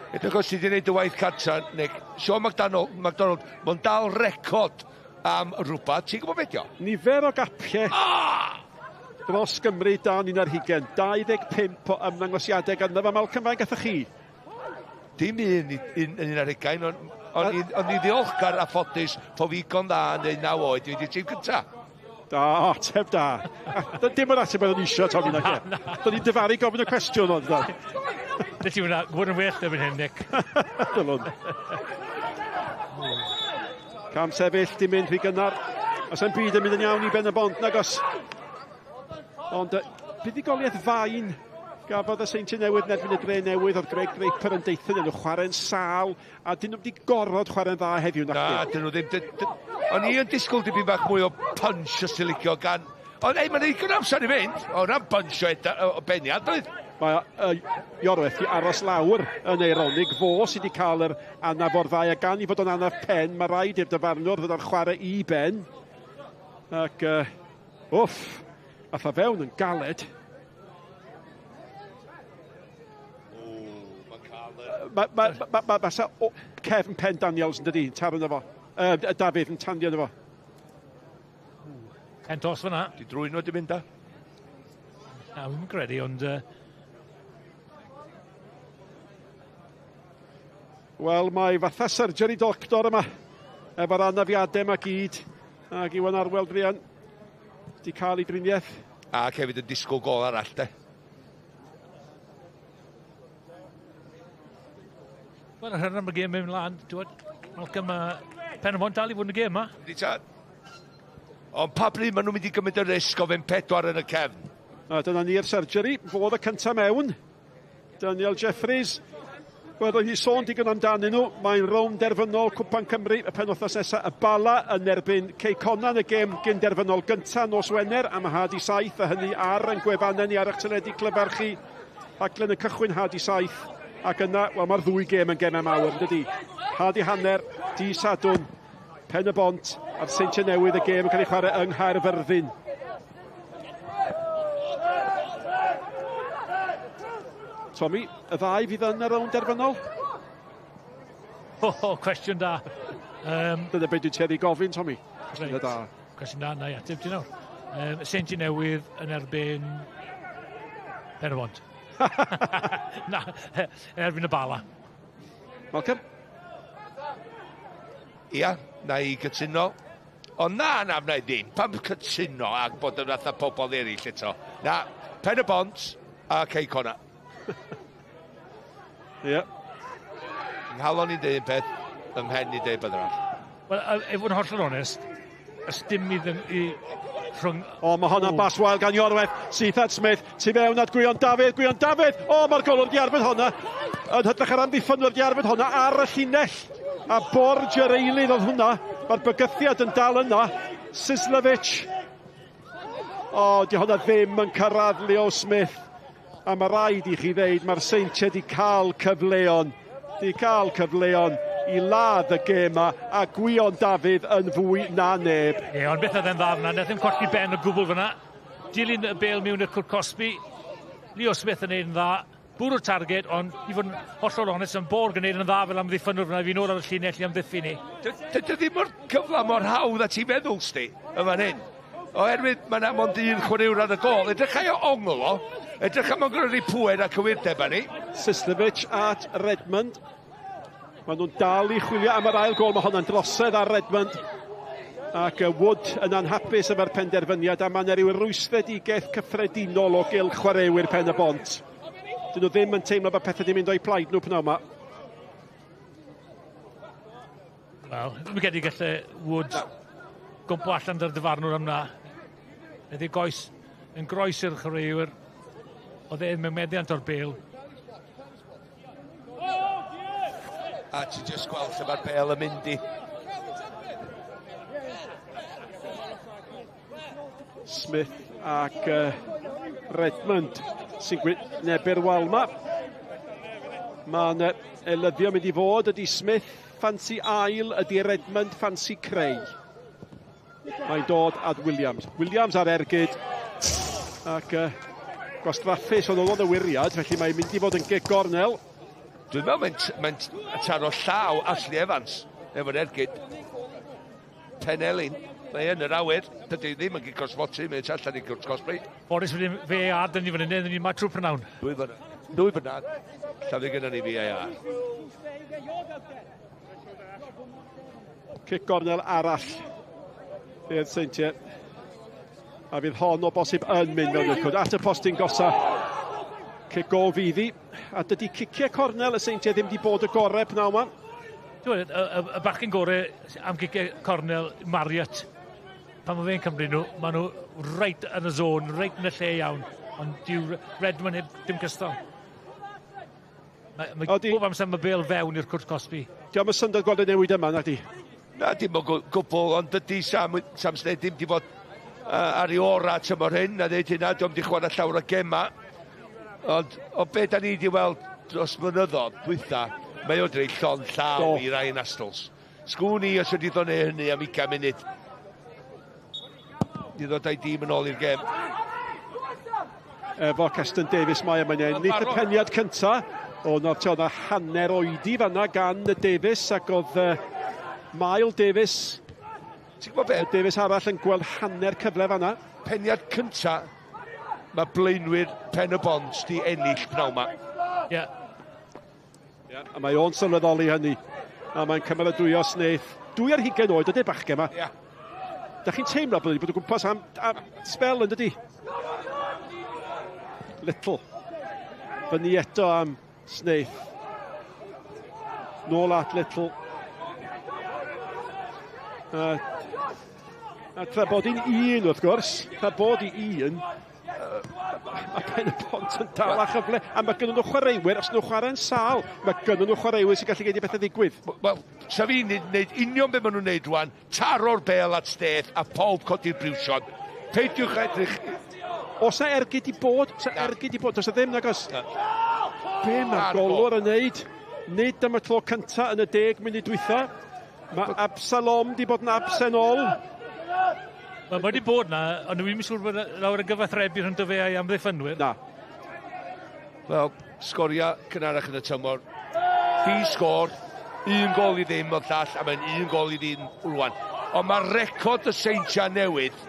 Edrych os ti wedi gwneud y waith cartra, Nick. Sean McDonald, McDonald mae'n dal record am rhywbeth. Ti'n gwybod beth o? Nifer o gapiau. Ah! Dros Gymru dan 21. 25 o ymddangosiadau ganddo fo. Malcolm, faint gathoch chi? Dim un, un, un ar hugain, ond on, on i ddiolchgar a ffodus po fi dda yn 9 oed, dwi wedi tîm cynta. Da, ateb da. Dim yr ateb oeddwn i eisiau, Tommy, na. Do'n i'n dyfaru gofyn y cwestiwn ond. Nes i hwnna, gwybod yn well erbyn hyn, Nick. Dylwn. Cam sefyll, dim mynd rhy gynnar. Os yn byd yn mynd yn iawn i Ben y Bont, nag os. Ond buddugoliaeth fain gafodd y Seintiau Newydd yn erbyn y Dre Newydd, oedd Greg Draper yn deithio nhw chwarae'n sâl, a dyn nhw wedi gorfod chwarae'n dda heddiw. Na, dyn nhw ddim. O'n i yn disgwyl dipyn bach mwy o punch os ti'n licio gan... Ond ei, mae'n ddigon amser i fynd. O, na'n punch o, o beniad, doedd? Mae Iorwerth i aros lawr yn eironig. Fo sydd wedi cael yr anaf o'r ddau, a gan i fod o'n anaf pen, mae rhaid i'r dyfarnwr ddod â'r chwarae i ben. Ac, wff, ath o fewn yn galed. Mae ma, ma, ma, ma, ma, cefn pen Daniels yn dydi, taro yna fo. Dafydd yn tanio yna fo. Pen tos fyna. Di drwy nhw di mynd da? Na, dwi'n credu, ond... Wel, mae fatha surgery doctor yma, efo'r anafiadau yma gyd, ac Iwan Arwel druan, di cael ei driniaeth. Ac hefyd yn disgwyl gol arall, de. Wel, yr hynny am y gêm mynd mlaen, ti'n gwybod, Malcolm, Pen-y-bont dal i fod yn y gêm yma. Yndi tad. Ond pa bryd maen nhw'n mynd i gymryd y risg o fynd pedwar yn y cefn? A dyna ni'r surgery, fo oedd y cyntaf mewn. Daniel Jeffries. Wel, roedd hi sôn digon amdanyn nhw. Mae'n rownd derfynol Cwpan Cymru y penwythnos nesaf. Y Bala yn erbyn Cei Connah yn y gêm gynderfynol gyntaf nos Wener am 7:30, a hynny ar ein gwefannau ni ar eich teledu clyfar chi. Rhaglen yn cychwyn 6:30, ac yna, wel, mae'r ddwy gêm yn gemau mawr, yn dydy? 6:30, di Sadwrn, Pen y Bont a'r Seintiau Newydd, y gêm yn cael ei chwarae yng Nghaerfyrddin. Tommy, y ddau fydd yn y rownd derfynol? O, oh, cwestiwn da. Dyna beth dwi'n tueddu gofyn, Tommy. Cwestiwn da. Cwestiwn da, na i ateb ti nawr. Seintiau Newydd yn erbyn Pen y Bont. Na, yn erbyn y Bala. Malcolm? Ia, na i gytuno. Ond na, na, wna i ddim. Pam cytuno ac bod yn fatha pobl eraill eto. Na, Pen y Bont a Cei Connah. Ie. Nghalon i'n deud un peth, ym mhen i'n deud beth arall. Wel, i fod yn hollol onest, ys dim i ddim i rhwng... O, mae hwnna'n bas wael gan Iorwerth. Syth at Smith, tu fewn at Gwion Dafydd. Gwion Dafydd! O, mae'r golwr di arbed hwnna. Yn hytrach yr amddiffynwyr di arbed hwnna ar y llinell. A Borg yr eilydd oedd hwnna. Mae'r bygythiad yn dal yna. Sislevic. O, di hwnna ddim yn cyrraedd Leo Smith. A mae rhaid i chi ddeud, mae'r Seintiau di cael cyfleon. Di cael cyfleon i ladd y gêm yma, a Gwion Dafydd yn fwy na neb. Ie, ond beth oedd e'n dda fyna, nath ddim colli ben o gwbl fyna. Dilyn y bêl mewn i'r cwrt cosbi. Leo Smith yn neud yn dda, bwrw'r targed, ond i fod yn hollol onest, yn Borg yn neud yn dda fel amddiffynwr fyna, fi nôl ar y llinell i amddiffyn ni. Dydy ddim o'r cyfle mor hawdd a ti'n meddwl, sti, y fan hyn. Oherwydd mae yna mond un chwaraewr ar y gol. Edrych o ongl o. Edrych am o'n gyrru pŵer a cywirdeb ni. Sislevic at Redmond. Maen nhw'n dal i chwilio am yr ail gol. Mae hwnna'n drosedd ar Redmond. Ac Wood yn anhapus efo'r penderfyniad, a mae yna ryw rwystredigaeth cyffredinol o gylch chwaraewyr Pen y Bont. Dyn nhw ddim yn teimlo bod pethau wedi mynd o'i plaid nhw pnawn yma. Wel, dwi'n credu gallai Wood gwmpo allan dy'r dyfarnwr am na. Nid ei goes yn groes i'r chwaraewyr. Oedd e mewn meddiant o'r bêl. A ti jyst gweld lle mae'r bel yn mynd i. Smith ac Redmond sy'n gwynebu'r wal 'ma. Mae'n eilyddio mynd i fod ydy Smith ffansi ail, ydy Redmond ffansi creu. Mae'n dod at Williams. Williams ar ergyd ac gwastraffus oedd o'n y wiriad, felly mae'n mynd i fod yn gic gornel. Dwi'n meddwl mae'n taro llaw Ashley Evans efo'r ergyd. Penelin, mae yn yr awyr, dydy ddim yn gic o'r smotyn, mae'n allan i gwrt cosbi. Boris, VAR dyn ni fan hyn, dyn ni yma trwy prynawn. Dwy fyna, llafur gyda ni VAR. Cic gornel arall i'r Seintiau. A fydd hon o bosib yn mynd mewn i'r cwrt. At y postyn gosa. Cic gol fydd hi. A dydy ciciau cornel y Seintiau ddim wedi bod y gorau pnawn yma. Y bachgen gorau am giciau cornel, Marriott, pan mae fe'n cymryd nhw, maen nhw reit yn y zone, reit yn y lle iawn. Ond dyw Redmond heb dim cystal. Mae bob amser mae bel fewn i'r cwrt cosbi. Diolch yn syndod gweld y newid yma, na di? Na, dim o gwbl, ond dydy Sam Snaith ddim wedi bod ar ei orau tymor hyn, na ddeud hynna, diolch wedi chwarae llawer o gema. Ond o be da ni wedi weld dros blynyddoedd dwytha, mae o'n dweud llond llaw i Ryan Astles. Sgwn i os wedi ddod neu hynny am 20 munud. I ddod â'i dîm yn ôl i'r gem. Efo Keston Davies mae yma'n ennill y peniad cynta. O, oedd hanner oedi fanna gan Davies, ac oedd Mael Davies, ti'n gwybod be? Davies arall yn gweld hanner cyfle fanna. Peniad cynta, mae blaenwyr Pen y Bont di ennill pnawn ma. Ie. A mae o'n sylweddoli hynny. A mae'n cymeradwyo Snaith. 22 oed ydy'r bachgen yma. Ie. Da chi'n teimlo bod wedi bod o gwmpas am sbel yn dydi? Little. Fyny eto am Snaith. Nôl at Little. A tra bod hi'n un wrth gwrs, tra bod hi un, mae Pen y Bont yn dal â chyfle, a mae gynnon nhw chwaraewyr, os nhw'n chwarae'n sâl, mae gynnon nhw chwaraewyr sy'n gallu gwneud i bethau ddigwydd. Wel, sa fi'n neud union be maen nhw'n neud rwan, taro'r bel at Snaith a pawb codi'r briwsion. Peidiwch edrych. Oes na ergyd i bod, oes na ergyd i bod, does na ddim nag oes. Be mae'r golwr yn neud? Nid am y tro cynta yn y 10 munud dwytha. Mae Absalom di bod yn absennol. Mae wedi bod na, ond dwi'n siŵr bod lawr y gyfathrebu rhwng fe a'i amddiffynwyr. Na. Wel, sgoria cynharach yn y tymor. Di sgôr, 1 gol i ddim o'r llall, a mae'n 1 gol i ddim rwan. Ond mae record y Seintiau Newydd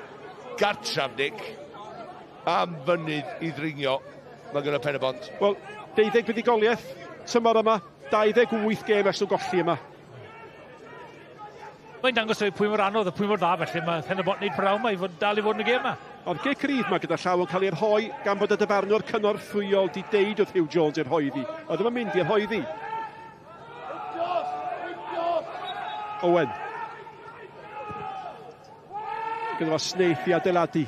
gartraf, Nick, am fynydd i ddringio. Mae gyda Pen y Bont. Wel, 12 buddugoliaeth tymor yma, 28 gêm ers nhw golli yma. Mae'n dangos pwy mor anodd a pwy mor dda, felly mae Pen y Bont wneud prawn yma i fod dal i fod yn y gêm yma. Ond gic rydd mae gyda llaw yn cael ei rhoi gan bod y dyfarnwr cynorthwyol di deud wrth Hugh Jones i'r rhoi ddi. Oedd ddim yn mynd i'r rhoi ddi. Owen. Gyda fo Snaith i adeiladu,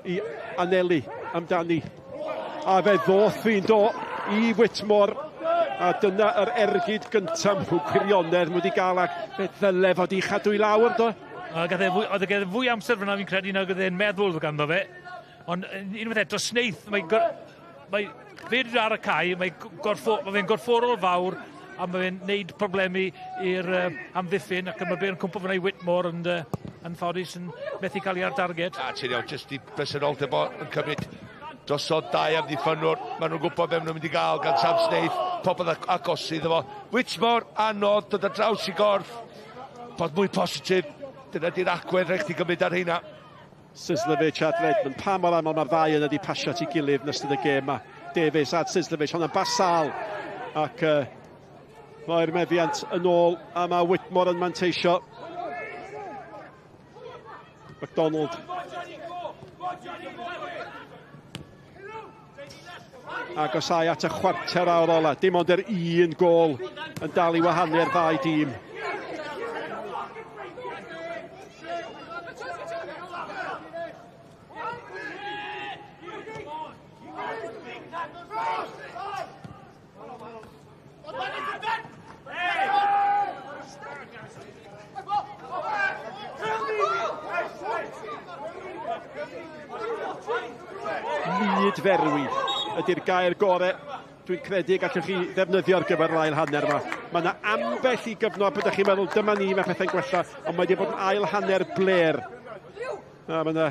i anelu amdani. A fe ddoth fi'n do i Whitmore. A dyna yr ergyd gyntaf mewn gwirionedd mae wedi gael, ac fe ddyle fod i chadw i lawr, do? Oedd e fwy amser fyna fi'n credu nag oedd e'n meddwl ganddo fe. Ond unwaith eto, Snaith, mae fe wedi ar y cae, mae fe'n gorfforol fawr, a mae fe'n neud problemi i'r amddiffyn, ac mae fe'n cwmpo fyna i Whitmore yn anffodus yn methu cael ei ar darged. A ti'n iawn, jyst i bresenoldeb o yn cymryd drosodd dau amddiffynwr, maen nhw'n gwybod be maen nhw'n mynd i gael gan Sam Snaith, popeth agos iddo fo. Whitmore, anodd, dod ar draws i gorff, bod mwy positif, dyna di'r agwedd rhaid chdi gymryd ar heina. Sislovich at Redmond, pa mor aml mae'r ddau yna wedi pasio at ei gilydd yn ystod y gêm yma. Davies at Sislovich, hwnna'n basal, ac mae'r meddiant yn ôl, a mae Whitmore yn manteisio. MacDonald. Agosau at y chwarter awr ola. Dim ond yr un gôl yn dal i wahanu'r ddau dîm. Myd ferwi ydy'r gair gore dwi'n credu gallwch chi ddefnyddio ar gyfer yr ail hanner yma. Mae yna ambell i gyfnod byddwch chi'n meddwl dyma ni, mae pethau'n gwella, ond mae wedi bod yn ail hanner bler. A mae yna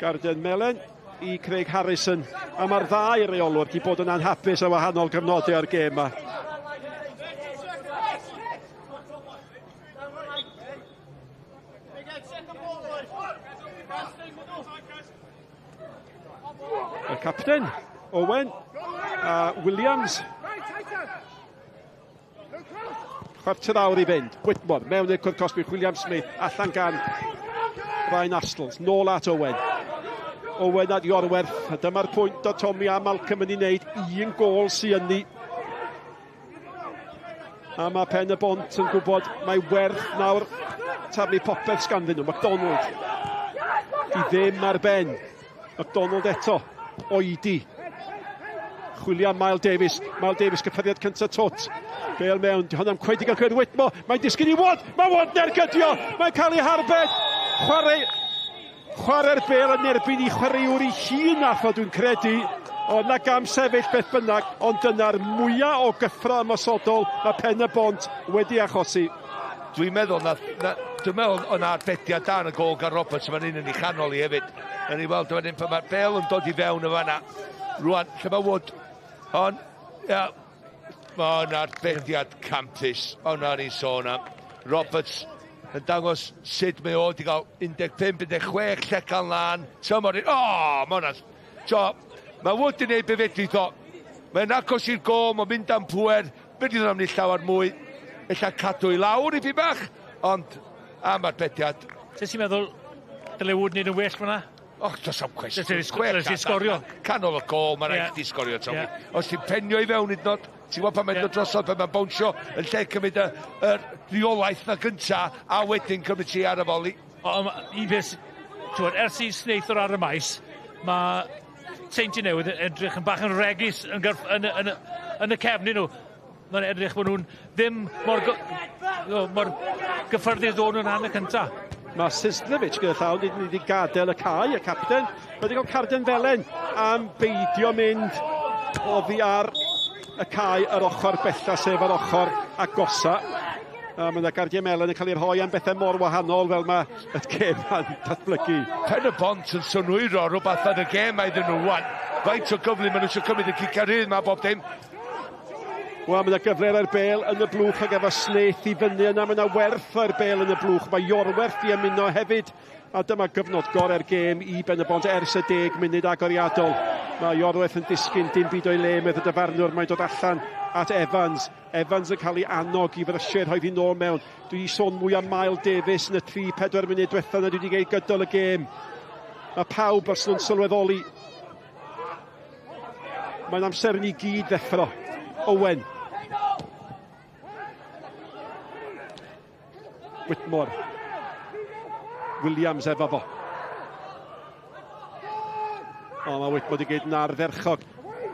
garden melen i Craig Harrison, a mae'r ddau reolwr wedi bod yn anhapus am wahanol gyfnodau o'r gêm yma. Y capten, Owen a Williams. Chwarter awr i fynd. Whitmore mewn i'r cwrt cosbi. William Smith allan gan Ryan Astles. Nôl at Owen. Owen at Iorwerth. A dyma'r pwynt o Tommy a Malcolm yn ei wneud. Un gôl sy'n ynni. A mae Pen y Bont yn gwybod mae werth nawr taflu popeth sganddyn nhw. MacDonald. Di ddim ar ben. MacDonald eto. Oedi. Chwilio am Miles Davies. Miles Davies cyffyrddiad cyntaf twt. Bale mewn. Di hwnna'n cweit i gael cyrraedd Whitmore. Mae'n disgyn i Wood. Mae Wood yn ergydio. Mae'n cael ei harbed. Chwarae chwarae'r bel yn erbyn i chwaraewr ei hun nath o dwi'n credu. O na gam sefyll beth bynnag, ond dyna'r mwyaf o gyffro ymosodol mae Pen y Bont wedi achosi. Dwi'n meddwl na, na dwi'n meddwl o'na arbediad da yn y gôl gan Roberts, mae'n un yn ei chanol i hefyd. Yn ei weld yn pan mae'r bel yn dod i fewn y fanna. Rwan, lle mae Wood? Ond, ia, mae o'n arbediad campus. O'na ni'n sôn am. Roberts yn dangos sut mae o wedi cael 15, 16 llecan lan. Tymor, o, mae hwnna... So, mae Wood yn neud be fedrith o. Mae'n agos i'r gôl, mae'n mynd am pwer, fedrith o'n ni llawer mwy. Ella cadw i lawr i fi bach, ond am arbediad. Sut ti'n meddwl dyle Wood wneud yn well fyna? Och, does am cwestiwn. Dyle ti sgorio. Canol y gôl, mae'n rhaid i ti sgorio, Tommy. Os ti'n penio i fewn hyd yn oed, ti'n gwybod pan mae'n dod drosodd, pan mae'n bownsio, yn lle cymryd y rheolaeth na gynta, a wedyn cymryd ti ar y foli. Un peth, ti'n ers i Snaith ar y maes, mae Seintiau Newydd yn edrych yn bach yn regus yn, yn, yn, yn y cefn nhw. Mae'n edrych bod nhw'n ddim mor, mor gyffyrddus ddod nhw'n hanner cyntaf. Mae Sislevic gyda llaw, ni wedi gadael y cae, y capten. Mae wedi cael carden felen am beidio mynd oddi ar y cae yr ochr bella, sef yr ochr agosa. A mae yna gardiau melen yn cael ei rhoi am bethau mor wahanol fel mae y gêm yn datblygu. Pen y Bont yn synhwyro rhywbeth yn y gêm iddyn nhw wan. Faint o gyflym maen nhw eisiau cymryd y cic ar hyn ma bob dim. Wel, mae yna gyfle ar bel yn y blwch ac efo Snaith i fyny yna. Mae yna werth ar bel yn y blwch. Mae Iorwerth i ymuno hefyd. A dyma gyfnod gorau'r gêm i Ben y Bont ers y 10 munud agoriadol. Mae Iorwerth yn disgyn dim byd o'i le, medd y dyfarnwr. Mae'n dod allan at Evans. Evans yn cael ei annog i frysio rhoi fi nôl mewn. Dwi wedi sôn mwy am Miles Davies yn y 3-4 munud diwethaf na dwi wedi gael gydol y gêm. Mae pawb os nhw'n sylweddoli. Mae'n amser i ni gyd ddeffro. Owen. Whitmore. Williams efo fo. O, mae Whitmore wedi gwneud yn ardderchog.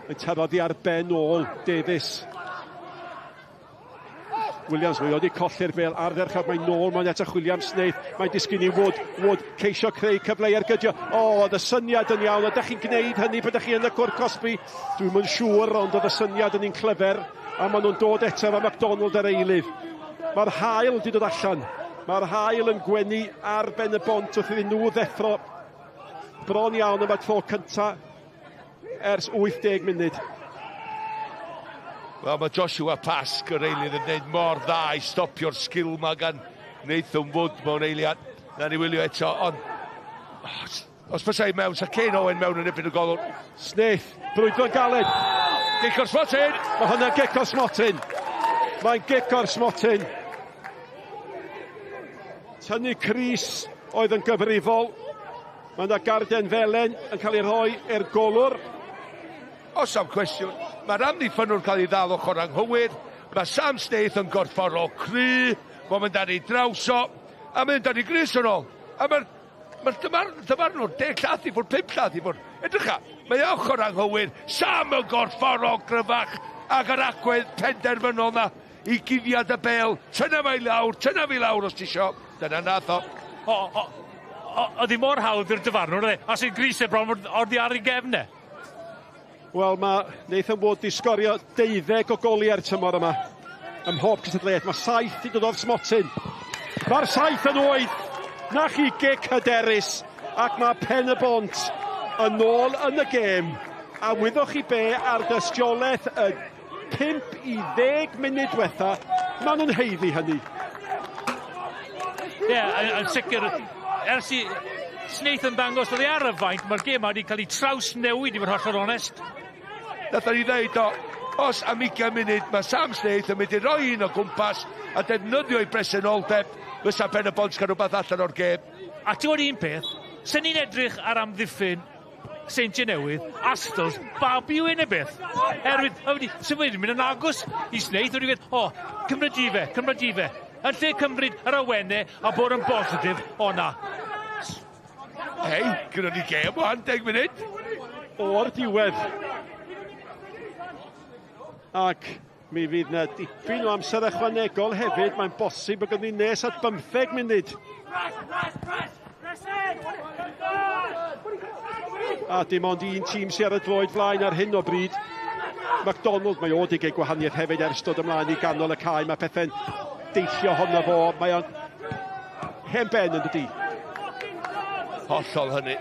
Mae'n taro ar ben ôl Davies. Williams, mae wedi colli'r bel ardderchog, mae'n nôl, mae'n eto William Snaith, mae'n disgyn i Wood, Wood ceisio creu cyfle i ergydio. O, oedd y syniad yn iawn, ydych chi'n gwneud hynny pan ydych chi yn y cwrt cosbi? Dwi'm yn siŵr, ond oedd y syniad yn un clyfar, a maen nhw'n dod eto efo MacDonald ar eilydd. Mae'r haul wedi dod allan, mae'r haul yn gwenu ar Ben y Bont wrth iddyn nhw ddeffro bron iawn am y tro cyntaf ers 80 munud. Wel, mae Joshua Pask yr eilydd yn gwneud mor dda i stopio'r sgil ma gan Nathan Wood mewn eiliad. Na ni wylio eto, ond os fysa i mewn, sa Kane Owen mewn yn ebyn y golwr. Snaith, brwydro'n galed. Gic o'r smotyn! Mae hwnna'n gic o'r smotyn. Mae'n gic o'r smotyn. Tynnu Cris oedd yn gyfrifol. Mae yna garden felen yn cael ei rhoi i'r golwr. Os am cwestiwn, mae'r amddiffynnwr cael ei ddal ochr anghywir, mae Sam Snaith yn gorfforol cry, mae'n mynd ar ei draws o, a mae'n mynd ar ei grys yn ôl. A mae'r ma dyfarnwr 10 llath i ffwrdd, 5 llath i ffwrdd. Edrycha, mae ochr anghywir, Sam yn gorfforol gryfach, ac yr agwedd penderfynol na i guddiad y bel, tynna fe i lawr, tynna fe i lawr os ti isio. Dyna nath o. Oedd hi mor hawdd i'r dyfarnwr, oedd e? A sy'n gris e bron oddi ar ei gefn e. Wel, mae Nathan Wood di sgorio 12 o goliau'r tymor yma. Ym mhob cystadleuaeth. Mae 7 di dod o'r smotyn. Mae'r 7 yn 8. Na chi gic hyderus. Ac mae Pen-y-bont yn ôl yn y gêm. A wyddoch chi be ar dystiolaeth y 5 i 10 munud diwetha, maen nhw'n haeddu hynny. Ie, yeah, yn sicr, ers i Snaith yn dangos oedd e ar y fainc, mae'r gêm wedi cael ei trawsnewid i fod hollol onest. Nathon ni ddeud o, os am 20 munud mae Sam Snaith yn mynd i roi un o gwmpas a defnyddio ei bresenoldeb, fysa Pen-y-bont cael rhywbeth allan o'r gêm. A ti'n gwybod un peth, sy'n ni'n edrych ar amddiffyn Seintiau Newydd, Astles, babi yw un e beth. Erwydd, sy'n wedi mynd yn agos i Snaith, wedi gweud, o, cymryd di fe, cymryd di fe. Yn lle cymryd yr awenau a bod yn bositif, o na. Hei, gyda ni gêm wan, 10 munud. O'r diwedd. Ac mi fydd yna dipyn o amser ychwanegol hefyd. Mae'n bosib bod ni nes at 15 munud. A dim ond un tîm sydd ar y droed flaen ar hyn o bryd. McDonald, mae o wedi cael gwahaniaeth hefyd ers dod ymlaen i ganol y cae. Mae pethau'n deillio honno fo. Mae o'n hen ben yn dydi. Hollol hynny.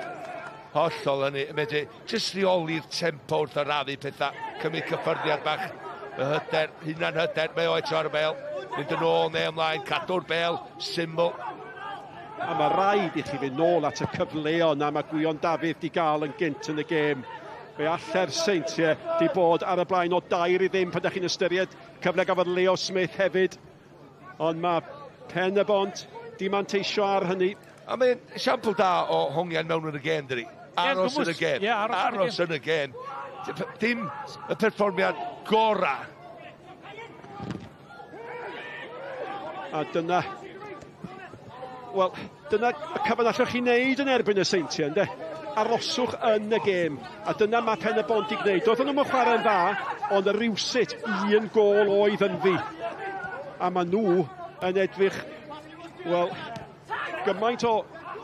Hollol hynny. Medru jyst rheoli'r tempo wrth arafu pethau. Cymryd cyffyrddiad bach. Y hyder, hunan hyder, mae o eto ar y bel. Mynd yn ôl neu ymlaen, cadw'r bel, syml. A mae rhaid i chi fynd nôl at y cyfleon a mae Gwion Dafydd di gael yn gynt yn y gêm. Fe alla'r Seintiau di bod ar y blaen o 2-0 pan ydych chi'n ystyried cyfle gafodd Leo Smith hefyd. Ond mae Pen-y-bont di manteisio ar hynny. A mae'n esiampl da o hongian mewn yn y gêm, dydi? Aros yn y gêm. Aros yn y gêm. Dim y perfformiad gora. A dyna... Wel, dyna y cyfan allwch chi wneud yn erbyn y Seintiau, ynddo? Aroswch yn y gêm. A dyna mae Pen-y-bont i gwneud. Doedd nhw'm yn chwarae'n dda, ond rywsut un gôl oedd ynddi. A maen nhw yn edrych, wel, gymaint o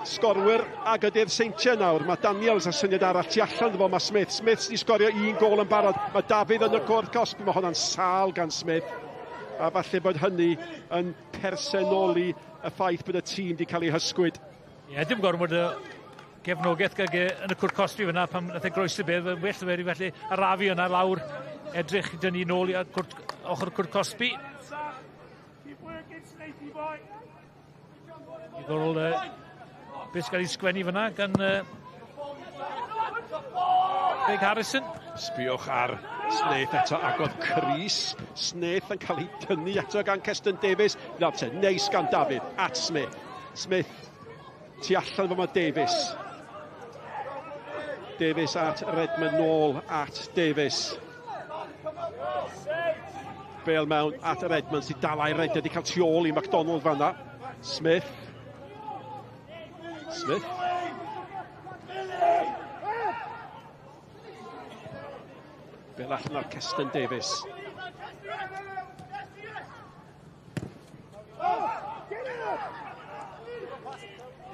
sgorwyr ag ydy'r Seintiau nawr. Mae Daniels a syniad arall tu allan iddo fo, mae Smith. Smith sydd wedi sgorio un gôl yn barod. Mae Dafydd yn y cwrt cosb. Mae hwnna'n sâl gan Smith. A falle bod hynny yn personoli y ffaith bod y tîm wedi cael ei hysgwyd. Ie, dim gormod y gefnogaeth gydag e yn y cwrt cosbi fyna pan nath e groesi beth, well wedi felly arafu yna lawr, edrych dyn ni nôl i ochr cwrt cosbi. Diddorol beth sy'n cael ei sgwennu fyna gan Craig Harrison. Sbiwch ar Snaith eto, ac oedd Chris Snaith yn cael ei dynnu eto gan Keston Davies. Nawr te, neis gan Dafydd at Smith. Smith, tu allan fo mae Davies. Davies at Redmond, nôl at Davies. Bale mewn at Redmond sydd dal a'i redeg, wedi cael tu ôl i McDonald fanna. Smith. Smith. Bale allan ar Keston Davies.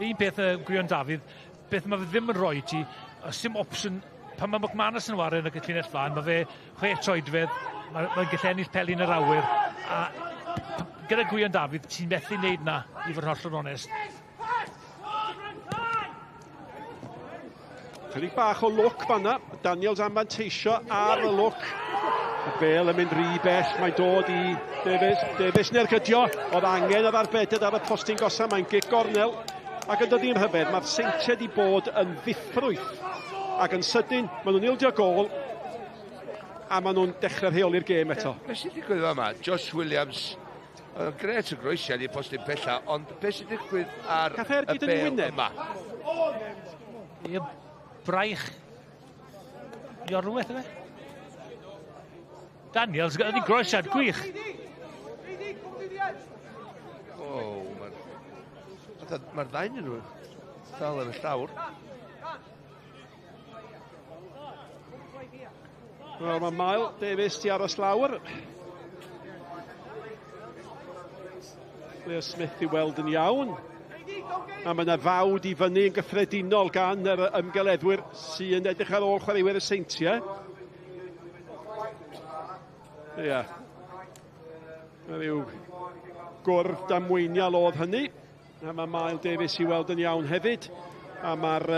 Un peth Gwion Dafydd, beth mae fe ddim yn rhoi ti, oes dim opsiwn, pan mae McManus yn wario yn y llinell flaen, mae fe 6 troedfedd, mae'n gallu ennill peli yn yr awyr, a gyda Gwion Dafydd, ti'n methu wneud na, i fod yn hollol onest. Chydig bach o lwc fanna. Daniels am manteisio ar y lwc. Y bel yn mynd rhy bell, mae'n dod i Davies. Davies yn ergydio. Oedd angen yr arbediad ar y postyn gosa, mae'n gic gornel. Ac yn dod i'n rhyfedd, mae'r Seintiau wedi bod yn ddiffrwyth. Ac yn sydyn, maen nhw'n ildio gôl, a maen nhw'n dechrau rheoli'r gêm eto. Be sy'n digwydd yma? Josh Williams, oedd yn gret o groesiad i'r postyn pella, ond be sy'n digwydd ar y bel yma? Ie, braich Iorwerth, yfe? Daniels, oedd hi'n groesiad gwych. O, mae'r ddau nhw dal ar y llawr. Wel, mae Mael Davies ti aros lawr. Leo Smith i weld yn iawn. A mae yna fawd i fyny yn gyffredinol gan yr ymgeleddwyr sy'n edrych ar ôl chwaraewyr y Seintiau. Ia. Yeah. Mae rhyw gwrdd damweiniol oedd hynny. A mae Mael Davies i weld yn iawn hefyd. A mae'r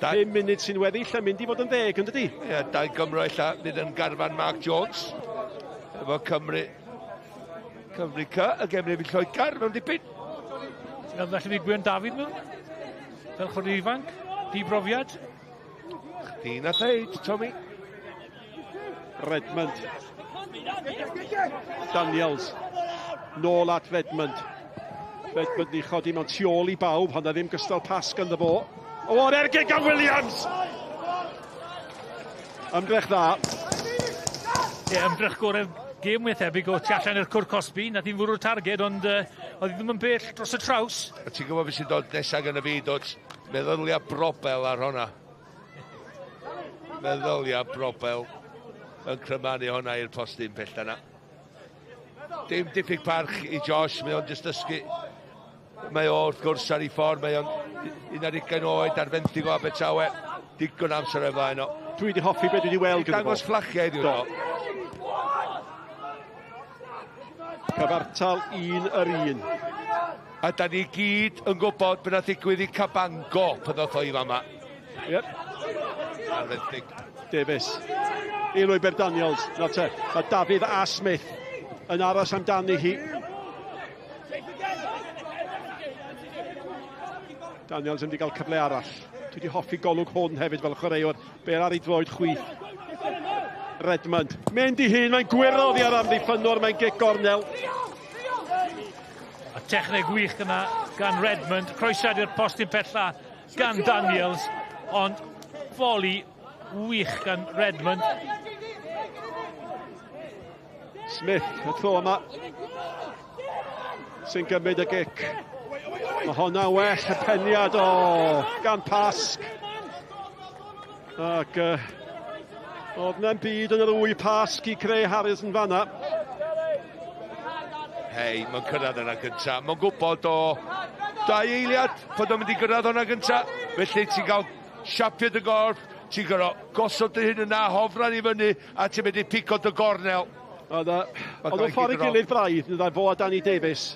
5 munud sy'n weddill yn mynd i fod yn 10, yn dydi? Ie, yeah, 2 Gymro ella fydd yn garfan Mark Jones. Efo Cymru. Cymru C, y Gymru fi Lloegr mewn dipyn. Ti'n meddwl falle fydd Gwion Dafydd mewn? Fel chwaraewr ifanc? Di-brofiad? Chdi na ddeud, Tommy. Redmond. Daniels. Nôl at Redmond. Redmond ni chodi mewn tu ôl i bawb, ond ddim gystal pas ganddo fo. O, o'r ergyd gan Williams! Ymdrech dda. Ie, ymdrech gorau gêm mwy thebyg o tu allan i'r cwr cosbi. Nath hi'n fwrw'r targed, ond oedd hi ddim yn bell dros y traws. A ti'n gwybod beth sy'n dod nesaf gan y fi, dod meddylia brobel ar honna. Meddylia brobel yn crymanu honna i'r postyn pell yna. Dim diffyg parch i Josh, mae o'n jyst dysgu. Mae o wrth gwrs ar ei ffordd, mae o'n 21 oed ar fenthyg o Abertawe. Digon amser o'i flaen o. Dwi wedi hoffi beth dwi wedi weld gyda fo. Dangos fflachiau iddyn nhw. Cyfartal 1-1. A da ni gyd yn gwybod beth nath ddigwydd i Cabango pan ddoth o i fama. Yep. Ar fenthyg. Davies. I lwybr Daniels. Na te. Mae Dafydd a Smith yn aros amdani hi. Daniels yn mynd i gael cyfle arall. Dwi wedi hoffi golwg hwn hefyd fel chwaraewr. Bel ar ei droed chwith. Redmond. Mynd i hun, mae'n gwyro oddi ar amddiffynnwr, mae'n gic gornel. A techneg wych yna gan Redmond. Croesiad i'r postyn pella gan Daniels, ond foli wych gan Redmond. Smith, y tro yma, sy'n gymryd y gic. Mae honna well, y peniad o gan Pasg. Ac oedd na'n byd yn yr wy Pasg i creu Harris yn fanna. Hei, mae'n cyrraedd yna gynta. Mae'n gwybod o 2 eiliad bod o'n mynd i gyrraedd yna gynta. Felly ti'n cael siapio dy gorff, ti'n gorfod gosod dy hun yna, hofran i fyny, a ti'n mynd i pigo dy gornel. Oedd o'n ffordd i gilydd braidd, nid fo a Danny Davies.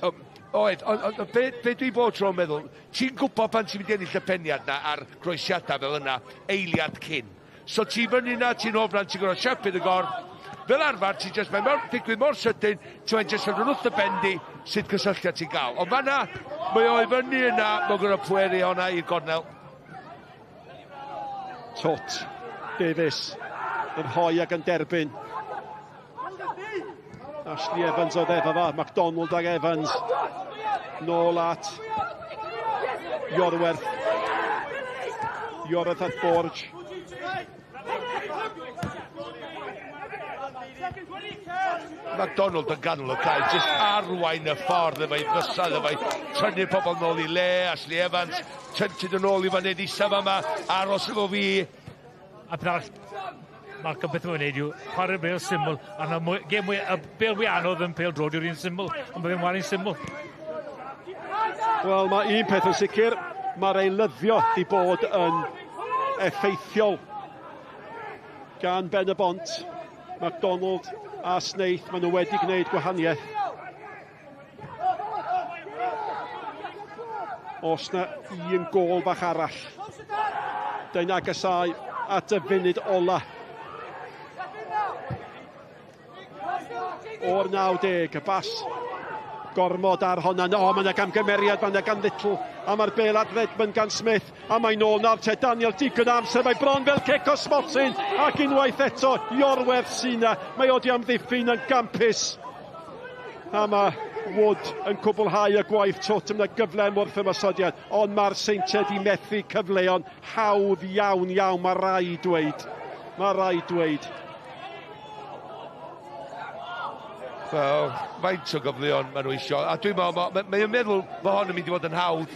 Oedd, ond be dwi bod tro'n meddwl, ti'n gwybod pan ti'n mynd i ennill y peniad na a'r groesiadau fel yna, eiliad cyn. So ti'n fyny na, ti'n hofran, ti'n gorfod siapio dy gorff. Fel arfer, ti'n just, mae'n mor, digwydd mor sydyn, ti'n mynd just yn wrth y bendi sut cysylltiad ti'n gael. Ond fanna, mae o i fyny yna, mae'n gorfod pweru honna i'r gornel. Tot, Davies, yn rhoi ac yn derbyn. Ashley Evans oedd efo fo, MacDonald ag Evans. Nôl at Iorwerth. Iorwerth at Borge. MacDonald yn ganol y cae, jyst arwain y ffordd efo'i fysedd, efo'i tynnu pobl nôl i le, Ashley Evans, tynnu yn ôl i fan hyn, isaf yma, aros efo fi. A peth arall, Malcolm, beth mae'n wneud yw chwarae'r bêl syml, a na mwy, gêm mwy, y bêl fwy anodd yn pêl droed yw'r un syml, ond mae fe'n wario syml. Wel, mae un peth yn sicr, mae'r eilyddio di bod yn effeithiol gan Ben y Bont. MacDonald a Snaith, maen nhw wedi gwneud gwahaniaeth. Os na un gôl bach arall. Dyna agosáu at y funud ola. O'r 90, y bas gormod ar honna. O, mae yna gamgymeriad fan'na gan Little. A mae'r bêl at Redmond gan Smith. A mae'n nôl nawr te Daniel, digon amser. Mae bron fel cic o smotyn. Ac unwaith eto, Iorwerth sy'n na. Mae o di amddiffyn yn gampus. A mae Wood yn cwblhau y gwaith twt. Mae yna gyfle am wrth ymosodiad. Ond mae'r Seintiau di methu cyfleon hawdd iawn, iawn. Mae rai dweud. Mae rai dweud. Wel, faint o gyfleon maen nhw isio. A dwi'n meddwl, mae'n meddwl mae hon yn mynd i fod yn hawdd.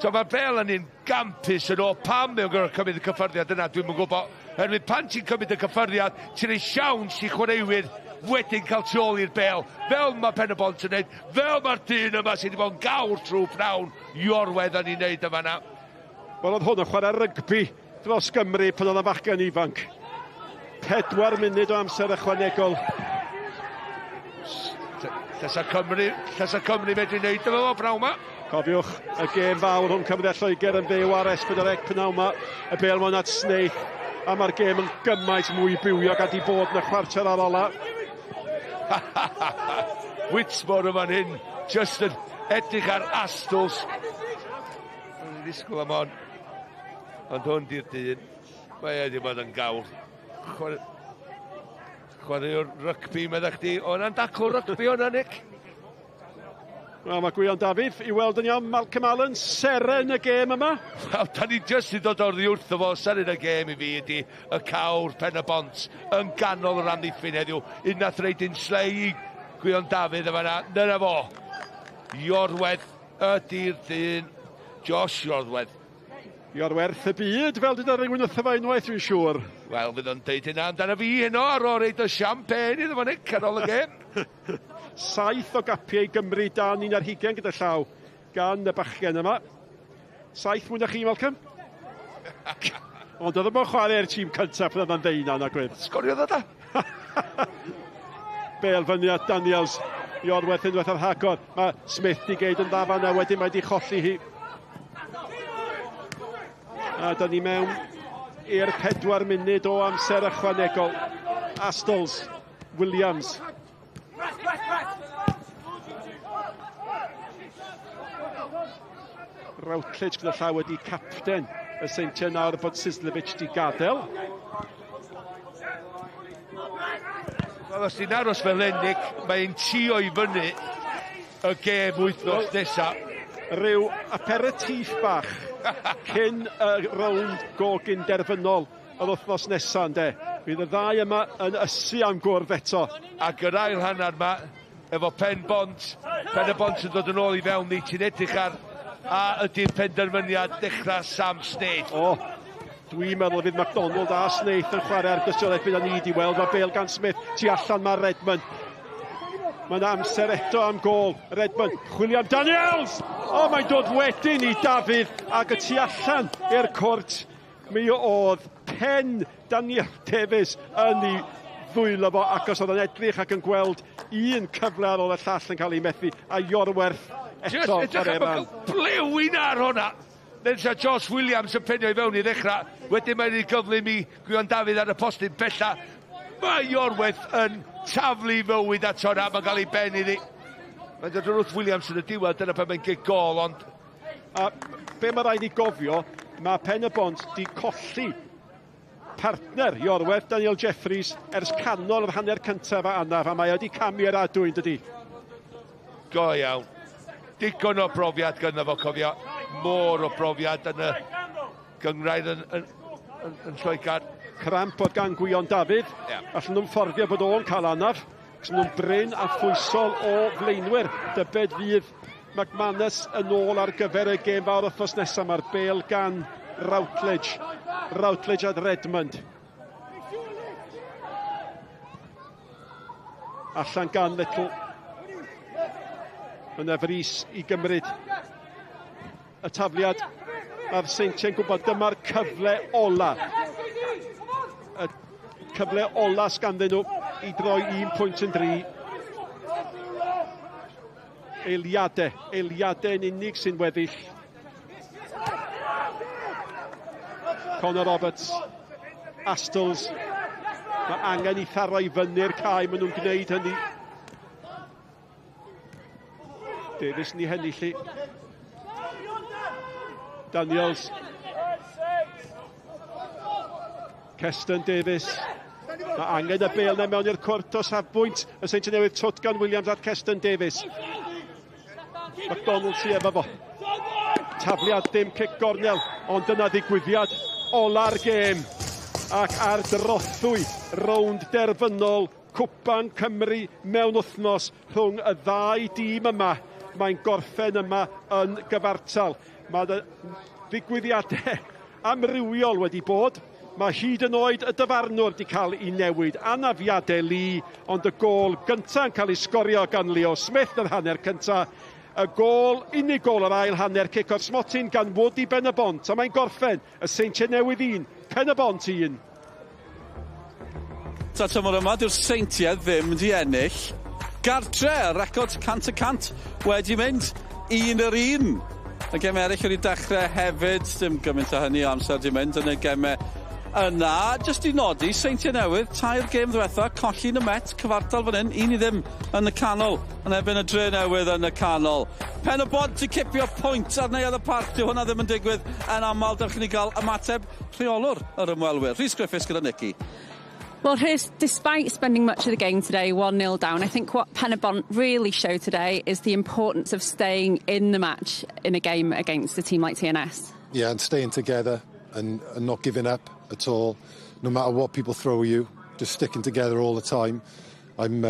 So mae'r bel yn un gampus yn ôl. Pam mae'n gorfod cymryd y cyffyrddiad yna, dwi'm yn gwybod. Herwydd pan ti'n cymryd y cyffyrddiad, ti'n rhoi siawns i chwaraewyr wedyn cael tu ôl i'r bel. Fel mae Pen y Bont yn neud, fel mae'r dyn yma sydd wedi bod yn gawr trwy pnawn, Iorwedd yn ei wneud yma na. Wel, oedd hwn yn chwarae rygbi dros Gymru pan oedd yn fachgen ifanc. 4 munud o amser ychwanegol. Llesa Cymru medru wneud efo fo pnawn 'ma. Cofiwch y gêm fawr rhwng Cymru a Lloegr yn fyw ar S4C pnawn 'ma. Y bêl mewn at Snaith, a mae'r gêm yn gymaint mwy bywiog a di bod yn y chwarter ar ola. Whitmore yma'n hyn, just yn edrych ar Astles. Yn ddisgwyl am hon. Ond hwn di'r dyn. Mae e wedi bod yn gawr. Chwaraewr rygbi, meddach chdi. O, na'n dacl rygbi o'na, Nick. Wel, mae Gwion Dafydd i weld yn iawn. Malcolm Allen, seren y gêm yma. Wel, da ni jyst i ddod o'r wrtho fo, seren y gêm i fi ydi y cawr Pen y Bont yn ganol yr amddiffyn heddiw. Un nath reid un slei i Gwion Dafydd yma na. Dyna fo. Iorwerth ydi'r dyn. Josh Iorwerth. Iorwerth y byd, fel dyd ar rhywun wrtho fo unwaith, dwi'n siŵr. Wel, fydd o'n deud hynna amdano fi heno ar ôl reid y champagne iddo fo, Nick, ar ôl y gêm. 7 o gapiau i Gymru dan 21 gyda llaw gan y bachgen yma. 7 mwy na chi, Malcolm. Ond oedd o'n chwarae'r tîm cyntaf pan oedd o'n ddeuna, na gwedd. Sgoriodd o da. Bêl fyny at Daniels. Iorwerth unwaith ar rhagor. Mae Smith di geid yn dda fan'na, wedyn mae di cholli hi. A da ni mewn i'r 4 munud o amser ychwanegol. Astles, Williams. Routledge gyda llaw wedi capten y Seintiau nawr bod Sislevic di gadael. Wel, os ti'n aros fel hyn, Nick, mae'n tio i fyny y gêm wythnos nesaf. Rhyw aperitif bach cyn y rownd gogyn derfynol yr wythnos nesaf, ynde. Fydd y ddau yma yn ysu am gwrdd eto. Ac yr ail hanner yma, efo Pen y Bont yn dod yn ôl i fewn i, ti'n edrych ar a ydy'r penderfyniad dechrau Sam Snaith. O, dwi'n meddwl fydd MacDonald a Snaith yn chwarae ar dystiolaeth bydd ni wedi weld. Mae Bale gan Smith, tu allan mae Redmond. Mae'n amser eto am gôl. Redmond, chwilio am Daniels! O, mae'n dod wedyn i Dafydd ac y tu allan i'r cwrt. Mi oedd pen Daniel Davies yn ei ddwylo fo, ac os oedd yn edrych ac yn gweld un cyfle ar ôl y llall yn cael ei methu, a Iorwerth eto ar ei ran. Blewyn ar hwnna! Nesa Josh Williams yn penio i fewn i ddechrau, wedyn mae'n ei gyflym i Gwion Dafydd ar y postyn bella. Mae Iorwerth yn taflu fywyd at hwnna, mae'n cael ei ben iddi. Mae'n dod wrth Williams yn y diwedd, dyna pan mae'n gig gôl, ond... A be mae rhaid i gofio, mae Pen y Bont di colli partner Iorwerth, Daniel Jeffries, ers canol yr hanner cyntaf a anaf, a mae wedi camu ar adwy, dydy. Go iawn. Digon o brofiad gynno fo, cofio. Môr o brofiad yn y gynghrair yn Lloegr. Cramp oedd gan Gwion Dafydd. Yeah. Allan nhw'n fforddio bod o'n cael anaf. Cos nhw'n brin a phwysol o flaenwyr. Dybed fydd McManus yn ôl ar gyfer y gêm fawr wythnos nesaf. Mae'r bêl gan Routledge. Routledge at Redmond. Allan gan Little. Yna Frys i gymryd y tafliad. Mae'r Seintiau'n gwybod dyma'r cyfle ola. Y cyfle ola sganddyn nhw i droi 1 pwynt yn 3. Eiliadau, eiliadau yn unig sy'n weddill. Conor Roberts, Astles. Mae angen i tharo i fyny'r cae, maen nhw'n gwneud hynny. Davies ni henillu. Daniels. Keston Davies. Mae angen y bêl na mewn i'r cwrt o safbwynt y Seintiau Newydd. Twt gan Williams at Keston Davies. MacDonald sy efo fo. Tafliad, dim cic gornel, ond dyna ddigwyddiad ola'r gêm. Ac ar drothwy rownd derfynol Cwpan Cymru mewn wythnos rhwng y ddau dîm yma. Mae'n gorffen yma yn gyfartal. Mae ddigwyddiadau amrywiol wedi bod. Mae hyd yn oed y dyfarnwr wedi cael ei newid. Anafiadau lu, ond y gôl gyntaf yn cael ei sgorio gan Leo Smith yr hanner cyntaf. Y gôl, unig gôl yr ail hanner, cic o'r smotyn gan Wood i Ben y Bont. A mae'n gorffen y Seintiau Newydd 1, Pen y Bont 1. Ta tymor yma, dyw'r Seintiau ddim wedi ennill gartre. Record 100% wedi mynd 1-1. Y gemau eraill wedi dechrau hefyd, dim gymaint o hynny o amser di mynd yn y gemau yna. Jyst i nodi, Seintiau Newydd, tair gêm ddiwetha, colli yn y Met, cyfartal fan hyn, 1-0 yn y canol, yn erbyn y Dre Newydd yn y canol. Pen y Bont i cipio pwynt ar Neuadd y Parc, dyw hwnna ddim yn digwydd yn aml. Dewch i ni gael ymateb rheolwr yr ymwelwyr. Rhys Griffiths gyda Nicky. Well, Rhys, despite spending much of the game today 1-0 down, I think what Penybont really showed today is the importance of staying in the match in a game against a team like TNS. Yeah, and staying together and not giving up at all, no matter what people throw at you, just sticking together all the time. I'm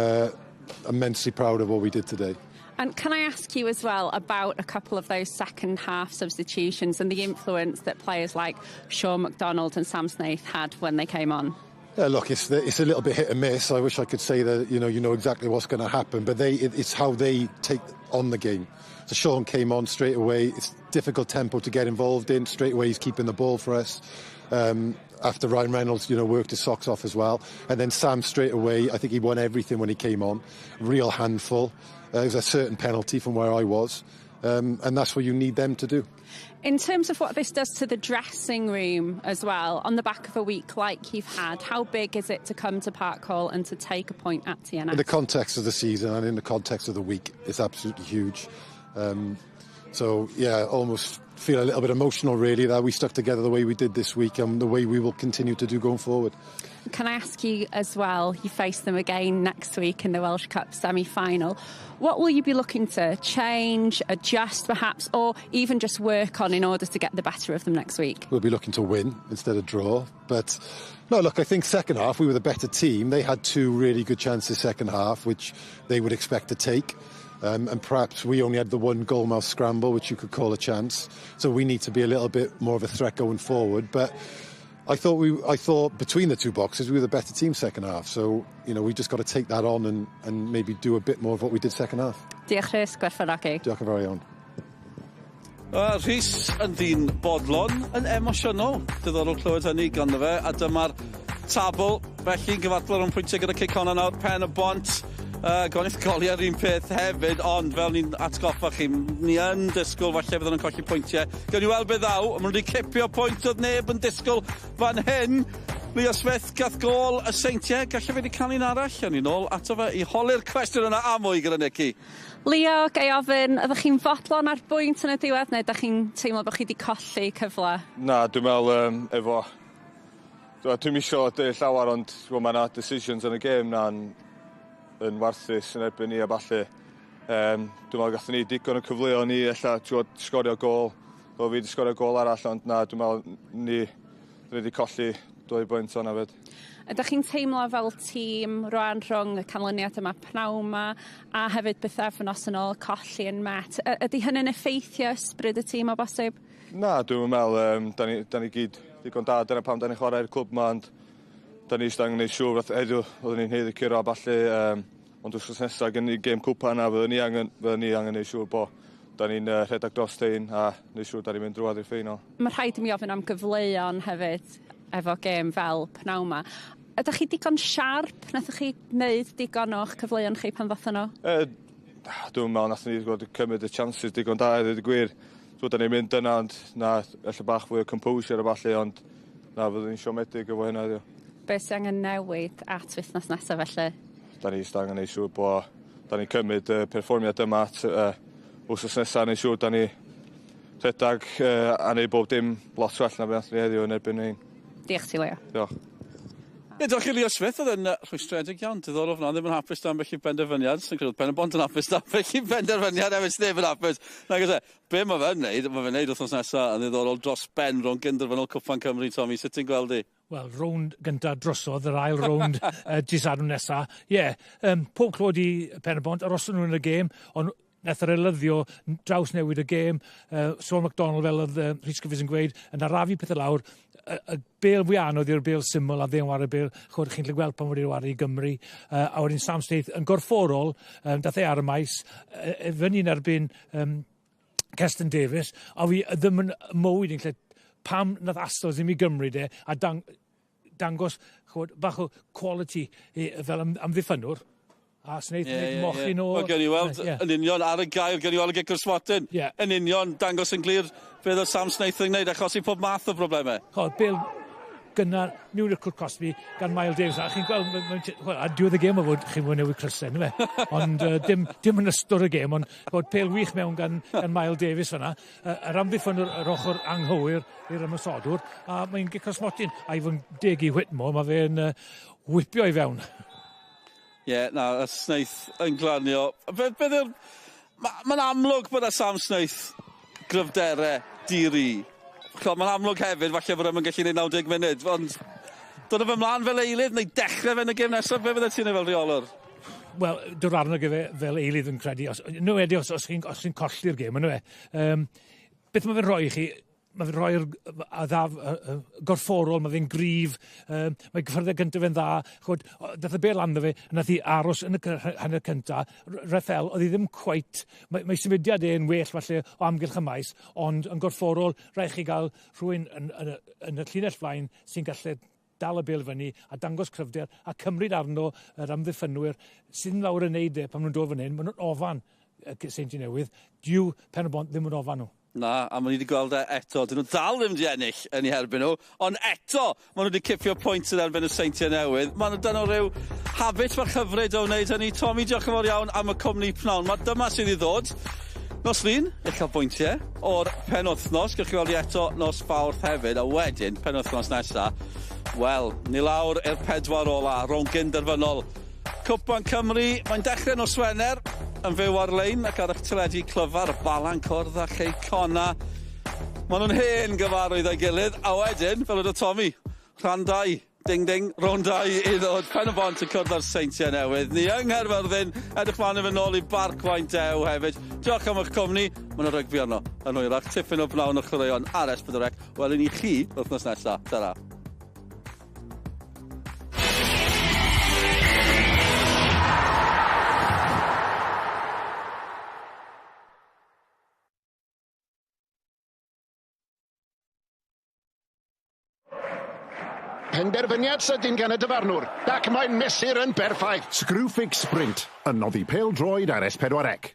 immensely proud of what we did today. And can I ask you as well about a couple of those second half substitutions and the influence that players like Sean McDonald and Sam Snaith had when they came on? Yeah, look, it's a little bit hit and miss. I wish I could say that you know exactly what's going to happen, but it's how they take on the game. So Sean came on straight away. It's difficult tempo to get involved in. Straight away, he's keeping the ball for us. After Ryan Reynolds worked his socks off as well. And then Sam straight away, I think he won everything when he came on. Real handful. It was a certain penalty from where I was. And that's what you need them to do. In terms of what this does to the dressing room as well, on the back of a week like you've had, how big is it to come to Park Hall and to take a point at TNS? In the context of the season and in the context of the week, it's absolutely huge. So, yeah, almost feel a little bit emotional, really, that we stuck together the way we did this week and the way we will continue to do going forward. Can I ask you as well, you face them again next week in the Welsh Cup semi-final. What will you be looking to change, adjust perhaps, or even just work on in order to get the better of them next week? We'll be looking to win instead of draw. But, no, look, I think second half we were the better team. They had two really good chances second half, which they would expect to take. And perhaps we only had the one goalmouth scramble, which you could call a chance. So we need to be a little bit more of a threat going forward. But I thought between the two boxes we were the better team second half. So we just got to take that on and maybe do a bit more of what we did second half. Diolch, Rhys, gwerthfawrogi. Diolch yn fawr iawn. Rhys yn ddyn bodlon, yn emosiynol. Diddorol clywed hynny ganddo fe. A dyma'r tabl, felly'n gyfartal rhwng pwyntiau gyda Cei Connah nawr, Pen y Bont. Gwahaniaeth goliau'r un peth hefyd, ond fel ni'n atgoffa chi, ni yn disgwyl falle fydden nhw'n colli pwyntiau. Gawn ni weld beth ddaw, maen nhw wedi cipio pwynt oedd neb yn disgwyl fan hyn. Leo Smith gath gôl y Seintiau, gallai fe wedi cael un arall. Awn ni nôl ato fe i holi'r cwestiwn yna a mwy gyda Nicky. Leo, ga i ofyn, ydych chi'n fodlon ar bwynt yn y diwedd, neu ydych chi'n teimlo bod chi wedi colli cyfle? Na, dwi'n meddwl efo. Dwi'm isio deud llawer, ond well, mae yna decisions yn y gêm na'n yn warthus yn erbyn ni a ballu. Dwi'n meddwl gathon ni digon o cyfleoedd ni ella ti'n sgorio gôl. Fel fi wedi sgorio gôl arall, ond na, dwi'n meddwl ni wedi colli 2 bwynt o'na fyd. Ydych chi'n teimlo fel tîm rwan rhwng y canlyniad yma pnawn 'ma a hefyd bythefnos yn ôl colli yn Met? Ydy hynny'n effeithio ysbryd y tîm o bosib? Na, dwi'n meddwl, da ni gyd digon da, dyna pam da ni'n chwarae'r clwb ma, ond da ni jyst angen gwneud siŵr, fath heddiw, oedden ni'n haeddu curo a ballu, ond wrth nesaf gen i gêm cwpan yna, fyddwn ni angen gwneud siŵr bod da ni'n rhedeg dros tein a gwneud siŵr da ni'n mynd drwadd i'r ffeinal. Mae rhaid i mi ofyn am gyfleon hefyd efo gêm fel pnawn 'ma. Ydych chi digon siarp? Nathoch chi wneud digon o'ch cyfleon chi pan ddothon nhw? Dwi'n meddwl nath ni gweld cymryd y chances digon da i ddweud y gwir. Dwi'n da ni'n mynd yna, ond na, ella bach fwy o composure a ballu, ond na, fyddwn ni'n siomedig efo hynna. Heddiw. Be sy'n angen newid at wythnos nesaf felly? Da ni jyst angen neud siŵr bod da ni'n cymryd y perfformiad yma at wsos nesaf, neud siŵr da ni rhedeg a neud bob dim lot well na beth nath ni heddiw yn erbyn ni. Diolch ti, Leo. Diolch. Ie, diolch i Leo Smith, oedd yn rhwystredig iawn. Diddorol fyna, ddim yn hapus dan felly benderfyniad. Sy'n credu Pen y Bont yn hapus dan felly benderfyniad, hefyd sneb yn hapus. Nag oes e, be mae fe'n neud, mae fe'n neud wythnos nesaf yn ddiddorol dros ben rownd gynderfynol Cwpan Cymru, Tommy, sut ti'n gweld i? Wel, rownd gyntaf drosodd, yr ail rownd dydd Sadwrn nesa. Ie, yeah, pob clod i Pen y Bont, aroson nhw yn y gêm, ond Nath yr eilyddio draws newid y gêm. Sean McDonald, fel oedd Rhys Griffiths yn gweud, yn arafu pethau lawr. Y bêl fwy anodd yw'r bêl syml a ddim ware bêl. Chod, chi'n gallu gweld pan wedi ware i Gymru. A wedyn Sam Snaith yn gorfforol, dath e ar y maes, fyny'n erbyn Keston Davies, a fi ddim yn mywyd yn lle pam nath Astles ddim i gymryd e a dangos, chod, bach o quality fel amddiffynnwr. A Snaith yn yeah, mochyn o. Wel, gewn ni weld yn union ar y gair, gewn ni weld y gic o'r smotyn. Yn union, dangos yn glir beth oedd Sam Snaith yn gwneud, achosi pob math o broblemau. Chod, bêl gynnar mewn i'r cwrt cosbi gan Miles Davies. A chi'n gweld, a diwedd y gêm o fod chi'n fod newid crysau, ynddo fe? Ond dim yn ystod y gêm, ond bod pêl wych mewn gan Miles Davies fyna. Yr amddiffynnwr yr ochr anghywir i'r ymosodwr, a mae'n gic o'r smotyn. A i fod yn deg i Whitmore, mae fe'n whipio i fewn. Ie, yeah, na, y Snaith yn glanio. Mae'n amlwg bod y Sam Snaith gryfderau diri. Mae'n amlwg hefyd, falle bod e'n gallu gwneud 90 munud, ond dod o fe mlaen fel eilydd neu dechrau fe yn y gêm nesaf, be fydde ti'n ei fel rheolwr? Wel, dod arno gyfe fel eilydd yn credu. Os chi'n colli'r gêm, ynddo fe. Beth mae fe'n rhoi i chi? Mae fe'n rhoi'r addaf gorfforol, mae fe'n gryf, mae gyffyrddiad gyntaf fe'n dda. Chod, dath y bêl lando fe, a nath hi aros yn y hanner cyntaf. Reffel, oedd hi ddim cweit, mae symudiad e'n well falle o amgylch y maes, ond yn gorfforol, rhaid chi gael rhywun yn y llinell flaen sy'n gallu dal y bêl fyny a dangos cryfder a cymryd arno yr amddiffynwyr sydd yn lawr yn neud e pan maen nhw'n dod fan hyn, maen nhw'n ofan Seintiau Newydd, dyw Pen-y-bont ddim yn ofan nhw. Na, a maen nhw wedi gweld e eto. Dyn nhw dal ddim wedi ennill yn eu herbyn nhw, ond eto maen nhw wedi cipio pwynt yn erbyn y Seintiau Newydd. Maen nhw dan o ryw habit bach hyfryd o wneud hynny. Tommy, diolch yn fawr iawn am y cwmni pnawn. Mae dyma sydd i ddod. Nos Lun, uchafbwyntiau o'r penwythnos. Gewch chi weld i eto nos Fawrth hefyd, a wedyn penwythnos nesa. Wel, ni lawr i'r 4 ola, rownd gynderfynol Cwpan Cymru. Mae'n dechrau nos Wener yn fyw ar-lein ac ar eich teledu clyfar, Balan cwrdd a Chei Connah. Maen nhw'n hen gyfarwydd â'i gilydd, a wedyn, fel oedd Tommy, rhan 2, ding ding, rownd 2 i ddod, Pen-y-bont yn cwrdd â'r Seintiau Newydd. Ni yng Nghaerfyrddin, edrych mlaen i fynd nôl i Barc Waun Dew hefyd. Diolch am eich cwmni, mae yna rygbi arno yn hwyrach, tipyn o bnawn o chwaraeon ar S4C. Welwn ni chi wythnos nesaf. Tara. Penderfyniad sydyn gan y dyfarnwr, ac mae'n mesur yn berffaith. Screwfix Sprint, yn noddi pêl-droed ar S4C.